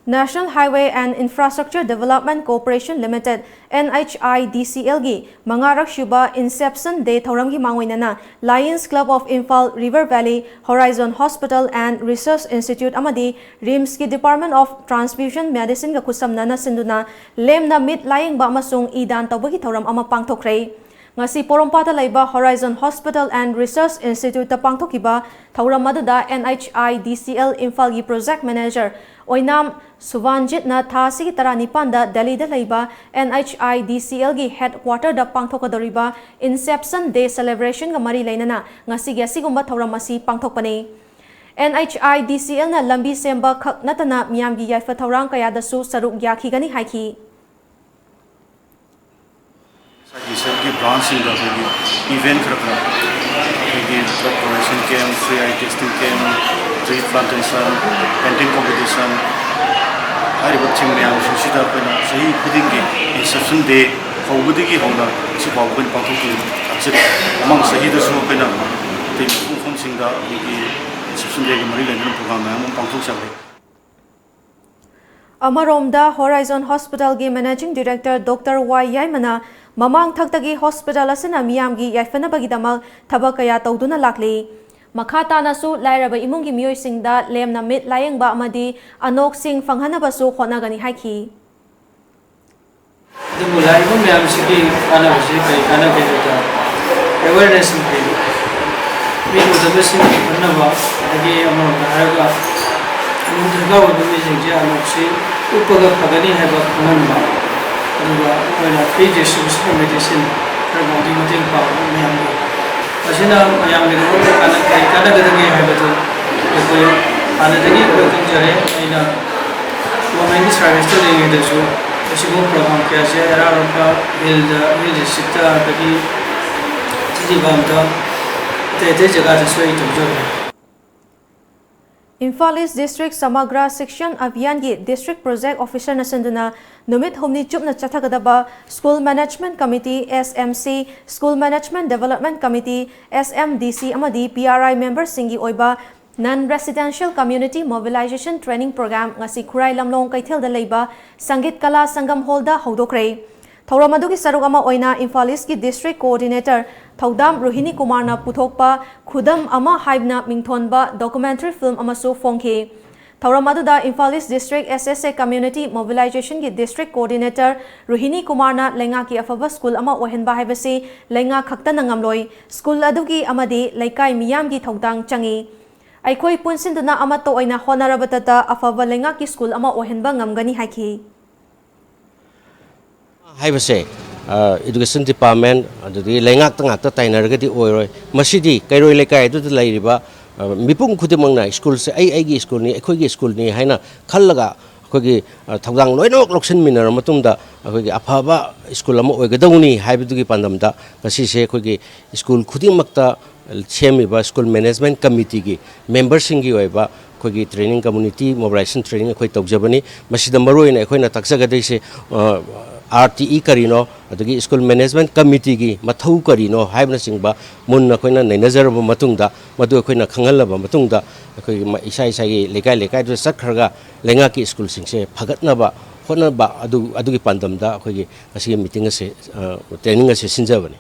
National Highway and Infrastructure Development Corporation Limited, NHIDCLꯒꯤ ꯃꯉꯥꯔꯛ ꯁꯨꯕ Inception Day ꯊꯧꯔꯝꯒꯤ ꯃꯥꯡꯑꯣꯏꯅꯅ Lions Club of Imphal, River Valley, Horizon Hospital and Research Institute ꯑꯃꯗꯤ RIMSꯀꯤ Department of Transfusion Medicineꯒ ꯈꯨꯠꯁꯝꯅꯅ ꯁꯤꯟꯗꯨꯅ ꯂꯦꯝꯅ ꯃꯤꯠ ꯂꯥꯌꯦꯡꯕ ꯑꯃꯁꯨꯡ ꯏ ꯗꯥꯟ ꯇꯧꯕꯒꯤ ꯊꯧꯔꯝ ꯑꯃ ꯄꯥꯡꯊꯣꯛꯈ꯭ꯔꯦ꯫ ꯉꯁꯤ ꯄꯣꯔꯣꯝꯄꯥꯠꯇ ꯂꯩꯕ Horizon Hospital and Research Instituteꯇ ꯄꯥꯡꯊꯣꯛꯈꯤꯕ ꯊꯧꯔꯝ ꯑꯗꯨꯗ NHIDCL ꯏꯝꯐꯥꯜꯒꯤ Project Manager ꯑꯣꯏꯅꯥꯝ ꯁꯨꯚꯥꯟꯖꯤꯠꯅ ꯊꯥ ꯑꯁꯤꯒꯤ ꯇꯔꯥꯅꯤꯄꯥꯟꯗ ꯗꯦꯜꯂꯤꯗ ꯂꯩꯕ NHIDCLꯒꯤ headquarterꯗ ꯄꯥꯡꯊꯣꯛꯀꯗꯧꯔꯤꯕ Inception Day celebrationꯒ ꯃꯔꯤ ꯂꯩꯅꯅ ꯉꯁꯤꯒꯤ ꯑꯁꯤꯒꯨꯝꯕ ꯊꯧꯔꯝ ꯑꯁꯤ ꯄꯥꯡꯊꯣꯛꯄꯅꯤ꯫ NHIDCLꯅ ꯂꯝꯕꯤ ꯁꯦꯝꯕ ꯈꯛ ꯅꯠꯇꯅ ꯃꯤꯌꯥꯝꯒꯤ ꯌꯥꯏꯐ ꯊꯧꯔꯥꯡ ꯀꯌꯥꯗꯁꯨ ꯁꯔꯨꯛ ꯌꯥꯈꯤꯒꯅꯤ ꯍꯥꯏꯈꯤ꯫ ꯃꯁꯥꯒꯤ ꯁꯔꯨꯛꯀꯤ branchꯁꯤꯡꯗ ꯑꯩꯈꯣꯏꯒꯤ event ꯈꯔ ꯈꯔ, ꯑꯩꯈꯣꯏꯒꯤ blood donation camp, free eye testing camp, tree plantation, painting competition, ꯍꯥꯏꯔꯤꯕ theme ꯃꯌꯥꯝꯁꯤꯡꯁꯤꯗ ꯑꯩꯈꯣꯏꯅ ꯆꯍꯤ ꯈꯨꯗꯤꯡꯒꯤ Inception Day ꯍꯧꯕꯗꯒꯤ ꯍꯧꯅ ꯉꯁꯤ ꯐꯥꯎꯕ ꯑꯩꯈꯣꯏꯅ ꯄꯥꯡꯊꯣꯛꯇꯨꯅ ꯂꯥꯛꯆꯔꯤ꯫ ꯃꯃꯥꯡ ꯆꯍꯤꯗꯁꯨ ꯑꯩꯈꯣꯏꯅ ꯑꯇꯩ ꯃꯐꯝ ꯃꯐꯝꯁꯤꯡꯗ ꯑꯩꯈꯣꯏꯒꯤ Inception Dayꯒ ꯃꯔꯤ ꯂꯩꯅꯅ program ꯃꯌꯥꯝ ꯑꯃ ꯄꯥꯡꯊꯣꯛꯆꯈ꯭ꯔꯦ꯫ ꯑꯃꯔꯣꯝꯗ Horizon Hospitalꯒꯤ Managing Director Doctor ꯋꯥꯏ ꯌꯥꯏꯃꯅ ꯃꯃꯥꯡ ꯊꯛꯇꯒꯤ hospital ꯑꯁꯤꯅ ꯃꯤꯌꯥꯝꯒꯤ ꯌꯥꯏꯐꯅꯕꯒꯤꯗꯃꯛ ꯊꯕꯛ ꯀꯌꯥ ꯇꯧꯗꯨꯅ ꯂꯥꯛꯂꯤ꯫ ꯃꯈꯥ ꯇꯥꯅꯁꯨ ꯂꯥꯏꯔꯕ ꯏꯃꯨꯡꯒꯤ ꯃꯤꯑꯣꯏꯁꯤꯡꯗ ꯂꯦꯝꯅ ꯃꯤꯠ ꯂꯥꯌꯦꯡꯕ ꯑꯃꯗꯤ ꯑꯅꯣꯛꯁꯤꯡ ꯐꯪꯍꯟꯅꯕꯁꯨ ꯍꯣꯠꯅꯒꯅꯤ ꯍꯥꯏꯈꯤ꯫ ꯑꯗꯨꯕꯨ ꯂꯥꯛꯏꯕ ꯃꯌꯥꯝꯁꯤꯒꯤ ꯀꯥꯟꯅꯕꯁꯤ ꯀꯔꯤ ꯀꯥꯟꯅꯒꯦ ꯍꯥꯏꯕꯗ, awareness ꯑꯃ ꯄꯤꯕ, ꯃꯤꯠ ꯎꯗꯕꯁꯤꯡ ꯎꯍꯟꯅꯕ, ꯑꯗꯒꯤ ꯑꯃꯔꯣꯝꯗ ꯍꯥꯏꯔꯒ ꯑꯅꯣꯛ ꯗꯔꯀꯥꯔ ꯑꯣꯏꯕ ꯃꯤꯁꯤꯡꯁꯦ ꯑꯅꯣꯛꯁꯤ ꯎꯞꯄꯒ ꯐꯒꯅꯤ ꯍꯥꯏꯕ ꯈꯪꯍꯟꯕ, ꯑꯗꯨꯒ ꯑꯩꯈꯣꯏꯅ free distribution of medicine ꯈꯔꯐꯥꯎꯗꯤ ꯃꯇꯦꯡ ꯄꯥꯡꯕ ꯃꯌꯥꯝꯒꯤ꯫ ꯃꯁꯤꯅ ꯃꯌꯥꯝꯒꯤꯗꯃꯛꯇ ꯀꯥꯟꯅ-, ꯀꯔꯤ ꯀꯥꯟꯅꯒꯗꯒꯦ ꯍꯥꯏꯕꯗꯨ ꯑꯩꯈꯣꯏ ꯍꯥꯟꯅꯗꯒꯤ ꯑꯩꯈꯣꯏ ꯈꯪꯖꯔꯦ꯫ ꯑꯩꯅ ꯒꯣꯔꯃꯦꯟꯒꯤ ꯁꯥꯔꯚꯤꯁꯇ ꯂꯩꯔꯤꯉꯩꯗꯁꯨ ꯑꯁꯤꯒꯨꯝꯕ ꯄ꯭ꯔꯣꯒ꯭ꯔꯥꯝ ꯀꯌꯥꯁꯦ ꯑꯔꯥꯞ ꯑꯔꯥꯞꯄ ꯍꯤꯜꯗ, ꯍꯤꯜ ꯗꯤꯁꯇ꯭ꯔꯤꯛꯇ, ꯑꯗꯒꯤ ꯖꯤꯔꯤꯕꯥꯝꯗ, ꯑꯇꯩ ꯑꯇꯩ ꯖꯒꯥꯗꯁꯨ ꯑꯩ ꯇꯧꯖꯕꯅꯤ꯫ ꯏꯝꯐꯥꯜ ꯏꯁ ꯗꯤꯁꯇ꯭ꯔꯤꯛ ꯁꯃꯒ꯭ꯔ ꯁꯤꯛꯁꯟ ꯑꯚꯤꯌꯥꯟꯒꯤ ꯗꯤꯁꯇ꯭ꯔꯤꯛ ꯄ꯭ꯔꯣꯖꯦꯛ ꯑꯣꯐꯤꯁꯔꯅ ꯁꯤꯟꯗꯨꯅ ꯅꯨꯃꯤꯠ ꯍꯨꯝꯅꯤ ꯆꯨꯞꯅ ꯆꯠꯊꯒꯗꯕ school management committee, S M C, school management development committee, S M D C ꯑꯃꯗꯤ ꯄꯤ ꯑꯥꯔ ꯑꯥꯏ ꯃꯦꯝꯕꯔꯁꯤꯡꯒꯤ ꯑꯣꯏꯕ non residential community mobilisation training programme ꯉꯁꯤ ꯈꯨꯔꯥꯏ ꯂꯝꯂꯣꯡ ꯀꯩꯊꯦꯜꯗ ꯂꯩꯕ ꯁꯪꯒꯤꯠ ꯀꯂꯥ ꯁꯪꯒꯝ ꯍꯣꯜꯗ ꯍꯧꯗꯣꯛꯈ꯭ꯔꯦ꯫ ꯊꯧꯔꯝ ꯑꯗꯨꯒꯤ ꯁꯔꯨꯛ ꯑꯃ ꯑꯣꯏꯅ ꯏꯝꯐꯥꯜ ꯏꯁꯀꯤ ꯗꯤꯁꯇ꯭ꯔꯤꯛ ꯀꯣꯑꯣꯔꯗꯤꯅꯦꯇꯔ ꯊꯧꯗꯥꯝ ꯔꯣꯍꯤꯅꯤ ꯀꯨꯃꯥꯔꯅ ꯄꯨꯊꯣꯛꯄ ꯈꯨꯗꯝ ꯑꯃ ꯍꯥꯏꯕꯅ ꯃꯤꯡꯊꯣꯟꯕ ꯗꯣꯀꯨꯃꯦꯟꯇꯔꯤ ꯐꯤꯜꯝ ꯑꯃꯁꯨ ꯐꯣꯡꯈꯤ꯫ ꯊꯧꯔꯝ ꯑꯗꯨꯗ ꯏꯝꯐꯥꯜ ꯏꯁ ꯗꯤꯁꯇ꯭ꯔꯤꯛ ꯑꯦꯁ ꯑꯦꯁ ꯑꯦ ꯀꯝꯃ꯭ꯌꯨꯅꯤꯇꯤ ꯃꯣꯕꯤꯂꯥꯏꯖꯦꯁꯟꯒꯤ ꯗꯤꯁꯇ꯭ꯔꯤꯛ ꯀꯣꯑꯣꯔꯗꯤꯅꯦꯇꯔ ꯔꯣꯍꯤꯅꯤ ꯀꯨꯃꯥꯔꯅ ꯂꯩꯉꯥꯛꯀꯤ ꯑꯐꯕ ꯁ꯭ꯀꯨꯜ ꯑꯃ ꯑꯣꯏꯍꯟꯕ ꯍꯥꯏꯕꯁꯤ ꯂꯩꯉꯥꯛ ꯈꯛꯇꯅ ꯉꯝꯂꯣꯏ, ꯁ꯭ꯀꯨꯜ ꯑꯗꯨꯒꯤ ꯑꯃꯗꯤ ꯂꯩꯀꯥꯏ ꯃꯤꯌꯥꯝꯒꯤ ꯊꯧꯗꯥꯡ ꯆꯪꯏ꯫ ꯑꯩꯈꯣꯏ ꯄꯨꯟꯁꯤꯟꯗꯨꯅ ꯑꯃꯠꯇ ꯑꯣꯏꯅ ꯍꯣꯠꯅꯔꯕꯗꯇ ꯑꯐꯕ ꯂꯩꯉꯥꯛꯀꯤ ꯁ꯭ꯀꯨꯜ ꯑꯃ ꯑꯣꯏꯍꯟꯕ ꯉꯝꯒꯅꯤ ꯍꯥꯏꯈꯤ꯫ ꯍꯥꯏꯕꯁꯦ, ꯑ, ꯏꯗꯨꯀꯦꯁꯟ ꯗꯤꯄꯥꯔꯠꯃꯦꯟ, ꯑꯗꯨꯗꯒꯤ ꯂꯩꯉꯥꯛꯇ ꯉꯥꯛꯇ ꯇꯥꯏꯅꯔꯒꯗꯤ ꯑꯣꯏꯔꯣꯏ꯫ ꯃꯁꯤꯗꯤ ꯀꯩꯔꯣꯏ ꯂꯩꯀꯥꯏ ꯑꯗꯨꯗ ꯂꯩꯔꯤꯕ, ꯑ, ꯃꯤꯄꯨꯝ ꯈꯨꯗꯤꯡꯃꯛꯅ ꯁ꯭ꯀꯨꯜꯁꯦ ꯑꯩ, ꯑꯩꯒꯤ ꯁ꯭ꯀꯨꯜꯅꯤ, ꯑꯩꯈꯣꯏꯒꯤ ꯁ꯭ꯀꯨꯜꯅꯤ ꯍꯥꯏꯅ ꯈꯜꯂꯒ ꯑꯩꯈꯣꯏꯒꯤ, ꯑ, ꯊꯧꯗꯥꯡ ꯂꯣꯏꯅꯃꯛ ꯂꯧꯁꯤꯟꯃꯤꯟꯅꯔꯕ ꯃꯇꯨꯡꯗ ꯑꯩꯈꯣꯏꯒꯤ ꯑꯐꯕ ꯁ꯭ꯀꯨꯜ ꯑꯃ ꯑꯣꯏꯒꯗꯧꯅꯤ ꯍꯥꯏꯕꯗꯨꯒꯤ ꯄꯥꯟꯗꯝꯗ ꯉꯁꯤꯁꯦ ꯑꯩꯈꯣꯏꯒꯤ ꯁ꯭ꯀꯨꯜ ꯈꯨꯗꯤꯡꯃꯛꯇ ꯁꯦꯝꯃꯤꯕ ꯁ꯭ꯀꯨꯜ ꯃꯦꯅꯦꯖꯃꯦꯟꯠ ꯀꯃꯤꯇꯤꯒꯤ ꯃꯦꯝꯕꯔꯁꯤꯡꯒꯤ ꯑꯣꯏꯕ ꯑꯩꯈꯣꯏꯒꯤ ꯇ꯭ꯔꯦꯅꯤꯡ, ꯀꯝꯃ꯭ꯌꯨꯅꯤꯇꯤ ꯃꯣꯕꯤꯂꯥꯏꯖꯦꯁꯟ ꯇ꯭ꯔꯦꯅꯤꯡ ꯑꯩꯈꯣꯏ ꯇꯧꯖꯕꯅꯤ꯫ ꯃꯁꯤꯗ ꯃꯔꯨꯑꯣꯏꯅ ꯑꯩꯈꯣꯏꯅ ꯇꯥꯛꯆꯒꯗꯣꯏꯁꯦ, ꯑ, ꯑꯥꯔ ꯇꯤ ꯏ ꯀꯔꯤꯅꯣ, ꯑꯗꯒꯤ ꯁ꯭ꯀꯨꯜ ꯃꯦꯅꯦꯖꯃꯦꯟꯠ ꯀꯃꯤꯇꯤꯒꯤ ꯃꯊꯧ ꯀꯔꯤꯅꯣ ꯍꯥꯏꯕꯅꯆꯤꯡꯕ ꯃꯨꯟꯅ ꯑꯩꯈꯣꯏꯅ ꯅꯩꯅꯖꯔꯕ ꯃꯇꯨꯡꯗ, ꯃꯗꯨ ꯑꯩꯈꯣꯏꯅ ꯈꯪꯍꯜꯂꯕ ꯃꯇꯨꯡꯗ, ꯑꯩꯈꯣꯏꯒꯤ ꯃ-, ꯏꯁꯥ ꯏꯁꯥꯒꯤ ꯂꯩꯀꯥꯏ ꯂꯩꯀꯥꯏꯗꯨꯗ ꯆꯠꯈ꯭ꯔꯒ ꯂꯩꯉꯥꯛꯀꯤ ꯁ꯭ꯀꯨꯜꯁꯤꯡꯁꯦ ꯐꯒꯠꯅꯕ ꯍꯣꯠꯅꯕ ꯑꯗꯨ, ꯑꯗꯨꯒꯤ ꯄꯥꯟꯗꯝꯗ ꯑꯩꯈꯣꯏꯒꯤ ꯉꯁꯤꯒꯤ ꯃꯤꯇꯤꯡ ꯑꯁꯤ, ꯑ, ꯇ꯭ꯔꯦꯅꯤꯡ ꯑꯁꯤ ꯁꯤꯟꯖꯕꯅꯤ꯫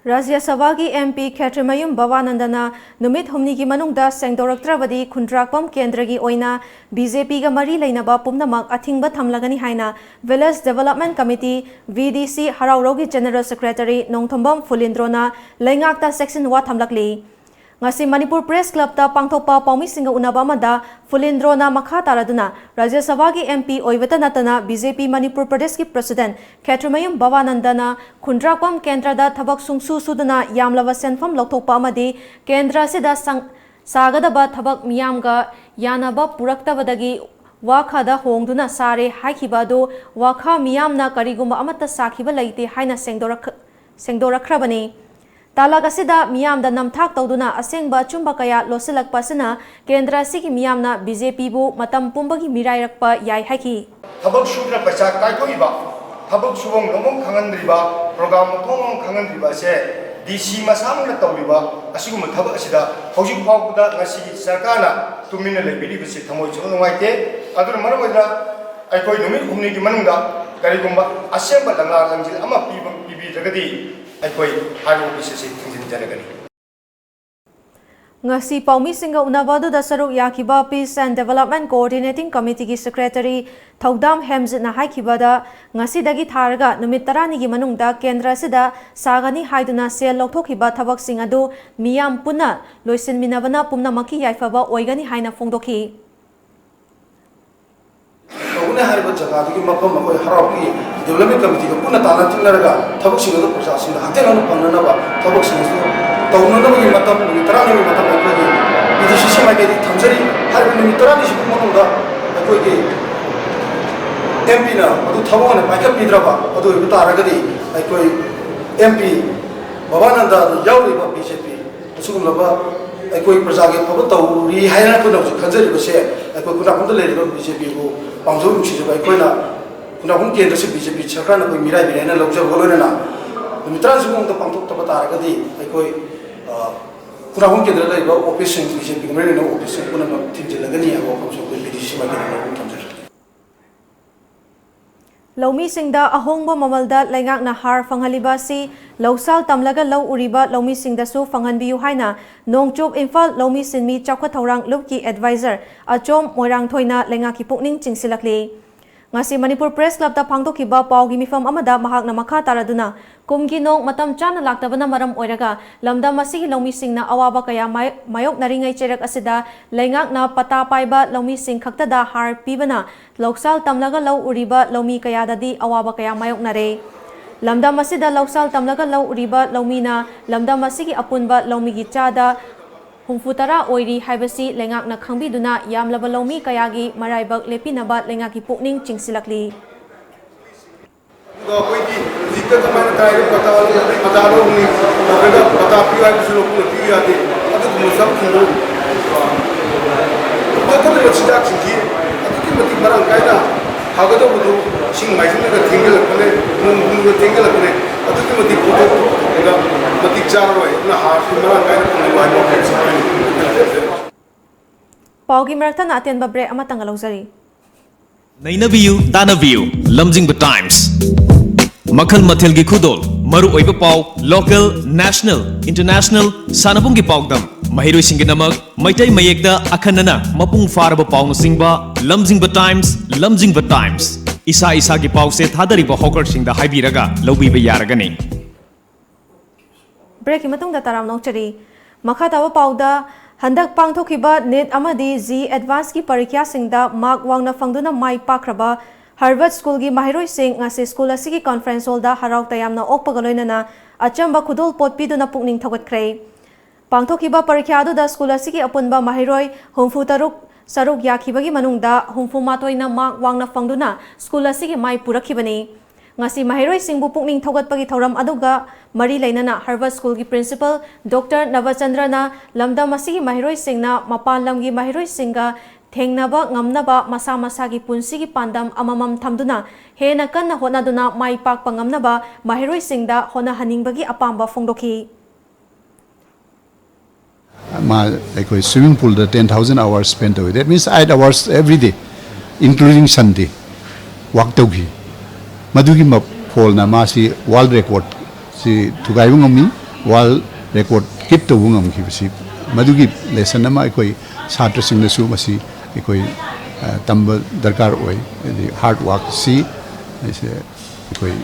ꯔꯥꯖ꯭ꯌ ꯁꯚꯥꯒꯤ ꯑꯦꯝ ꯄꯤ ꯈꯦꯇ꯭ꯔꯤꯃꯌꯨꯝ ꯕꯕꯥꯅꯟꯗꯅ ꯅꯨꯃꯤꯠ ꯍꯨꯝꯅꯤꯒꯤ ꯃꯅꯨꯡꯗ ꯁꯦꯡꯗꯣꯔꯛꯇ꯭ꯔꯕꯗꯤ ꯈꯨꯟꯗ꯭ꯔꯥꯛꯄꯝ ꯀꯦꯟꯗ꯭ꯔꯒꯤ ꯑꯣꯏꯅ ꯕꯤ ꯖꯦ ꯄꯤꯒ ꯃꯔꯤ ꯂꯩꯅꯕ ꯄꯨꯝꯅꯃꯛ ꯑꯊꯤꯡꯕ ꯊꯝꯂꯒꯅꯤ ꯍꯥꯏꯅ ꯚꯤꯂꯦꯖ ꯗꯤꯕꯦꯂꯞꯃꯦꯟꯠ ꯀꯃꯤꯇꯤ, ꯚꯤ ꯗꯤ ꯁꯤ, ꯍꯔꯥꯎꯔꯧꯒꯤ ꯖꯦꯅꯔꯦꯜ ꯁꯦꯀ꯭ꯔꯦꯇꯔꯤ ꯅꯣꯡꯊꯣꯝꯕꯝ ꯐꯨꯂꯤꯟꯗ꯭ꯔꯣꯅ ꯂꯩꯉꯥꯛꯇ ꯆꯦꯛꯁꯤꯟ ꯋꯥ ꯊꯝꯂꯛꯂꯤ꯫ ꯉꯁꯤ ꯃꯅꯤꯄꯨꯔ ꯄ꯭ꯔꯦꯁ ꯀ꯭ꯂꯕꯇ ꯄꯥꯡꯊꯣꯛꯄ ꯄꯥꯎꯃꯤꯁꯤꯡꯒ ꯎꯅꯕ ꯑꯃꯗ ꯐꯨꯂꯤꯟꯗ꯭ꯔꯣꯅ ꯃꯈꯥ ꯇꯥꯔꯗꯨꯅ ꯔꯥꯖ꯭ꯌ ꯁꯚꯥꯒꯤ M P ꯑꯣꯏꯕꯇ ꯅꯠꯇꯅ B J P ꯃꯅꯤꯄꯨꯔ ꯄ꯭ꯔꯗꯦꯁꯀꯤ ꯄ꯭ꯔꯁꯤꯗꯦꯟꯠ ꯈꯦꯇ꯭ꯔꯤꯃꯌꯨꯝ ꯚꯕꯥꯅꯟꯗꯅ ꯈꯨꯟꯗ꯭ꯔꯥꯛꯄꯝ ꯀꯦꯟꯗ꯭ꯔꯗ ꯊꯕꯛ ꯁꯨꯡꯁꯨ ꯁꯨꯗꯅ ꯌꯥꯝꯂꯕ ꯁꯦꯟꯐꯝ ꯂꯧꯊꯣꯛꯄ ꯑꯃꯗꯤ ꯀꯦꯟꯗ꯭ꯔ ꯑꯁꯤꯗ ꯁꯪ-, ꯁꯥꯒꯗꯕ ꯊꯕꯛ ꯃꯤꯌꯥꯝꯒ ꯌꯥꯅꯕ ꯄꯨꯔꯛꯇꯕꯗꯒꯤ ꯋꯥꯈꯥꯗ ꯍꯣꯡꯗꯨꯅ ꯁꯥꯔꯦ ꯍꯥꯏꯈꯤꯕ ꯑꯗꯨ ꯋꯥꯈꯥ ꯃꯤꯌꯥꯝꯅ ꯀꯔꯤꯒꯨꯝꯕ ꯑꯃꯠꯇ ꯁꯥꯈꯤꯕ ꯂꯩꯇꯦ ꯍꯥꯏꯅ ꯁꯦꯡꯗꯣꯔꯛ-, ꯁꯦꯡꯗꯣꯔꯛꯈ꯭ꯔꯕꯅꯤ꯫ ꯇꯥꯂꯛ ꯑꯁꯤꯗ ꯃꯤꯌꯥꯝꯗ ꯅꯝꯊꯥꯛ ꯇꯧꯗꯨꯅ ꯑꯁꯦꯡꯕ ꯑꯆꯨꯝꯕ ꯀꯌꯥ ꯂꯣꯠꯁꯤꯜꯂꯛꯄ ꯑꯁꯤꯅ ꯀꯦꯟꯗ꯭ꯔ ꯑꯁꯤꯒꯤ ꯃꯤꯌꯥꯝꯅ B J Pꯕꯨ ꯃꯇꯝ ꯄꯨꯝꯕꯒꯤ ꯃꯤꯔꯥꯏꯔꯛꯄ ꯌꯥꯏ ꯍꯥꯏꯈꯤ꯫ ꯊꯕꯛ ꯁꯨꯗꯅ ꯄꯩꯁꯥ ꯀꯥꯏꯊꯣꯛꯏꯕ, ꯊꯕꯛ ꯁꯨꯐꯝ ꯅꯣꯝꯐꯝ ꯈꯪꯍꯟꯗ꯭ꯔꯤꯕ, program ꯃꯊꯣꯡ ꯃꯔꯝ ꯈꯪꯍꯟꯗ꯭ꯔꯤꯕ ꯑꯁꯦ D C ꯃꯁꯥꯃꯛꯅ ꯇꯧꯔꯤꯕ ꯑꯁꯤꯒꯨꯝꯕ ꯊꯕꯛ ꯑꯁꯤꯗ ꯍꯧꯖꯤꯛ ꯐꯥꯎꯕꯗ ꯉꯁꯤꯒꯤ ꯁꯔꯀꯥꯔꯅ ꯇꯨꯃꯤꯟꯅ ꯂꯩꯕꯤꯔꯤꯕꯁꯤ ꯊꯃꯣꯏ ꯁꯣꯛꯅ ꯅꯨꯡꯉꯥꯏꯇꯦ꯫ ꯑꯗꯨꯅ ꯃꯔꯝ ꯑꯣꯏꯗꯨꯅ ꯑꯩꯈꯣꯏ ꯅꯨꯃꯤꯠ ꯍꯨꯝꯅꯤꯒꯤ ꯃꯅꯨꯡꯗ ꯀꯔꯤꯒꯨꯝꯕ ꯑꯁꯦꯡꯕ ꯂꯪꯂꯥ ꯂꯪꯖꯤꯜ ꯑꯃ ꯄꯤꯕ, ꯄꯤꯕꯤꯗ꯭ꯔꯒꯗꯤ ꯑꯩꯈꯣꯏ ꯍꯥꯏꯔꯤꯕ ꯑꯣꯐꯤꯁ ꯑꯁꯤ ꯊꯤꯡꯖꯤꯟꯖꯔꯒꯅꯤ꯫ ꯉꯁꯤ ꯄꯥꯎꯃꯤꯁꯤꯡꯒ ꯎꯅꯕ ꯑꯗꯨꯗ ꯁꯔꯨꯛ ꯌꯥꯈꯤꯕ Peace and Development Coordinating Committeeꯒꯤ Secretary ꯊꯧꯗꯥꯝ ꯍꯦꯝꯖꯤꯠꯅ ꯍꯥꯏꯈꯤꯕꯗ, ꯉꯁꯤꯗꯒꯤ ꯊꯥꯔꯒ ꯅꯨꯃꯤꯠ ꯇꯔꯥꯅꯤꯒꯤ ꯃꯅꯨꯡꯗ ꯀꯦꯟꯗ꯭ꯔ ꯑꯁꯤꯗ ꯁꯥꯒꯅꯤ ꯍꯥꯏꯗꯨꯅ ꯁꯦꯜ ꯂꯧꯊꯣꯛꯈꯤꯕ ꯊꯕꯛꯁꯤꯡ ꯑꯗꯨ ꯃꯤꯌꯥꯝ ꯄꯨꯟꯅ ꯂꯣꯏꯁꯤꯟꯃꯤꯟꯅꯕꯅ ꯄꯨꯝꯅꯃꯛꯀꯤ ꯌꯥꯏꯐꯕ ꯑꯣꯏꯒꯅꯤ ꯍꯥꯏꯅ ꯐꯣꯡꯗꯣꯛꯈꯤ꯫ ꯇꯧꯒꯅꯤ ꯍꯥꯏꯔꯤꯕ ꯖꯒꯥꯗꯨꯒꯤ ꯃꯐꯝ ꯑꯩꯈꯣꯏ ꯍꯔꯥꯎ ꯀꯨꯝꯍꯩ development committeeꯒ ꯄꯨꯟꯅ ꯇꯥꯟꯅ ꯇꯤꯟꯅꯔꯒ ꯊꯕꯛꯁꯤꯡ ꯑꯗꯨ ꯄ꯭ꯔꯖꯥꯁꯤꯡꯗ ꯍꯛꯊꯦꯡꯅꯅ ꯐꯪꯅꯅꯕ ꯊꯕꯛꯁꯤꯡ ꯑꯗꯨ ꯇꯧꯅꯅꯕꯒꯤ ꯃꯇꯝ ꯅꯨꯃꯤꯠ ꯇꯔꯥꯅꯤꯒꯤ ꯃꯇꯝ ꯑꯩꯈꯣꯏꯒꯤ PDCC ꯃꯥꯏꯀꯩꯗꯒꯤ ꯊꯝꯖꯔꯤ꯫ ꯍꯥꯏꯔꯤꯕ ꯅꯨꯃꯤꯠ ꯇꯔꯥꯅꯤꯁꯤꯒꯤ ꯃꯅꯨꯡꯗ ꯑꯩꯈꯣꯏꯒꯤ MPꯅ ꯃꯗꯨ ꯊꯕꯛ ꯑꯣꯏꯅ ꯄꯥꯏꯈꯠꯄꯤꯗ꯭ꯔꯕ ꯑꯗꯨ ꯑꯣꯏꯕ ꯇꯥꯔꯒꯗꯤ ꯑꯩꯈꯣꯏ MP ꯕꯕꯥꯅꯟꯗ ꯑꯗꯨ ꯌꯥꯎꯔꯤꯕ BJP ꯑꯁꯤꯒꯨꯝꯂꯕ ꯑꯩꯈꯣꯏ ꯄ꯭ꯔꯖꯥꯒꯤ ꯑꯐꯕ ꯇꯧꯔꯤ ꯍꯥꯏꯅ ꯑꯩꯈꯣꯏꯅ ꯍꯧꯖꯤꯛ ꯈꯟꯖꯔꯤꯕꯁꯦ ꯑꯩꯈꯣꯏ ꯈꯨꯟꯗ꯭ꯔꯥꯛꯄꯝꯗ ꯂꯩꯔꯤꯕ BJPꯕꯨ ꯄꯥꯝꯖꯕ ꯅꯨꯡꯁꯤꯖꯕ ꯑꯩꯈꯣꯏꯅ ꯈꯨꯟꯗ꯭ꯔꯥꯛꯄꯝ ꯀꯦꯟꯗ꯭ꯔꯁꯤ BJP ꯁꯔꯀꯥꯔꯅ ꯑꯩꯈꯣꯏ ꯃꯤꯔꯥꯏꯕꯤꯔꯦ ꯍꯥꯏꯅ ꯂꯧꯖꯕꯒ ꯂꯣꯏꯅꯅ ꯅꯨꯃꯤꯠ ꯇꯔꯥꯅꯤꯁꯤꯒꯤ ꯃꯅꯨꯡꯗ ꯄꯥꯡꯊꯣꯛꯇꯕ ꯇꯥꯔꯒꯗꯤ ꯑꯩꯈꯣꯏ, ꯑ, ꯈꯨꯟꯗ꯭ꯔꯥꯛꯄꯝ ꯀꯦꯟꯗ꯭ꯔꯗ ꯂꯩꯔꯤꯕ ꯑꯣꯐꯤꯁꯁꯤꯡ, BJPꯒ ꯃꯔꯤ ꯂꯩꯅꯕ ꯑꯣꯐꯤꯁꯁꯤꯡ ꯄꯨꯝꯅꯃꯛ ꯊꯤꯡꯖꯤꯜꯂꯒꯅꯤ ꯍꯥꯏꯕ ꯋꯥꯐꯝꯁꯨ ꯑꯩꯈꯣꯏ PDCC ꯃꯥꯏꯀꯩꯗꯒꯤ ꯊꯝꯖꯔꯤ꯫ ꯂꯧꯃꯤꯁꯤꯡꯗ ꯑꯍꯣꯡꯕ ꯃꯃꯜꯗ ꯂꯩꯉꯥꯛꯅ ꯍꯥꯔ ꯐꯪꯍꯜꯂꯤꯕ ꯑꯁꯤ ꯂꯧꯁꯥꯜ ꯇꯝꯂꯒ ꯂꯧ ꯎꯔꯤꯕ ꯂꯧꯃꯤꯁꯤꯡꯗꯁꯨ ꯐꯪꯍꯟꯕꯤꯌꯨ ꯍꯥꯏꯅ ꯅꯣꯡꯆꯨꯞ ꯏꯝꯐꯥꯜ ꯂꯧꯃꯤ ꯁꯤꯟꯃꯤ ꯆꯥꯎꯈꯠ ꯊꯧꯔꯥꯡ ꯂꯨꯞꯀꯤ advisor ꯑꯆꯣꯝ ꯃꯣꯏꯔꯥꯡꯊꯣꯏꯅ ꯂꯩꯉꯥꯛꯀꯤ ꯄꯨꯛꯅꯤꯡ ꯆꯤꯡꯁꯤꯜꯂꯛꯂꯤ꯫ ꯉꯁꯤ ꯃꯅꯤꯄꯨꯔ ꯄ꯭ꯔꯦꯁ ꯀ꯭ꯂꯕꯇ ꯄꯥꯡꯊꯣꯛꯈꯤꯕ ꯄꯥꯎꯒꯤ ꯃꯤꯐꯝ ꯑꯃꯗ ꯃꯍꯥꯛꯅ ꯃꯈꯥ ꯇꯥꯔꯗꯨꯅ, ꯀꯨꯝꯒꯤ ꯅꯣꯡ ꯃꯇꯝ ꯆꯥꯅ ꯂꯥꯛꯇꯕꯅ ꯃꯔꯝ ꯑꯣꯏꯔꯒ ꯂꯝꯗꯝ ꯑꯁꯤꯒꯤ ꯂꯧꯃꯤꯁꯤꯡꯅ ꯑꯋꯥꯕ ꯀꯌꯥ ꯃꯥꯌꯣꯛ-, ꯃꯥꯌꯣꯛꯅꯔꯤꯉꯩ ꯆꯩꯔꯛ ꯑꯁꯤꯗ ꯂꯩꯉꯥꯛꯅ ꯄꯇꯥ ꯄꯥꯏꯕ ꯂꯧꯃꯤꯁꯤꯡ ꯈꯛꯇꯗ ꯍꯥꯔ ꯄꯤꯕꯅ ꯂꯧꯁꯥꯜ ꯇꯝꯂꯒ ꯂꯧ ꯎꯔꯤꯕ ꯂꯧꯃꯤ ꯀꯌꯥꯗꯗꯤ ꯑꯋꯥꯕ ꯀꯌꯥ ꯃꯥꯌꯣꯛꯅꯔꯦ꯫ ꯂꯝꯗꯝ ꯑꯁꯤꯗ ꯂꯧꯁꯥꯜ ꯇꯝꯂꯒ ꯂꯧ ꯎꯔꯤꯕ ꯂꯧꯃꯤꯅ ꯂꯝꯗꯝ ꯑꯁꯤꯒꯤ ꯑꯄꯨꯟꯕ ꯂꯧꯃꯤꯒꯤ ꯆꯥꯗ ꯍꯨꯝꯐꯨ ꯇꯔꯥ ꯑꯣꯏꯔꯤ ꯍꯥꯏꯕꯁꯤ ꯂꯩꯉꯥꯛꯅ ꯈꯪꯕꯤꯗꯨꯅ ꯌꯥꯝꯂꯕ ꯂꯧꯃꯤ ꯀꯌꯥꯒꯤ ꯃꯔꯥꯏꯕꯛ ꯂꯦꯞꯄꯤꯅꯕ ꯂꯩꯉꯥꯛꯀꯤ ꯄꯨꯛꯅꯤꯡ ꯆꯤꯡꯁꯤꯜꯂꯛꯂꯤ꯫ ꯑꯗꯨꯒ ꯑꯩꯈꯣꯏꯗꯤ ꯍꯧꯖꯤꯛꯇ ꯀꯃꯥꯏꯅ ꯇꯥꯏꯔꯦ, ꯄꯇꯥ ꯂꯧ-, ꯄꯇꯥ ꯂꯧꯅꯤ, ꯅꯠꯇ꯭ꯔꯒ ꯄꯇꯥ ꯄꯤꯌꯨ ꯍꯥꯏꯕꯁꯨ ꯂꯧꯕ ꯄꯤꯕ ꯌꯥꯗꯦ꯫ ꯑꯗꯨꯒꯨꯝꯕ ꯆꯪꯁꯤꯡꯗꯨ ꯀꯛꯊꯠꯂꯤꯕ ꯆꯤꯟꯖꯥꯛꯁꯤꯡꯁꯤ ꯑꯗꯨꯛꯀꯤ ꯃꯇꯤꯛ ꯃꯔꯥꯡ ꯀꯥꯏꯅ ꯐꯒꯗꯧꯕꯗꯨ ꯏꯁꯤꯡ ꯃꯥꯏꯁꯤꯡꯅꯒ ꯊꯦꯡꯖꯤꯜꯂꯛꯄꯅꯦ, ꯅꯣꯡ ꯍꯨꯝꯒ ꯊꯦꯡꯖꯤꯜꯂꯛꯄꯅꯦ꯫ ꯑꯗꯨꯛꯀꯤ ꯃꯇꯤꯛ ꯄꯣꯠꯊꯣꯛ ꯄꯨꯊꯣꯛꯄꯗ ꯃꯇꯤꯛ ꯆꯥꯔꯔꯣꯏ꯫ ꯑꯗꯨꯅ ꯍꯥꯔꯁꯤ ꯃꯔꯥꯡ ꯀꯥꯏꯅ ꯐꯪꯍꯜꯂꯨ ꯍꯥꯏꯕ ꯋꯥꯐꯝꯁꯤ ꯄꯥꯎꯒꯤ ꯃꯔꯛꯊꯠꯅ ꯑꯇꯦꯟꯕ ꯕ꯭ꯔꯦꯛ ꯑꯃꯇꯪꯒ ꯂꯧꯖꯔꯤ꯫ ꯅꯩꯅꯕꯤꯌꯨ, ꯇꯥꯟꯅꯕꯤꯌꯨ, ꯂꯝꯖꯤꯡꯕ ꯇꯥꯏꯝꯁ꯫ ꯃꯈꯜ ꯃꯊꯦꯜꯒꯤ ꯈꯨꯗꯣꯜ, ꯃꯔꯨꯑꯣꯏꯕ ꯄꯥꯎ, ꯂꯣꯀꯦꯜ, ꯅꯦꯁꯅꯦꯜ, ꯏꯟꯇꯔꯅꯦꯁꯅꯦꯜ, ꯁꯥꯟꯅꯕꯨꯡꯒꯤ ꯄꯥꯎꯗꯝ, ꯃꯍꯩꯔꯣꯏꯁꯤꯡꯒꯤꯗꯃꯛ, ꯃꯩꯇꯩ ꯃꯌꯦꯛꯇ ꯑꯈꯟꯅꯅ ꯃꯄꯨꯡ ꯐꯥꯔꯕ ꯄꯥꯎꯅꯆꯤꯡꯕ, ꯂꯝꯖꯤꯡꯕ ꯇꯥꯏꯝꯁ, ꯂꯝꯖꯤꯡꯕ ꯇꯥꯏꯝꯁ꯫ ꯏꯁꯥ ꯏꯁꯥꯒꯤ ꯄꯥꯎꯁꯦ ꯊꯥꯗꯔꯤꯕ ꯍꯣꯀꯔꯁꯤꯡꯗ ꯍꯥꯏꯕꯤꯔꯒ ꯂꯧꯕꯤꯕ ꯌꯥꯔꯒꯅꯤ꯫ ꯕ꯭ꯔꯦꯛꯀꯤ ꯃꯇꯨꯡꯗ ꯇꯔꯥꯝꯅ ꯑꯣꯛꯆꯔꯤ꯫ ꯃꯈꯥ ꯇꯥꯕ ꯄꯥꯎꯗ, ꯍꯟꯗꯛ ꯄꯥꯡꯊꯣꯛꯈꯤꯕ ꯅꯤꯠ ꯑꯃꯗꯤ ꯖꯤ ꯑꯦꯗꯚꯥꯟꯁꯀꯤ ꯄꯔꯤꯈ꯭ꯌꯥꯁꯤꯡꯗ ꯃꯥꯔꯛ ꯋꯥꯡꯅ ꯐꯪꯗꯨꯅ ꯃꯥꯏ ꯄꯥꯛꯈ꯭ꯔꯕ ꯍꯔꯕꯔꯠ ꯁ꯭ꯀꯨꯜꯒꯤ ꯃꯍꯩꯔꯣꯏꯁꯤꯡ ꯉꯁꯤ ꯁ꯭ꯀꯨꯜ ꯑꯁꯤꯒꯤ ꯀꯟꯐꯔꯦꯟꯁ ꯍꯣꯜꯗ ꯍꯔꯥꯎ ꯇꯌꯥꯝꯅ ꯑꯣꯛꯄꯒ ꯂꯣꯏꯅꯅ ꯑꯆꯝꯕ ꯈꯨꯗꯣꯜꯄꯣꯠ ꯄꯤꯗꯨꯅ ꯄꯨꯛꯅꯤꯡ ꯊꯧꯒꯠꯈ꯭ꯔꯦ꯫ ꯄꯥꯡꯊꯣꯛꯈꯤꯕ ꯄꯔꯤꯈ꯭ꯌꯥ ꯑꯗꯨꯗ ꯁ꯭ꯀꯨꯜ ꯑꯁꯤꯒꯤ ꯑꯄꯨꯟꯕ ꯃꯍꯩꯔꯣꯏ ꯍꯨꯝꯐꯨ ꯇꯔꯨꯛ ꯁꯔꯨꯛ ꯌꯥꯈꯤꯕꯒꯤ ꯃꯅꯨꯡꯗ ꯍꯨꯝꯐꯨ ꯃꯥꯊꯣꯏꯅ ꯃꯥꯔꯛ ꯋꯥꯡꯅ ꯐꯪꯗꯨꯅ ꯁ꯭ꯀꯨꯜ ꯑꯁꯤꯒꯤ ꯃꯥꯏ ꯄꯨꯔꯛꯈꯤꯕꯅꯤ꯫ ꯉꯁꯤ ꯃꯍꯩꯔꯣꯏꯁꯤꯡꯕꯨ ꯄꯨꯛꯅꯤꯡ ꯊꯧꯒꯠꯄꯒꯤ ꯊꯧꯔꯝ ꯑꯗꯨꯒ ꯃꯔꯤ ꯂꯩꯅꯅ ꯍꯔꯕꯔꯠ ꯁ꯭ꯀꯨꯜꯒꯤ ꯄ꯭ꯔꯤꯟꯁꯤꯄꯜ ꯗꯣꯛꯇꯔ ꯅꯕꯆꯟꯗ꯭ꯔꯅ ꯂꯝꯗꯝ ꯑꯁꯤꯒꯤ ꯃꯍꯩꯔꯣꯏꯁꯤꯡꯅ ꯃꯄꯥꯟ ꯂꯝꯒꯤ ꯃꯍꯩꯔꯣꯏꯁꯤꯡꯒ ꯊꯦꯡꯅꯕ ꯉꯝꯅꯕ ꯃꯁꯥ ꯃꯁꯥꯒꯤ ꯄꯨꯟꯁꯤꯒꯤ ꯄꯥꯟꯗꯝ ꯑꯃꯃꯝ ꯊꯝꯗꯨꯅ ꯍꯦꯟꯅ ꯀꯟꯅ ꯍꯣꯠꯅꯗꯨꯅ ꯃꯥꯏ ꯄꯥꯛꯄ ꯉꯝꯅꯕ ꯃꯍꯩꯔꯣꯏꯁꯤꯡꯗ ꯍꯣꯠꯅꯍꯟꯅꯤꯡꯕꯒꯤ ꯑꯄꯥꯝꯕ ꯐꯣꯡꯗꯣꯛꯈꯤ꯫ ꯃꯥ ꯑꯩꯈꯣꯏ swimming pool ꯗ ten thousand hours spend ꯇꯧꯏ꯫ That means eight hours every day, including Sunday, work ꯇꯧꯈꯤ꯫ ꯃꯗꯨꯒꯤ ꯃ-, ꯐꯣꯜꯅ ꯃꯥꯁꯤ world record ꯁꯤ ꯊꯨꯒꯥꯏꯕ ꯉꯝꯃꯤ, world record keep ꯇꯧꯕ ꯉꯝꯈꯤꯕꯁꯤ꯫ ꯃꯗꯨꯒꯤ lesson ꯑꯃ ꯑꯩꯈꯣꯏ ꯁꯥꯇ꯭ꯔꯁꯤꯡꯗꯁꯨ ꯃꯁꯤ ꯑꯩꯈꯣꯏ ꯑ, ꯇꯝꯕ ꯗꯔꯀꯥꯔ ꯑꯣꯏ꯫ ꯍꯥꯏꯗꯤ ꯍꯥꯔꯗ ꯋꯥꯔꯛꯁꯤ ꯑꯩꯁꯦ ꯑꯩꯈꯣꯏ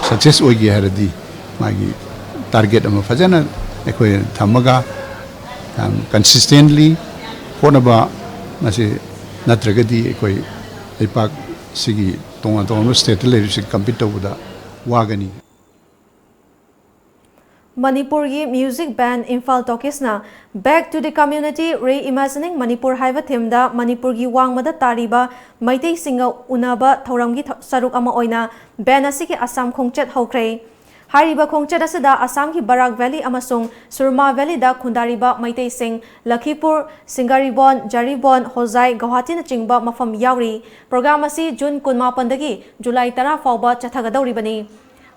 ꯁꯛꯁꯦꯁ ꯑꯣꯏꯒꯦ ꯍꯥꯏꯔꯗꯤ ꯃꯥꯒꯤ ꯇꯥꯔꯒꯦꯠ ꯑꯃ ꯐꯖꯅ ꯑꯩꯈꯣꯏ ꯊꯝꯃꯒ ꯌꯥꯝ ꯀꯟꯁꯤꯁꯇꯦꯟꯂꯤ ꯍꯣꯠꯅꯕ, ꯃꯁꯤ ꯅꯠꯇ꯭ꯔꯒꯗꯤ ꯑꯩꯈꯣꯏ ꯂꯩꯄꯥꯛꯁꯤꯒꯤ ꯇꯣꯉꯥꯟ ꯇꯣꯉꯥꯟꯕ ꯁ꯭ꯇꯦꯠꯇ ꯂꯩꯔꯤꯕꯁꯤ ꯀꯝꯄꯤꯠ ꯇꯧꯕꯗ ꯋꯥꯒꯅꯤ꯫ ꯃꯅꯤꯄꯨꯔꯒꯤ ꯃ꯭ꯌꯨꯖꯤꯛ ꯕꯦꯟ ꯏꯝꯐꯥꯜ ꯇꯣꯀꯤꯁꯅ Back to the Community, Reimagining Manipur ꯍꯥꯏꯕ ꯊꯤꯝꯗ ꯃꯅꯤꯄꯨꯔꯒꯤ ꯋꯥꯡꯃꯗ ꯇꯥꯔꯤꯕ ꯃꯩꯇꯩꯁꯤꯡꯒ ꯎꯅꯕ ꯊꯧꯔꯝꯒꯤ ꯊ- ꯁꯔꯨꯛ ꯑꯃ ꯑꯣꯏꯅ ꯕꯦꯟ ꯑꯁꯤꯒꯤ ꯑꯁꯥꯝ ꯈꯣꯡꯆꯠ ꯍꯧꯈ꯭ꯔꯦ꯫ ꯍꯥꯏꯔꯤꯕ ꯈꯣꯡꯆꯠ ꯑꯁꯤꯗ ꯑꯁꯥꯝꯒꯤ ꯕꯔꯥꯛ ꯚꯦꯂꯤ ꯑꯃꯁꯨꯡ ꯁꯨꯔꯃꯥ ꯚꯦꯂꯤꯗ ꯈꯨꯟꯗꯥꯔꯤꯕ ꯃꯩꯇꯩꯁꯤꯡ ꯂꯈꯤꯄꯨꯔ, ꯁꯤꯡꯒꯥꯔꯤꯕꯣꯟ, ꯖꯔꯤꯕꯣꯟ, ꯍꯣꯖꯥꯏ, ꯒꯧꯍꯥꯇꯤꯅꯆꯤꯡꯕ ꯃꯐꯝ ꯌꯥꯎꯔꯤ꯫ ꯄ꯭ꯔꯣꯒ꯭ꯔꯥꯝ ꯑꯁꯤ ꯖꯨꯟ ꯀꯨꯟꯃꯥꯄꯟꯗꯒꯤ ꯖꯨꯂꯥꯏ ꯇꯔꯥ ꯐꯥꯎꯕ ꯆꯠꯊꯒꯗꯧꯔꯤꯕꯅꯤ꯫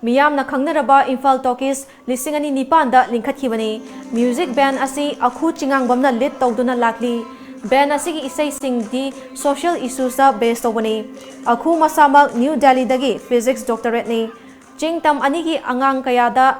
ꯃꯤꯌꯥꯝꯅ ꯈꯪꯅꯔꯕ ꯏꯝꯐꯥꯜ ꯇꯣꯀꯤꯁ ꯂꯤꯁꯤꯡ ꯑꯅꯤ ꯅꯤꯄꯥꯟꯗ ꯂꯤꯡꯈꯠꯈꯤꯕꯅꯤ꯫ ꯃ꯭ꯌꯨꯖꯤꯛ ꯕꯦꯟ ꯑꯁꯤ ꯑꯈꯨ ꯆꯤꯉꯥꯡꯕꯝꯅ ꯂꯤꯗ ꯇꯧꯗꯨꯅ ꯂꯥꯛꯂꯤ꯫ ꯕꯦꯟ ꯑꯁꯤꯒꯤ ꯏꯁꯩꯁꯤꯡꯗꯤ ꯁꯣꯁꯤꯌꯦꯜ ꯏꯁꯨꯁꯇ ꯕꯦꯁ ꯇꯧꯕꯅꯤ꯫ ꯑꯈꯨ ꯃꯁꯥꯃꯛ ꯅ꯭ꯌꯨ ꯗꯦꯜꯂꯤꯗꯒꯤ ꯐꯤꯖꯤꯛꯁ ꯗꯣꯛꯇꯔꯦꯠꯅꯤ꯫ ꯆꯤꯡ ꯇꯝ ꯑꯅꯤꯒꯤ ꯑꯉꯥꯡ ꯀꯌꯥꯗ,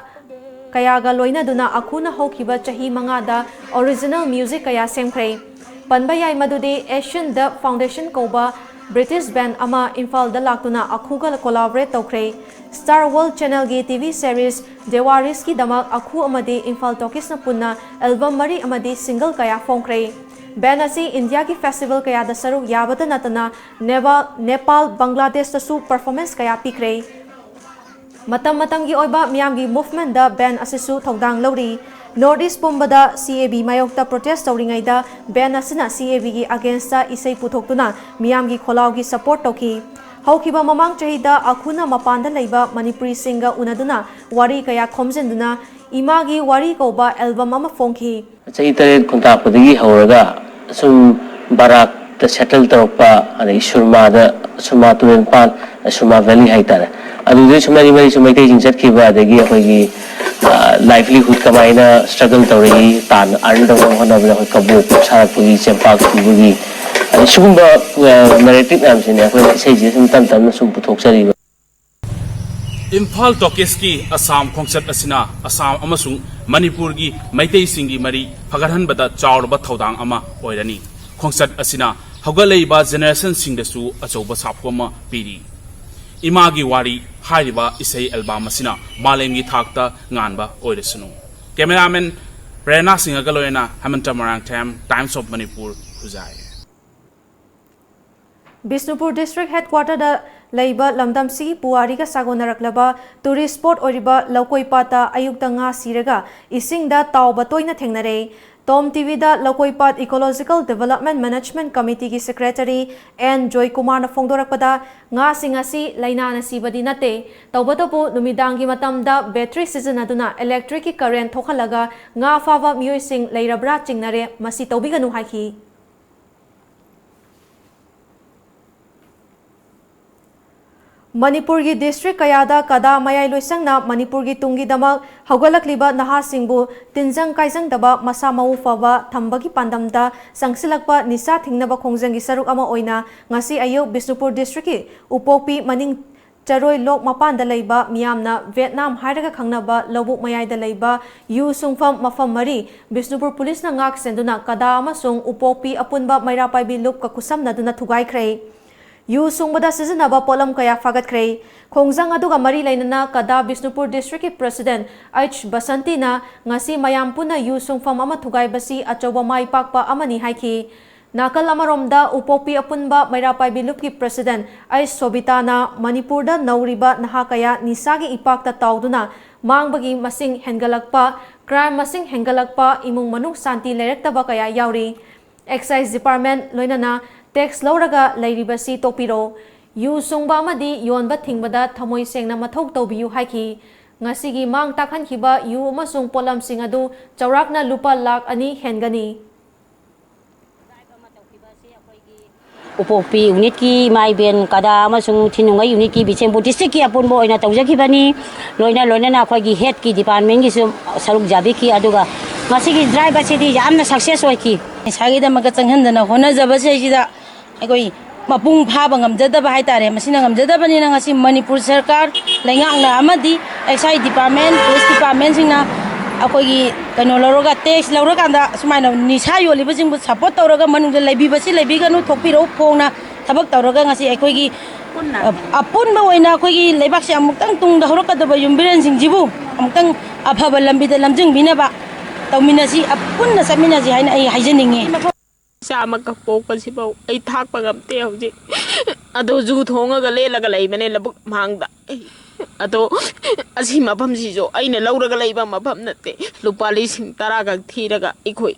ꯀꯌꯥꯒ ꯂꯣꯏꯅꯗꯨꯅ ꯑꯈꯨꯅ ꯍꯧꯈꯤꯕ ꯆꯍꯤ ꯃꯉꯥꯗ ꯑꯣꯔꯤꯖꯤꯅꯦꯜ ꯃ꯭ꯌꯨꯖꯤꯛ ꯀꯌꯥ ꯁꯦꯝꯈ꯭ꯔꯦ꯫ ꯄꯟꯕ ꯌꯥꯏ ꯃꯗꯨꯗꯤ Asian Dub Foundation ꯀꯧꯕ ꯕ꯭ꯔꯤꯇꯤꯁ ꯕꯦꯟ ꯑꯃ ꯏꯝꯐꯥꯜꯗ ꯂꯥꯛꯇꯨꯅ ꯑꯈꯨꯒ ꯀꯣꯂꯥꯕꯣꯔꯦꯠ ꯇꯧꯈ꯭ꯔꯦ꯫ Star World Channelꯒꯤ ꯇꯤ ꯚꯤ ꯁꯦꯔꯤꯁ ꯗꯦꯋꯥꯔꯤꯁꯀꯤꯗꯃꯛ ꯑꯈꯨ ꯑꯃꯗꯤ ꯏꯝꯐꯥꯜ ꯇꯣꯀꯤꯁꯅ ꯄꯨꯟꯅ ꯑꯦꯜꯕꯝ ꯃꯔꯤ ꯑꯃꯗꯤ ꯁꯤꯡꯒꯜ ꯀꯌꯥ ꯐꯣꯡꯈ꯭ꯔꯦ꯫ ꯕꯦꯟ ꯑꯁꯤ ꯏꯟꯗꯤꯌꯥꯒꯤ ꯐꯦꯁꯇꯤꯚꯦꯜ ꯀꯌꯥꯗ ꯁꯔꯨꯛ ꯌꯥꯕꯇ ꯅꯠꯇꯅ ꯅꯦꯕꯥꯜ, ꯅꯦꯄꯥꯜ, ꯕꯪꯒ꯭ꯂꯥꯗꯦꯁꯇꯁꯨ ꯄꯔꯐꯣꯔꯃꯦꯟꯁ ꯀꯌꯥ ꯄꯤꯈ꯭ꯔꯦ꯫ ꯃꯇꯝ ꯃꯇꯝꯒꯤ ꯑꯣꯏꯕ ꯃꯤꯌꯥꯝꯒꯤ ꯃꯨꯚꯃꯦꯟꯠꯗ ꯕꯦꯟ ꯑꯁꯤꯁꯨ ꯊꯧꯗꯥꯡ ꯂꯧꯔꯤ꯫ ꯅꯣꯔꯠ ꯏꯁ ꯄꯨꯝꯕꯗ ꯁꯤ ꯑꯦ ꯕꯤ ꯃꯥꯌꯣꯛꯇ ꯄ꯭ꯔꯣꯇꯦꯁ ꯇꯧꯔꯤꯉꯩꯗ ꯕꯦꯟ ꯑꯁꯤꯅ ꯁꯤ ꯑꯦ ꯕꯤꯒꯤ ꯑꯒꯦꯟꯁꯇ ꯏꯁꯩ ꯄꯨꯊꯣꯛꯇꯨꯅ ꯃꯤꯌꯥꯝꯒꯤ ꯈꯣꯜꯂꯥꯎꯒꯤ ꯁꯄꯣꯔꯠ ꯇꯧꯈꯤ꯫ ꯍꯧꯈꯤꯕ ꯃꯃꯥꯡ ꯆꯍꯤꯗ ꯑꯈꯨꯅ ꯃꯄꯥꯟꯗ ꯂꯩꯕ ꯃꯅꯤꯄꯨꯔꯤꯁꯤꯡꯒ ꯎꯅꯗꯨꯅ ꯋꯥꯔꯤ ꯀꯌꯥ ꯈꯣꯝꯖꯤꯟꯗꯨꯅ ꯏꯃꯥꯒꯤ ꯋꯥꯔꯤ ꯀꯧꯕ ꯑꯦꯜꯕꯝ ꯑꯃ ꯐꯣꯡꯈꯤ꯫ ꯆꯍꯤ ꯇꯔꯦꯠ ꯈꯨꯟꯇꯥꯛꯄꯗꯒꯤ ꯍꯧꯔꯒ ꯁꯨꯝ ꯕꯔꯥꯛꯇ ꯁꯦꯇꯜ ꯇꯧꯔꯛꯄ, ꯑꯗꯒꯤ ꯁꯨꯔꯃꯥꯗ, ꯁꯨꯔꯃꯥ ꯇꯨꯔꯦꯜ ꯃꯄꯥꯟ, ꯁꯨꯔꯃꯥ ꯚꯦꯂꯤ ꯍꯥꯏꯇꯥꯔꯦ, ꯑꯗꯨꯗꯩ ꯁꯨꯝ ꯃꯔꯤ ꯃꯔꯤ ꯁꯨꯝ ꯃꯩꯇꯩꯁꯤꯡ ꯆꯠꯈꯤꯕ, ꯑꯗꯒꯤ ꯑꯩꯈꯣꯏꯒꯤ ꯂꯥꯏꯚꯂꯤꯍꯨꯗ ꯀꯃꯥꯏꯅ ꯁ꯭ꯇ꯭ꯔꯒꯜ ꯇꯧꯔꯛꯏ, ꯇꯥꯟ ꯑꯔꯟ ꯇꯧꯅꯕ ꯍꯣꯠꯅꯕꯗ ꯑꯩꯈꯣꯏ ꯀꯕꯣꯛ ꯁꯥꯔꯛꯄꯒꯤ, ꯆꯦꯡꯄꯥꯛ ꯄꯨꯕꯒꯤ, ꯑꯗꯩ ꯁꯤꯒꯨꯝꯕ ꯅꯦꯔꯦꯇꯤꯚ ꯃꯌꯥꯝꯁꯤꯅꯦ ꯑꯩꯈꯣꯏꯅ ꯏꯁꯩꯁꯤꯗ ꯁꯨꯝ ꯇꯞ ꯇꯞꯅ ꯁꯨꯝ ꯄꯨꯊꯣꯛꯆꯔꯤꯕ꯫ ꯏꯝꯐꯥꯜ ꯇꯣꯀꯤꯁꯀꯤ ꯑꯁꯥꯝ ꯈꯣꯡꯆꯠ ꯑꯁꯤꯅ ꯑꯁꯥꯝ ꯑꯃꯁꯨꯡ ꯃꯅꯤꯄꯨꯔꯒꯤ ꯃꯩꯇꯩꯁꯤꯡꯒꯤ ꯃꯔꯤ ꯐꯒꯠꯍꯟꯕꯗ ꯆꯥꯎꯔꯕ ꯊꯧꯗꯥꯡ ꯑꯃ ꯑꯣꯏꯔꯅꯤ꯫ ꯈꯣꯡꯆꯠ ꯑꯁꯤꯅ ꯍꯧꯒꯠꯂꯛꯏꯕ ꯖꯦꯅꯦꯔꯦꯁꯟꯁꯤꯡꯗꯁꯨ ꯑꯆꯧꯕ ꯁꯥꯐꯨ ꯑꯃ ꯄꯤꯔꯤ꯫ ꯏꯃꯥꯒꯤ ꯋꯥꯔꯤ ꯍꯥꯏꯔꯤꯕ ꯏꯁꯩ ꯑꯦꯜꯕꯝ ꯑꯁꯤꯅ ꯃꯥꯂꯦꯝꯒꯤ ꯊꯥꯛꯇ ꯉꯥꯟꯕ ꯑꯣꯏꯔꯁꯅꯨ꯫ ꯀꯦꯃꯦꯔꯥꯃꯦꯟ ꯄ꯭ꯔꯦꯔꯅꯥ ꯁꯤꯡꯍꯒ ꯂꯣꯏꯅꯅ Hemanta Moirangthem, Times of Manipur, ꯈꯨꯖꯥꯏ꯫ ꯕꯤꯁꯅꯨꯄꯨꯔ ꯗꯤꯁꯇ꯭ꯔꯤꯛ ꯍꯦꯗꯀ꯭ꯋꯥꯇꯔꯗ ꯂꯩꯕ ꯂꯝꯗꯝꯁꯤꯒꯤ ꯄꯨꯋꯥꯔꯤꯒ ꯁꯥꯒꯣꯟꯅꯔꯛꯂꯕ ꯇꯨꯔꯤꯁ ꯁ꯭ꯄꯣꯠ ꯑꯣꯏꯔꯤꯕ ꯂꯧꯀꯣꯏ ꯄꯥꯠꯇ ꯑꯌꯨꯛꯇ ꯉꯥ ꯁꯤꯔꯒ ꯏꯁꯤꯡꯗ ꯇꯥꯎꯕ ꯇꯣꯏꯅ ꯊꯦꯡꯅꯔꯦ꯫ ꯇꯣꯝ ꯇꯤꯚꯤꯗ ꯂꯧꯀꯣꯏ ꯄꯥꯠ ꯏꯀꯣꯂꯣꯖꯤꯀꯦꯜ ꯗꯤꯚꯦꯂꯞꯃꯦꯟ ꯃꯦꯅꯦꯖꯃꯦꯟ ꯀꯃꯤꯇꯤꯒꯤ ꯁꯦꯀ꯭ꯔꯦꯇꯔꯤ ꯑꯦꯟ ꯖꯣꯏꯀꯨꯃꯥꯔꯅ ꯐꯣꯡꯗꯣꯔꯛꯄꯗ, ꯉꯥꯁꯤꯡ ꯑꯁꯤ ꯂꯥꯏꯅꯥꯅ ꯁꯤꯕꯗꯤ ꯅꯠꯇꯦ, ꯇꯧꯕꯇꯕꯨ ꯅꯨꯃꯤꯗꯥꯡꯒꯤ ꯃꯇꯝꯗ ꯕꯦꯇ꯭ꯔꯤ ꯁꯤꯖꯤꯟꯅꯗꯨꯅ ꯏꯂꯦꯛꯇ꯭ꯔꯤꯛꯀꯤ ꯀꯔꯦꯟ ꯊꯣꯛꯍꯜꯂꯒ ꯉꯥ ꯐꯥꯕ ꯃꯤꯑꯣꯏꯁꯤꯡ ꯂꯩꯔꯕ꯭ꯔꯥ ꯆꯤꯡꯅꯔꯦ, ꯃꯁꯤ ꯇꯧꯕꯤꯒꯅꯨ ꯍꯥꯏꯈꯤ꯫ ꯃꯅꯤꯄꯨꯔꯒꯤ ꯗꯤꯁꯇ꯭ꯔꯤꯛ ꯀꯌꯥꯗ ꯀꯗꯥ ꯃꯌꯥꯏ ꯂꯣꯏꯁꯪꯅ ꯃꯅꯤꯄꯨꯔꯒꯤ ꯇꯨꯡꯒꯤꯗꯃꯛ ꯍꯧꯒꯠꯂꯛꯂꯤꯕ ꯅꯍꯥꯁꯤꯡꯕꯨ ꯇꯤꯟꯖꯪ ꯀꯥꯏꯖꯪꯗꯕ, ꯃꯁꯥ ꯃꯎ ꯐꯕ ꯊꯝꯕꯒꯤ ꯄꯥꯟꯗꯝꯗ ꯆꯪꯁꯤꯜꯂꯛꯄ ꯅꯤꯁꯥ ꯊꯤꯡꯅꯕ ꯈꯣꯡꯖꯪꯒꯤ ꯁꯔꯨꯛ ꯑꯃ ꯑꯣꯏꯅ ꯉꯁꯤ ꯑꯌꯨꯛ ꯕꯤꯁꯅꯨꯄꯨꯔ ꯗꯤꯁꯇ꯭ꯔꯤꯛꯀꯤ ꯎꯄꯣꯛꯄꯤ ꯃꯅꯤꯡ ꯆꯔꯣꯏ ꯂꯣꯛ ꯃꯄꯥꯟꯗ ꯂꯩꯕ ꯃꯤꯌꯥꯝꯅ ꯚꯦꯠꯅꯥꯝ ꯍꯥꯏꯔꯒ ꯈꯪꯅꯕ ꯂꯧꯕꯨꯛ ꯃꯌꯥꯏꯗ ꯂꯩꯕ ꯌꯨ ꯁꯨꯡꯐꯝ ꯃꯐꯝ ꯃꯔꯤ ꯕꯤꯁꯅꯨꯄꯨꯔ ꯄꯨꯂꯤꯁꯅ ꯉꯥꯛ ꯁꯦꯟꯗꯨꯅ ꯀꯗꯥ ꯑꯃꯁꯨꯡ ꯎꯄꯣꯛꯄꯤ ꯑꯄꯨꯟꯕ ꯃꯩꯔꯥ ꯄꯥꯏꯕꯤ ꯂꯨꯞꯀ ꯈꯨꯠꯁꯝꯅꯗꯨꯅ ꯊꯨꯒꯥꯏꯈ꯭ꯔꯦ꯫ ꯌꯨ ꯁꯨꯡꯕꯗ ꯁꯤꯖꯤꯟꯅꯕ ꯄꯣꯠꯂꯝ ꯀꯌꯥ ꯐꯥꯒꯠꯈ꯭ꯔꯦ꯫ ꯈꯣꯡꯖꯪ ꯑꯗꯨꯒ ꯃꯔꯤ ꯂꯩꯅꯅ ꯀꯗꯥ ꯕꯤꯁꯅꯨꯄꯨꯔ ꯗꯤꯁꯇ꯭ꯔꯤꯛꯀꯤ ꯄ꯭ꯔꯁꯤꯗꯦꯟ ꯑꯩꯆ ꯕꯁꯟꯇꯤꯅ ꯉꯁꯤ ꯃꯌꯥꯝ ꯄꯨꯟꯅ ꯌꯨ ꯁꯨꯡꯐꯝ ꯑꯃ ꯊꯨꯒꯥꯏꯕꯁꯤ ꯑꯆꯧꯕ ꯃꯥꯏ ꯄꯥꯛꯄ ꯑꯃꯅꯤ ꯍꯥꯏꯈꯤ꯫ ꯅꯥꯀꯜ ꯑꯃꯔꯣꯝꯗ ꯎꯄꯣꯛꯄꯤ ꯑꯄꯨꯟꯕ ꯃꯩꯔꯥ ꯄꯥꯏꯕꯤ ꯂꯨꯞꯀꯤ ꯄ꯭ꯔꯁꯤꯗꯦꯟ ꯑꯩꯆ ꯁꯣꯕꯤꯇꯥꯅ ꯃꯅꯤꯄꯨꯔꯗ ꯅꯧꯔꯤꯕ ꯅꯍꯥ ꯀꯌꯥ ꯅꯤꯁꯥꯒꯤ ꯏꯄꯥꯛꯇ ꯇꯥꯎꯗꯨꯅ ꯃꯥꯡꯕꯒꯤ ꯃꯁꯤꯡ ꯍꯦꯟꯒꯠꯂꯛꯄ, ꯀ꯭ꯔꯥꯏꯝ ꯃꯁꯤꯡ ꯍꯦꯟꯒꯠꯂꯛꯄ, ꯏꯃꯨꯡ ꯃꯅꯨꯡ ꯁꯥꯟꯇꯤ ꯂꯩꯔꯛꯇꯕ ꯀꯌꯥ ꯌꯥꯎꯔꯤ꯫ ꯑꯦꯛꯁꯥꯏꯖ ꯗꯤꯄꯥꯔꯠꯃꯦꯟ ꯂꯣꯏꯅꯅ ꯇꯦꯛꯁ ꯂꯧꯔꯒ ꯂꯩꯔꯤꯕꯁꯤ ꯇꯣꯛꯄꯤꯔꯣ꯫ ꯌꯨ ꯁꯨꯡꯕ ꯑꯃꯗꯤ ꯌꯣꯟꯕ ꯊꯤꯡꯕꯗ ꯊꯃꯣꯏ ꯁꯦꯡꯅ ꯃꯊꯧ ꯇꯧꯕꯤꯌꯨ ꯍꯥꯏꯈꯤ꯫ ꯉꯁꯤꯒꯤ ꯃꯥꯡ ꯇꯥꯛꯍꯟꯈꯤꯕ ꯌꯨ ꯑꯃꯁꯨꯡ ꯄꯣꯠꯂꯝꯁꯤꯡ ꯑꯗꯨ ꯆꯥꯎꯔꯥꯛꯅ ꯂꯨꯄꯥ ꯂꯥꯈ ꯑꯅꯤ ꯍꯦꯟꯒꯅꯤ꯫ ꯎꯄꯣꯛꯄꯤ ꯌꯨꯅꯤꯠꯀꯤ ꯏꯃꯥ ꯏꯕꯦꯟ ꯀꯗꯥ ꯑꯃꯁꯨꯡ ꯊꯤꯅꯨꯡꯉꯩ ꯌꯨꯅꯤꯠꯀꯤ ꯕꯤꯁꯦꯝꯄꯨꯔ ꯗꯤꯁꯇ꯭ꯔꯤꯛꯀꯤ ꯑꯄꯨꯟꯕ ꯑꯣꯏꯅ ꯇꯧꯖꯈꯤꯕꯅꯤ꯫ ꯂꯣꯏꯅ ꯂꯣꯏꯅꯅ ꯑꯩꯈꯣꯏꯒꯤ ꯍꯦꯗꯀꯤ ꯗꯤꯄꯥꯔꯠꯃꯦꯟꯒꯤꯁꯨ ꯁꯔꯨꯛ ꯌꯥꯕꯤꯈꯤ꯫ ꯑꯗꯨꯒ ꯉꯁꯤꯒꯤ ꯗ꯭ꯔꯥꯏꯚ ꯑꯁꯤꯗꯤ ꯌꯥꯝꯅ ꯁꯛꯁꯦꯁ ꯑꯣꯏꯈꯤ꯫ ꯅꯤꯁꯥꯒꯤꯗꯃꯛꯇ ꯆꯪꯍꯟꯗꯅ ꯍꯣꯠꯅꯖꯕꯁꯤꯗꯩꯁꯤꯗ ꯑꯩꯈꯣꯏ ꯃꯄꯨꯡ ꯐꯥꯕ ꯉꯝꯖꯗꯕ ꯍꯥꯏꯇꯥꯔꯦ꯫ ꯃꯁꯤꯅ ꯉꯝꯖꯗꯕꯅꯤꯅ ꯉꯁꯤ ꯃꯅꯤꯄꯨꯔ ꯁꯔꯀꯥꯔ, ꯂꯩꯉꯥꯛꯅ ꯑꯃꯗꯤ ꯑꯦꯛꯁꯥꯏꯖ ꯗꯤꯄꯥꯔꯠꯃꯦꯟ, ꯄꯨꯂꯤꯁ ꯗꯤꯄꯥꯔꯠꯃꯦꯟꯁꯤꯡꯅ ꯑꯩꯈꯣꯏꯒꯤ ꯀꯩꯅꯣ ꯂꯧꯔꯒ, ꯇꯦꯛꯁ ꯂꯧꯔꯀꯥꯟꯗ ꯁꯨꯃꯥꯏꯅ ꯅꯤꯁꯥ ꯌꯣꯜꯂꯤꯕꯁꯤꯡꯕꯨ ꯁꯞꯄꯣꯔꯠ ꯇꯧꯔꯒ ꯃꯅꯨꯡꯗ ꯂꯩꯕꯤꯕꯁꯤ ꯂꯩꯕꯤꯒꯅꯨ, ꯊꯣꯛꯄꯤꯔꯛꯎ, ꯐꯣꯡꯅ ꯊꯕꯛ ꯇꯧꯔꯒ ꯉꯁꯤ ꯑꯩꯈꯣꯏꯒꯤ, ꯑ, ꯑꯄꯨꯟꯕ ꯑꯣꯏꯅ ꯑꯩꯈꯣꯏꯒꯤ ꯂꯩꯕꯥꯛꯁꯦ ꯑꯃꯨꯛꯇꯪ ꯇꯨꯡꯗ ꯍꯧꯔꯛꯀꯗꯕ ꯌꯨꯝꯕꯤꯔꯦꯟꯁꯤꯡꯁꯤꯕꯨ ꯑꯃꯨꯛꯇꯪ ꯑꯐꯕ ꯂꯝꯕꯤꯗ ꯂꯝꯖꯤꯡꯕꯤꯅꯕ ꯇꯧꯃꯤꯟꯅꯁꯤ, ꯑ, ꯄꯨꯟꯅ ꯆꯠꯃꯤꯟꯅꯁꯤ ꯍꯥꯏꯅ ꯑꯩ ꯍꯥꯏꯖꯅꯤꯡꯉꯤ꯫ ꯏꯆꯥ ꯑꯃꯈꯛ ꯄꯣꯛꯄꯁꯤꯐꯥꯎ ꯑꯩ ꯊꯥꯛꯄ ꯉꯝꯗꯦ ꯍꯧꯖꯤꯛ꯫ ꯑꯗꯣ ꯖꯨ ꯊꯣꯡꯉꯒ ꯂꯦꯜꯂꯒ ꯂꯩꯕꯅꯦ ꯂꯧꯕꯨꯛ ꯃꯥꯡꯗ꯫ ꯑꯗꯣ ꯑꯁꯤ ꯃꯐꯝꯁꯤꯁꯨ ꯑꯩꯅ ꯂꯧꯔꯒ ꯂꯩꯕ ꯃꯐꯝ ꯅꯠꯇꯦ꯫ ꯂꯨꯄꯥ ꯂꯤꯁꯤꯡ ꯇꯔꯥ ꯈꯛ ꯊꯤꯔꯒ ꯑꯩꯈꯣꯏ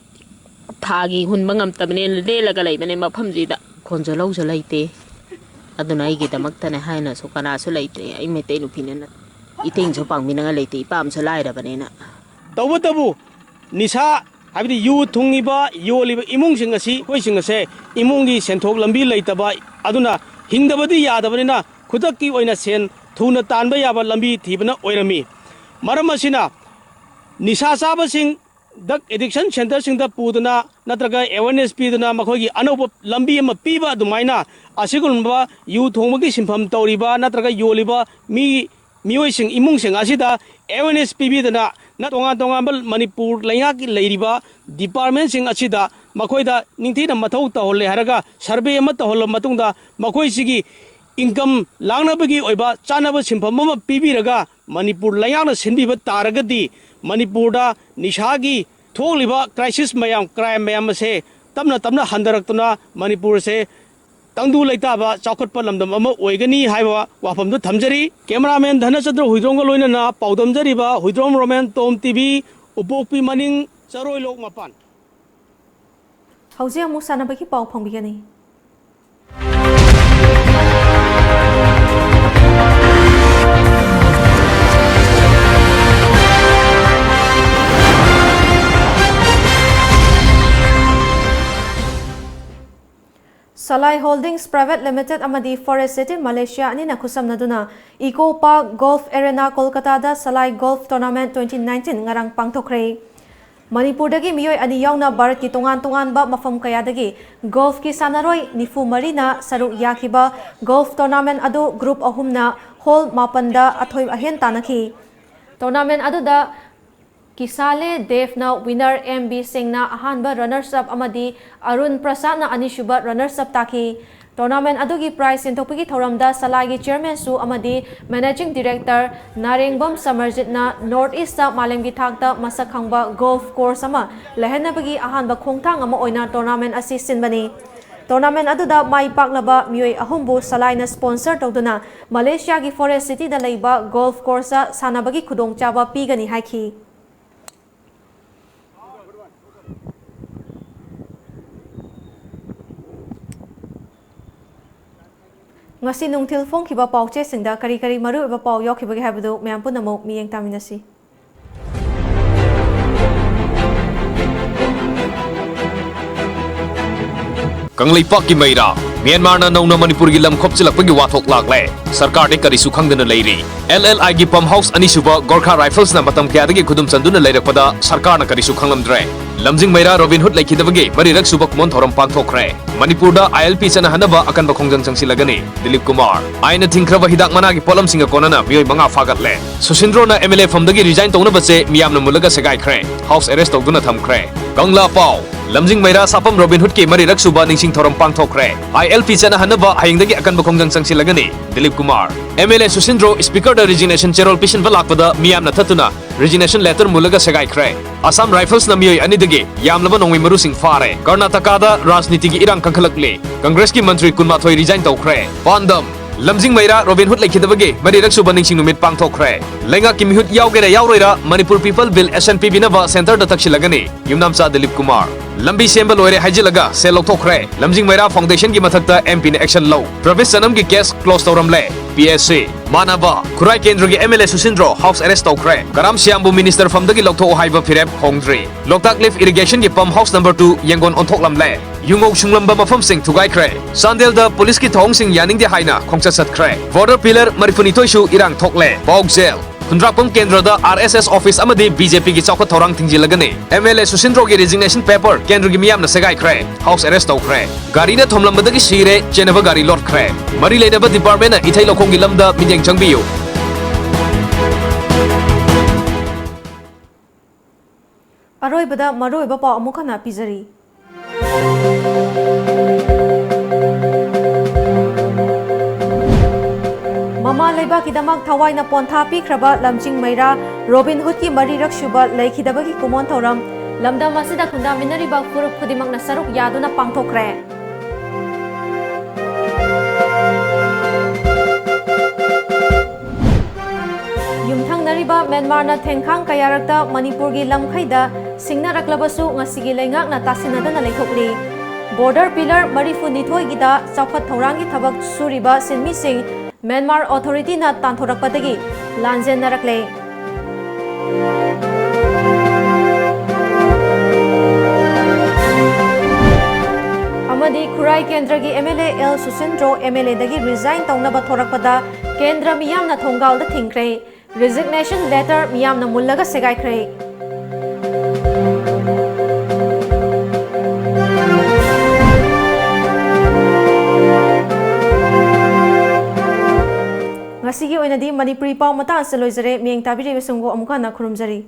ꯊꯥꯒꯤ ꯍꯨꯟꯕ ꯉꯝꯇꯕꯅꯦꯅ ꯂꯦꯜꯂꯒ ꯂꯩꯕꯅꯦ ꯃꯐꯝꯁꯤꯗ꯫ ꯈꯣꯟꯁꯨ ꯂꯧꯁꯨ ꯂꯩꯇꯦ꯫ ꯑꯗꯨꯅ ꯑꯩꯒꯤꯗꯃꯛꯇꯅꯦ ꯍꯥꯏꯅꯁꯨ ꯀꯅꯥꯁꯨ ꯂꯩꯇ꯭ꯔꯦ꯫ ꯑꯩ ꯃꯩꯇꯩ ꯅꯨꯄꯤꯅꯤꯅ ꯏꯇꯦꯡꯁꯨ ꯄꯥꯡꯕꯤꯅꯉꯥꯏ ꯂꯩꯇꯦ, ꯏꯄꯥꯝꯁꯨ ꯂꯥꯏꯔꯕꯅꯤꯅ꯫ ꯇꯧꯕꯇꯕꯨ ꯅꯤꯁꯥ ꯍꯥꯏꯕꯗꯤ ꯌꯨ ꯊꯨꯡꯉꯤꯕ, ꯌꯣꯜꯂꯤꯕ ꯏꯃꯨꯡꯁꯤꯡ ꯑꯁꯤ, ꯑꯩꯈꯣꯏꯁꯤꯡ ꯑꯁꯦ ꯏꯃꯨꯡꯒꯤ ꯁꯦꯟꯊꯣꯛ ꯂꯝꯕꯤ ꯂꯩꯇꯕ, ꯑꯗꯨꯅ ꯍꯤꯡꯗꯕꯗꯤ ꯌꯥꯗꯕꯅꯤꯅ ꯈꯨꯗꯛꯀꯤ ꯑꯣꯏꯅ ꯁꯦꯟ ꯊꯨꯅ ꯇꯥꯟꯕ ꯌꯥꯕ ꯂꯝꯕꯤ ꯊꯤꯕꯅ ꯑꯣꯏꯔꯝꯃꯤ꯫ ꯃꯔꯝ ꯑꯁꯤꯅ ꯅꯤꯁꯥ ꯆꯥꯕꯁꯤꯡ drug addiction centreꯁꯤꯡꯗ ꯄꯨꯗꯨꯅ ꯅꯠꯇ꯭ꯔꯒ awareness ꯄꯤꯗꯨꯅ ꯃꯈꯣꯏꯒꯤ ꯑꯅꯧꯕ ꯂꯝꯕꯤ ꯑꯃ ꯄꯤꯕ ꯑꯗꯨꯃꯥꯏꯅ ꯑꯁꯤꯒꯨꯝꯕ ꯌꯨ ꯊꯣꯡꯕꯒꯤ ꯁꯤꯟꯐꯝ ꯇꯧꯔꯤꯕ ꯅꯠꯇ꯭ꯔꯒ ꯌꯣꯜꯂꯤꯕ ꯃꯤ, ꯃꯤꯑꯣꯏꯁꯤꯡ, ꯏꯃꯨꯡꯁꯤꯡ ꯑꯁꯤꯗ awareness ꯄꯤꯕꯤꯗꯅ ꯅ-, ꯇꯣꯉꯥꯟ ꯇꯣꯉꯥꯟꯕ ꯃꯅꯤꯄꯨꯔ ꯂꯩꯉꯥꯛꯀꯤ ꯂꯩꯔꯤꯕ departmentꯁꯤꯡ ꯑꯁꯤꯗ ꯃꯈꯣꯏꯗ ꯅꯤꯡꯊꯤꯅ ꯃꯊꯧ ꯇꯧꯍꯜꯂꯦ ꯍꯥꯏꯔꯒ survey ꯑꯃ ꯇꯧꯍꯜꯂꯕ ꯃꯇꯨꯡꯗ ꯃꯈꯣꯏꯁꯤꯒꯤ income ꯂꯥꯡꯅꯕꯒꯤ ꯑꯣꯏꯕ ꯆꯥꯅꯕ ꯁꯤꯟꯐꯝ ꯑꯃ ꯄꯤꯕꯤꯔꯒ ꯃꯅꯤꯄꯨꯔ ꯂꯩꯉꯥꯛꯅ ꯁꯤꯟꯕꯤꯕ ꯇꯥꯔꯒꯗꯤ ꯃꯅꯤꯄꯨꯔꯗ ꯅꯤꯁꯥꯒꯤ ꯊꯣꯛꯂꯤꯕ crisis ꯃꯌꯥꯝ, crime ꯃꯌꯥꯝ ꯑꯁꯦ ꯇꯞꯅ ꯇꯞꯅ ꯍꯟꯊꯔꯛꯇꯨꯅ ꯃꯅꯤꯄꯨꯔꯁꯦ ꯇꯪꯗꯨ ꯂꯩꯇꯥꯕ ꯆꯥꯎꯈꯠꯄ ꯂꯝꯗꯝ ꯑꯃ ꯑꯣꯏꯒꯅꯤ ꯍꯥꯏꯕ ꯋꯥꯐꯝꯗꯨ ꯊꯝꯖꯔꯤ꯫ Cameraman ꯙꯅꯆꯟꯗ꯭ꯔ ꯍꯨꯏꯗ꯭ꯔꯣꯝꯒ ꯂꯣꯏꯅꯅ ꯄꯥꯎꯗꯝꯖꯔꯤꯕ ꯍꯨꯏꯗ꯭ꯔꯣꯝ ꯔꯣꯃꯦꯟ, ꯇꯣꯝ ꯇꯤ ꯚꯤ, ꯎꯄꯣꯛꯄꯤ ꯃꯅꯤꯡ, ꯆꯔꯣꯏꯂꯣꯛ ꯃꯄꯥꯟ꯫ ꯍꯧꯖꯤꯛ ꯑꯃꯨꯛ ꯁꯥꯟꯅꯕꯒꯤ ꯄꯥꯎ ꯐꯪꯕꯤꯒꯅꯤ꯫ Salai Holdings Private Limited ꯑꯃꯗꯤ Forest City Malaysia ꯑꯅꯤꯅ ꯈꯨꯠꯁꯝꯅꯗꯨꯅ Eco Park Golf Arena ꯀꯣꯜꯀꯇꯥꯗ Salai Golf Tournament twenty nineteen ꯉꯔꯥꯡ ꯄꯥꯡꯊꯣꯛꯈ꯭ꯔꯦ꯫ ꯃꯅꯤꯄꯨꯔꯗꯒꯤ ꯃꯤꯑꯣꯏ ꯑꯅꯤ ꯌꯥꯎꯅ ꯚꯥꯔꯠꯀꯤ ꯇꯣꯉꯥꯟ ꯇꯣꯉꯥꯟꯕ ꯃꯐꯝ ꯀꯌꯥꯗꯒꯤ ꯒꯣꯜꯐꯀꯤ ꯁꯥꯟꯅꯔꯣꯏ ꯅꯤꯐꯨ ꯃꯔꯤꯅ ꯁꯔꯨꯛ ꯌꯥꯈꯤꯕ ꯒꯣꯜꯐ ꯇꯣꯔꯅꯥꯃꯦꯟꯠ ꯑꯗꯨ ꯒ꯭ꯔꯨꯞ ꯑꯍꯨꯝꯅ ꯍꯣꯜ ꯃꯥꯄꯟꯗ ꯑꯊꯣꯏ ꯑꯍꯦꯟ ꯇꯥꯟꯅꯈꯤ꯫ ꯇꯣꯔꯅꯥꯃꯦꯟꯠ ꯑꯗꯨꯗ ꯀꯤꯁꯥꯂꯦ ꯗꯦꯕꯅ winner, ꯑꯦꯝ ꯕꯤ ꯁꯤꯡꯅ ꯑꯍꯥꯟꯕ runners up ꯑꯃꯗꯤ ꯑꯔꯨꯟ ꯄ꯭ꯔꯁꯥꯗꯅ ꯑꯅꯤꯁꯨꯕ runners up ꯇꯥꯈꯤ꯫ Tournament ꯑꯗꯨꯒꯤ prize ꯌꯦꯟꯊꯣꯛꯄꯒꯤ ꯊꯧꯔꯝꯗ ꯁꯂꯥꯏꯒꯤ chairman ꯁꯨ ꯑꯃꯗꯤ managing director ꯅꯥꯔꯦꯡꯕꯝ ꯁꯃꯔꯖꯤꯠꯅ North East ꯇ ꯃꯥꯂꯦꯝꯒꯤ ꯊꯥꯛꯇ ꯃꯁꯛ ꯈꯪꯕ golf course ꯑꯃ ꯂꯩꯍꯟꯅꯕꯒꯤ ꯑꯍꯥꯟꯕ ꯈꯣꯡꯊꯥꯡ ꯑꯃ ꯑꯣꯏꯅ tournament ꯑꯁꯤ ꯁꯤꯟꯕꯅꯤ꯫ Tournament ꯑꯗꯨꯗ ꯃꯥꯏ ꯄꯥꯛꯂꯕ ꯃꯤꯑꯣꯏ ꯑꯍꯨꯝꯕꯨ ꯁꯂꯥꯏꯅ sponsor ꯇꯧꯗꯨꯅ ꯃꯂꯦꯁꯤꯌꯥꯒꯤ Forest City ꯗ ꯂꯩꯕ golf course ꯇ ꯁꯥꯟꯅꯕꯒꯤ ꯈꯨꯗꯣꯡꯆꯥꯕ ꯄꯤꯒꯅꯤ ꯍꯥꯏꯈꯤ꯫ ꯉꯁꯤ ꯅꯨꯡꯊꯤꯜ ꯐꯣꯡꯈꯤꯕ ꯄꯥꯎꯆꯦꯁꯤꯡꯗ ꯀꯔꯤ ꯀꯔꯤ ꯃꯔꯨꯑꯣꯏꯕ ꯄꯥꯎ ꯌꯥꯎꯈꯤꯕꯒꯦ ꯍꯥꯏꯕꯗꯨ ꯃꯌꯥꯝ ꯄꯨꯝꯅꯃꯛ ꯃꯤꯠꯌꯦꯡ ꯇꯥꯃꯤꯟꯅꯁꯤ꯫ ꯀꯪꯂꯩꯄꯥꯛꯀꯤ ꯃꯩꯔꯥ, ꯃ꯭ꯌꯥꯟꯃꯥꯔꯅ ꯅꯧꯅ ꯃꯅꯤꯄꯨꯔꯒꯤ ꯂꯝ ꯈꯣꯞꯆꯤꯜꯂꯛꯄꯒꯤ ꯋꯥꯊꯣꯛ ꯂꯥꯛꯂꯦ꯫ ꯁꯔꯀꯥꯔꯗꯤ ꯀꯔꯤꯁꯨ ꯈꯪꯗꯅ ꯂꯩꯔꯤ꯫ ꯑꯦꯜ ꯑꯦꯜ ꯑꯥꯏꯒꯤ pump house ꯑꯅꯤꯁꯨꯕ ꯒꯣꯔꯈꯥ ꯔꯥꯏꯐꯜꯁꯅ ꯃꯇꯝ ꯀꯌꯥꯗꯒꯤ ꯈꯨꯗꯨꯝ ꯆꯟꯗꯨꯅ ꯂꯩꯔꯛꯄꯗ ꯁꯔꯀꯥꯔꯅ ꯀꯔꯤꯁꯨ ꯈꯪꯂꯝꯗ꯭ꯔꯦ꯫ ꯂꯝꯖꯤꯡ ꯃꯩꯔꯥ ꯔꯣꯕꯤꯟ ꯍꯨꯗ ꯂꯩꯈꯤꯗꯕꯒꯤ ꯃꯔꯤꯔꯛ ꯁꯨꯕ ꯀꯨꯝꯑꯣꯟ ꯊꯧꯔꯝ ꯄꯥꯡꯊꯣꯛꯈ꯭ꯔꯦ꯫ ꯃꯅꯤꯄꯨꯔꯗ ꯑꯥꯏ ꯑꯦꯜ ꯄꯤ ꯆꯠꯅꯍꯟꯅꯕ ꯑꯀꯟꯕ ꯈꯣꯡꯖꯪ ꯆꯪꯁꯤꯜꯂꯒꯅꯤ꯫ ꯗꯤꯂꯤꯞ ꯀꯨꯃꯥꯔ꯫ ꯑꯥꯏꯟꯅ ꯊꯤꯡꯈ꯭ꯔꯕ ꯍꯤꯗꯥꯛ ꯃꯅꯥꯒꯤ ꯄꯣꯠꯂꯝꯁꯤꯡꯒ ꯀꯣꯟꯅꯅ ꯃꯤꯑꯣꯏ ꯃꯉꯥ ꯐꯥꯒꯠꯂꯦ꯫ ꯁꯨꯁꯤꯟꯗ꯭ꯔꯣꯅ ꯑꯦꯝ ꯑꯦꯜ ꯑꯦ ꯐꯝꯗꯒꯤ resign ꯇꯧꯅꯕ ꯆꯦ ꯃꯤꯌꯥꯝꯅ ꯃꯨꯜꯂꯒ ꯁꯦꯒꯥꯏꯈ꯭ꯔꯦ꯫ House arrest ꯇꯧꯗꯨꯅ ꯊꯝꯈ꯭ꯔꯦ꯫ ꯀꯪꯂꯥ ꯄꯥꯎ꯫ ꯂꯝꯖꯤꯡ ꯃꯩꯔꯥ ꯁꯥꯄꯝ ꯔꯣꯕꯤꯟ ꯍꯨꯗꯀꯤ ꯃꯔꯤꯔꯛ ꯁꯨꯕ ꯅꯤꯡꯁꯤꯡ ꯊꯧꯔꯝ ꯄꯥꯡꯊꯣꯛꯈ꯭ꯔꯦ꯫ ꯑꯥꯏ ꯑꯦꯜ ꯄꯤ ꯆꯠꯅꯍꯟꯅꯕ ꯍꯌꯦꯡꯗꯒꯤ ꯑꯀꯟꯕ ꯈꯣꯡꯖꯪ ꯆꯪꯁꯤꯜꯂꯒꯅꯤ꯫ Dilip Kumar. M L A Susindro speaker ꯗ resignation ꯆꯦꯔꯣꯜ ꯄꯤꯁꯤꯟꯕ ꯂꯥꯛꯄꯗ ꯃꯤꯌꯥꯝꯅ ꯊꯠꯇꯨꯅ resignation letter ꯃꯨꯜꯂꯒ ꯁꯦꯒꯥꯏꯈ꯭ꯔꯦ꯫ ꯑꯁꯥꯝ ꯔꯥꯏꯐꯜꯁꯅ ꯃꯤꯑꯣꯏ ꯑꯅꯤꯗꯒꯤ ꯌꯥꯝꯂꯕ ꯅꯣꯡꯃꯩ ꯃꯔꯨꯁꯤꯡ ꯐꯥꯔꯦ꯫ ꯀꯔꯅꯥꯇꯀꯥꯗ ꯔꯥꯖꯅꯤꯇꯤꯒꯤ ꯏꯔꯥꯡ ꯀꯟꯈꯠꯂꯛꯂꯤ꯫ ꯀꯪꯒ꯭ꯔꯦꯁꯀꯤ ꯃꯟꯇ꯭ꯔꯤ ꯀꯨꯟꯃꯥꯊꯣꯏ resign ꯇꯧꯈ꯭ꯔꯦ꯫ ꯄꯥꯟꯗꯝ꯫ ꯂꯝꯖꯤꯡ ꯃꯩꯔꯥ ꯔꯣꯕꯤꯟ ꯍꯨꯗ ꯂꯩꯈꯤꯗꯕꯒꯤ ꯃꯔꯤꯔꯛ ꯁꯨꯕ ꯅꯤꯡꯁꯤꯡ ꯅꯨꯃꯤꯠ ꯄꯥꯡꯊꯣꯛꯈ꯭ꯔꯦ꯫ ꯂꯩꯉꯥꯛꯀꯤ ꯃꯤꯍꯨꯠ ꯌꯥꯎꯒꯦꯔꯥ ꯌꯥꯎꯔꯣꯏꯔꯥ ꯃꯅꯤꯄꯨꯔ People Bill ꯁꯦꯟꯁꯟ ꯄꯤꯕꯤꯅꯕ centre ꯗ ꯊꯛꯁꯤꯜꯂꯒꯅꯤ꯫ ꯌꯨꯝꯅꯥꯝꯆꯥ ꯗꯤꯂꯤꯞ ꯀꯨꯃꯥꯔ꯫ ꯂꯝꯕꯤ ꯁꯦꯝꯕ ꯂꯣꯏꯔꯦ ꯍꯥꯏꯖꯤꯜꯂꯒ ꯁꯦꯜ ꯂꯧꯊꯣꯛꯈ꯭ꯔꯦ꯫ ꯂꯝꯖꯤꯡ ꯃꯩꯔꯥ foundation ꯒꯤ ꯃꯊꯛꯇ ꯑꯦꯝ ꯄꯤ ꯅ action ꯂꯧ꯫ ꯄ꯭ꯔꯕꯤꯁ ꯆꯅꯝꯒꯤ case close ꯇꯧꯔꯝꯂꯦ꯫ P S C. ꯃꯥꯅꯕ꯫ ꯈꯨꯔꯥꯏ ꯀꯦꯟꯗ꯭ꯔꯒꯤ M L A Susindro house arrest ꯇꯧꯈ꯭ꯔꯦ꯫ ꯀꯔꯥꯝ ꯁꯤꯌꯥꯝꯕꯨ minister ꯐꯝꯗꯒꯤ ꯂꯧꯊꯣꯛꯎ ꯍꯥꯏꯕ ꯐꯤꯔꯦꯞ ꯍꯣꯡꯗ꯭ꯔꯤ꯫ ꯂꯣꯛꯇꯥꯛ lift irrigation ꯒꯤ pump house number two ꯌꯦꯡꯒꯣꯟ ꯑꯣꯟꯊꯣꯛꯂꯝꯂꯦ꯫ ꯌꯨꯉꯧ ꯁꯨꯡꯂꯝꯕ ꯃꯐꯝꯁꯤꯡ ꯊꯨꯒꯥꯏꯈ꯭ꯔꯦ꯫ ꯆꯥꯟꯗꯦꯜꯗ ꯄꯨꯂꯤꯁꯀꯤ ꯊꯧꯑꯣꯡꯁꯤꯡ ꯌꯥꯅꯤꯡꯗꯦ ꯍꯥꯏꯅ ꯈꯣꯡꯆꯠ ꯆꯠꯈ꯭ꯔꯦ꯫ Border pillar ꯃꯔꯤꯐꯨꯅꯤꯊꯣꯏꯁꯨ ꯏꯔꯥꯡ ꯊꯣꯛꯂꯦ꯫ ꯄꯥꯎꯖꯦꯜ꯫ ꯈꯨꯟꯗ꯭ꯔꯥꯛꯄꯝ ꯀꯦꯟꯗ꯭ꯔꯗ ꯑꯥꯔ ꯑꯦꯁ ꯑꯦꯁ office ꯑꯃꯗꯤ ꯕꯤ ꯖꯦ ꯄꯤ ꯒꯤ ꯆꯥꯎꯈꯠ ꯊꯧꯔꯥꯡ ꯊꯤꯡꯖꯤꯜꯂꯒꯅꯤ꯫ ꯑꯦꯝ ꯑꯦꯜ ꯑꯦ ꯁꯨꯁꯤꯟꯗ꯭ꯔꯣꯒꯤ resignation paper ꯀꯦꯟꯗ꯭ꯔꯒꯤ ꯃꯤꯌꯥꯝꯅ ꯁꯦꯒꯥꯏꯈ꯭ꯔꯦ꯫ House arrest ꯇꯧꯈ꯭ꯔꯦ꯫ ꯒꯥꯔꯤꯅ ꯊꯣꯝꯂꯝꯕꯗꯒꯤ ꯁꯤꯔꯦ, ꯆꯦꯟꯅꯕ ꯒꯥꯔꯤ ꯂꯣꯠꯈ꯭ꯔꯦ꯫ ꯃꯔꯤ ꯂꯩꯅꯕ department ꯅ ꯏꯊꯩ ꯂꯧꯈꯣꯡꯒꯤ ꯂꯝꯗ ꯃꯤꯠꯌꯦꯡ ꯆꯪꯕꯤꯌꯨ꯫ ꯑꯔꯣꯏꯕꯗ ꯃꯔꯨꯑꯣꯏꯕ ꯄꯥꯎ ꯑꯃꯨꯛ ꯍꯟꯅ ꯄꯤꯖꯔꯤ꯫ ꯃꯃꯥ ꯂꯩꯕꯥꯛꯀꯤꯗꯃꯛ ꯊꯋꯥꯏꯅ ꯄꯣꯟꯊꯥ ꯄꯤꯈ꯭ꯔꯕ ꯂꯝꯖꯤꯡ ꯃꯩꯔꯥ ꯔꯣꯕꯤꯟ ꯍꯨꯗꯀꯤ ꯃꯔꯤꯔꯛ ꯁꯨꯕ ꯂꯩꯈꯤꯗꯕꯒꯤ ꯀꯨꯃꯣꯟ ꯊꯧꯔꯝ ꯂꯝꯗꯝ ꯑꯁꯤꯗ ꯈꯨꯟꯗꯥꯃꯤꯟꯅꯔꯤꯕ ꯐꯨꯔꯨꯞ ꯈꯨꯗꯤꯡꯃꯛꯅ ꯁꯔꯨꯛ ꯌꯥꯗꯨꯅ ꯄꯥꯡꯊꯣꯛꯈ꯭ꯔꯦ꯫ ꯌꯨꯝꯊꯪꯅꯔꯤꯕ ꯃ꯭ꯌꯥꯟꯃꯥꯔꯅ ꯊꯦꯡꯈꯥꯡ ꯀꯌꯥꯔꯛꯇ ꯃꯅꯤꯄꯨꯔꯒꯤ ꯂꯝꯈꯩꯗ ꯁꯤꯡꯅꯔꯛꯂꯕꯁꯨ ꯉꯁꯤꯒꯤ ꯂꯩꯉꯥꯛꯅ ꯇꯥꯁꯤꯟꯅꯗꯅ ꯂꯩꯊꯣꯛꯂꯤ꯫ ꯕꯣꯔꯗꯔ ꯄꯤꯂꯔ ꯃꯔꯤꯐꯨ ꯅꯤꯊꯣꯏꯒꯤꯗ ꯆꯥꯎꯈꯠ ꯊꯧꯔꯥꯡꯒꯤ ꯊꯕꯛ ꯁꯨꯔꯤꯕ ꯁꯤꯟꯃꯤꯁꯤꯡ ꯃ꯭ꯌꯥꯟꯃꯥꯔ ꯑꯣꯊꯣꯔꯤꯇꯤꯅ ꯇꯥꯟꯊꯣꯔꯛꯄꯗꯒꯤ ꯂꯥꯟꯖꯦꯟꯅꯔꯛꯂꯦ꯫ ꯑꯃꯗꯤ ꯈꯨꯔꯥꯏ ꯀꯦꯟꯗ꯭ꯔꯒꯤ M L A L Susindro M L ꯑꯦꯗꯒꯤ ꯔꯤꯖꯥꯏꯟ ꯇꯧꯅꯕ ꯊꯣꯔꯛꯄꯗ ꯀꯦꯟꯗ꯭ꯔ ꯃꯤꯌꯥꯝꯅ ꯊꯣꯡꯒꯥꯜꯗ ꯊꯤꯡꯈ꯭ꯔꯦ꯫ ꯔꯤꯖꯤꯒꯅꯦꯁꯟ ꯂꯦꯇꯔ ꯃꯤꯌꯥꯝꯅ ꯃꯨꯜꯂꯒ ꯁꯦꯒꯥꯏꯈ꯭ꯔꯦ꯫ ꯉꯁꯤꯒꯤ ꯑꯣꯏꯅꯗꯤ ꯃꯅꯤꯄꯨꯔꯤ ꯄꯥꯎ ꯃꯇꯥꯡ ꯑꯁꯤꯗ ꯂꯣꯏꯖꯔꯦ꯫ ꯃꯤꯠꯌꯦꯡ ꯇꯥꯕꯤꯔꯤꯕꯁꯤꯡꯕꯨ ꯑꯃꯨꯛ ꯍꯟꯅ ꯈꯨꯔꯨꯝꯖꯔꯤ꯫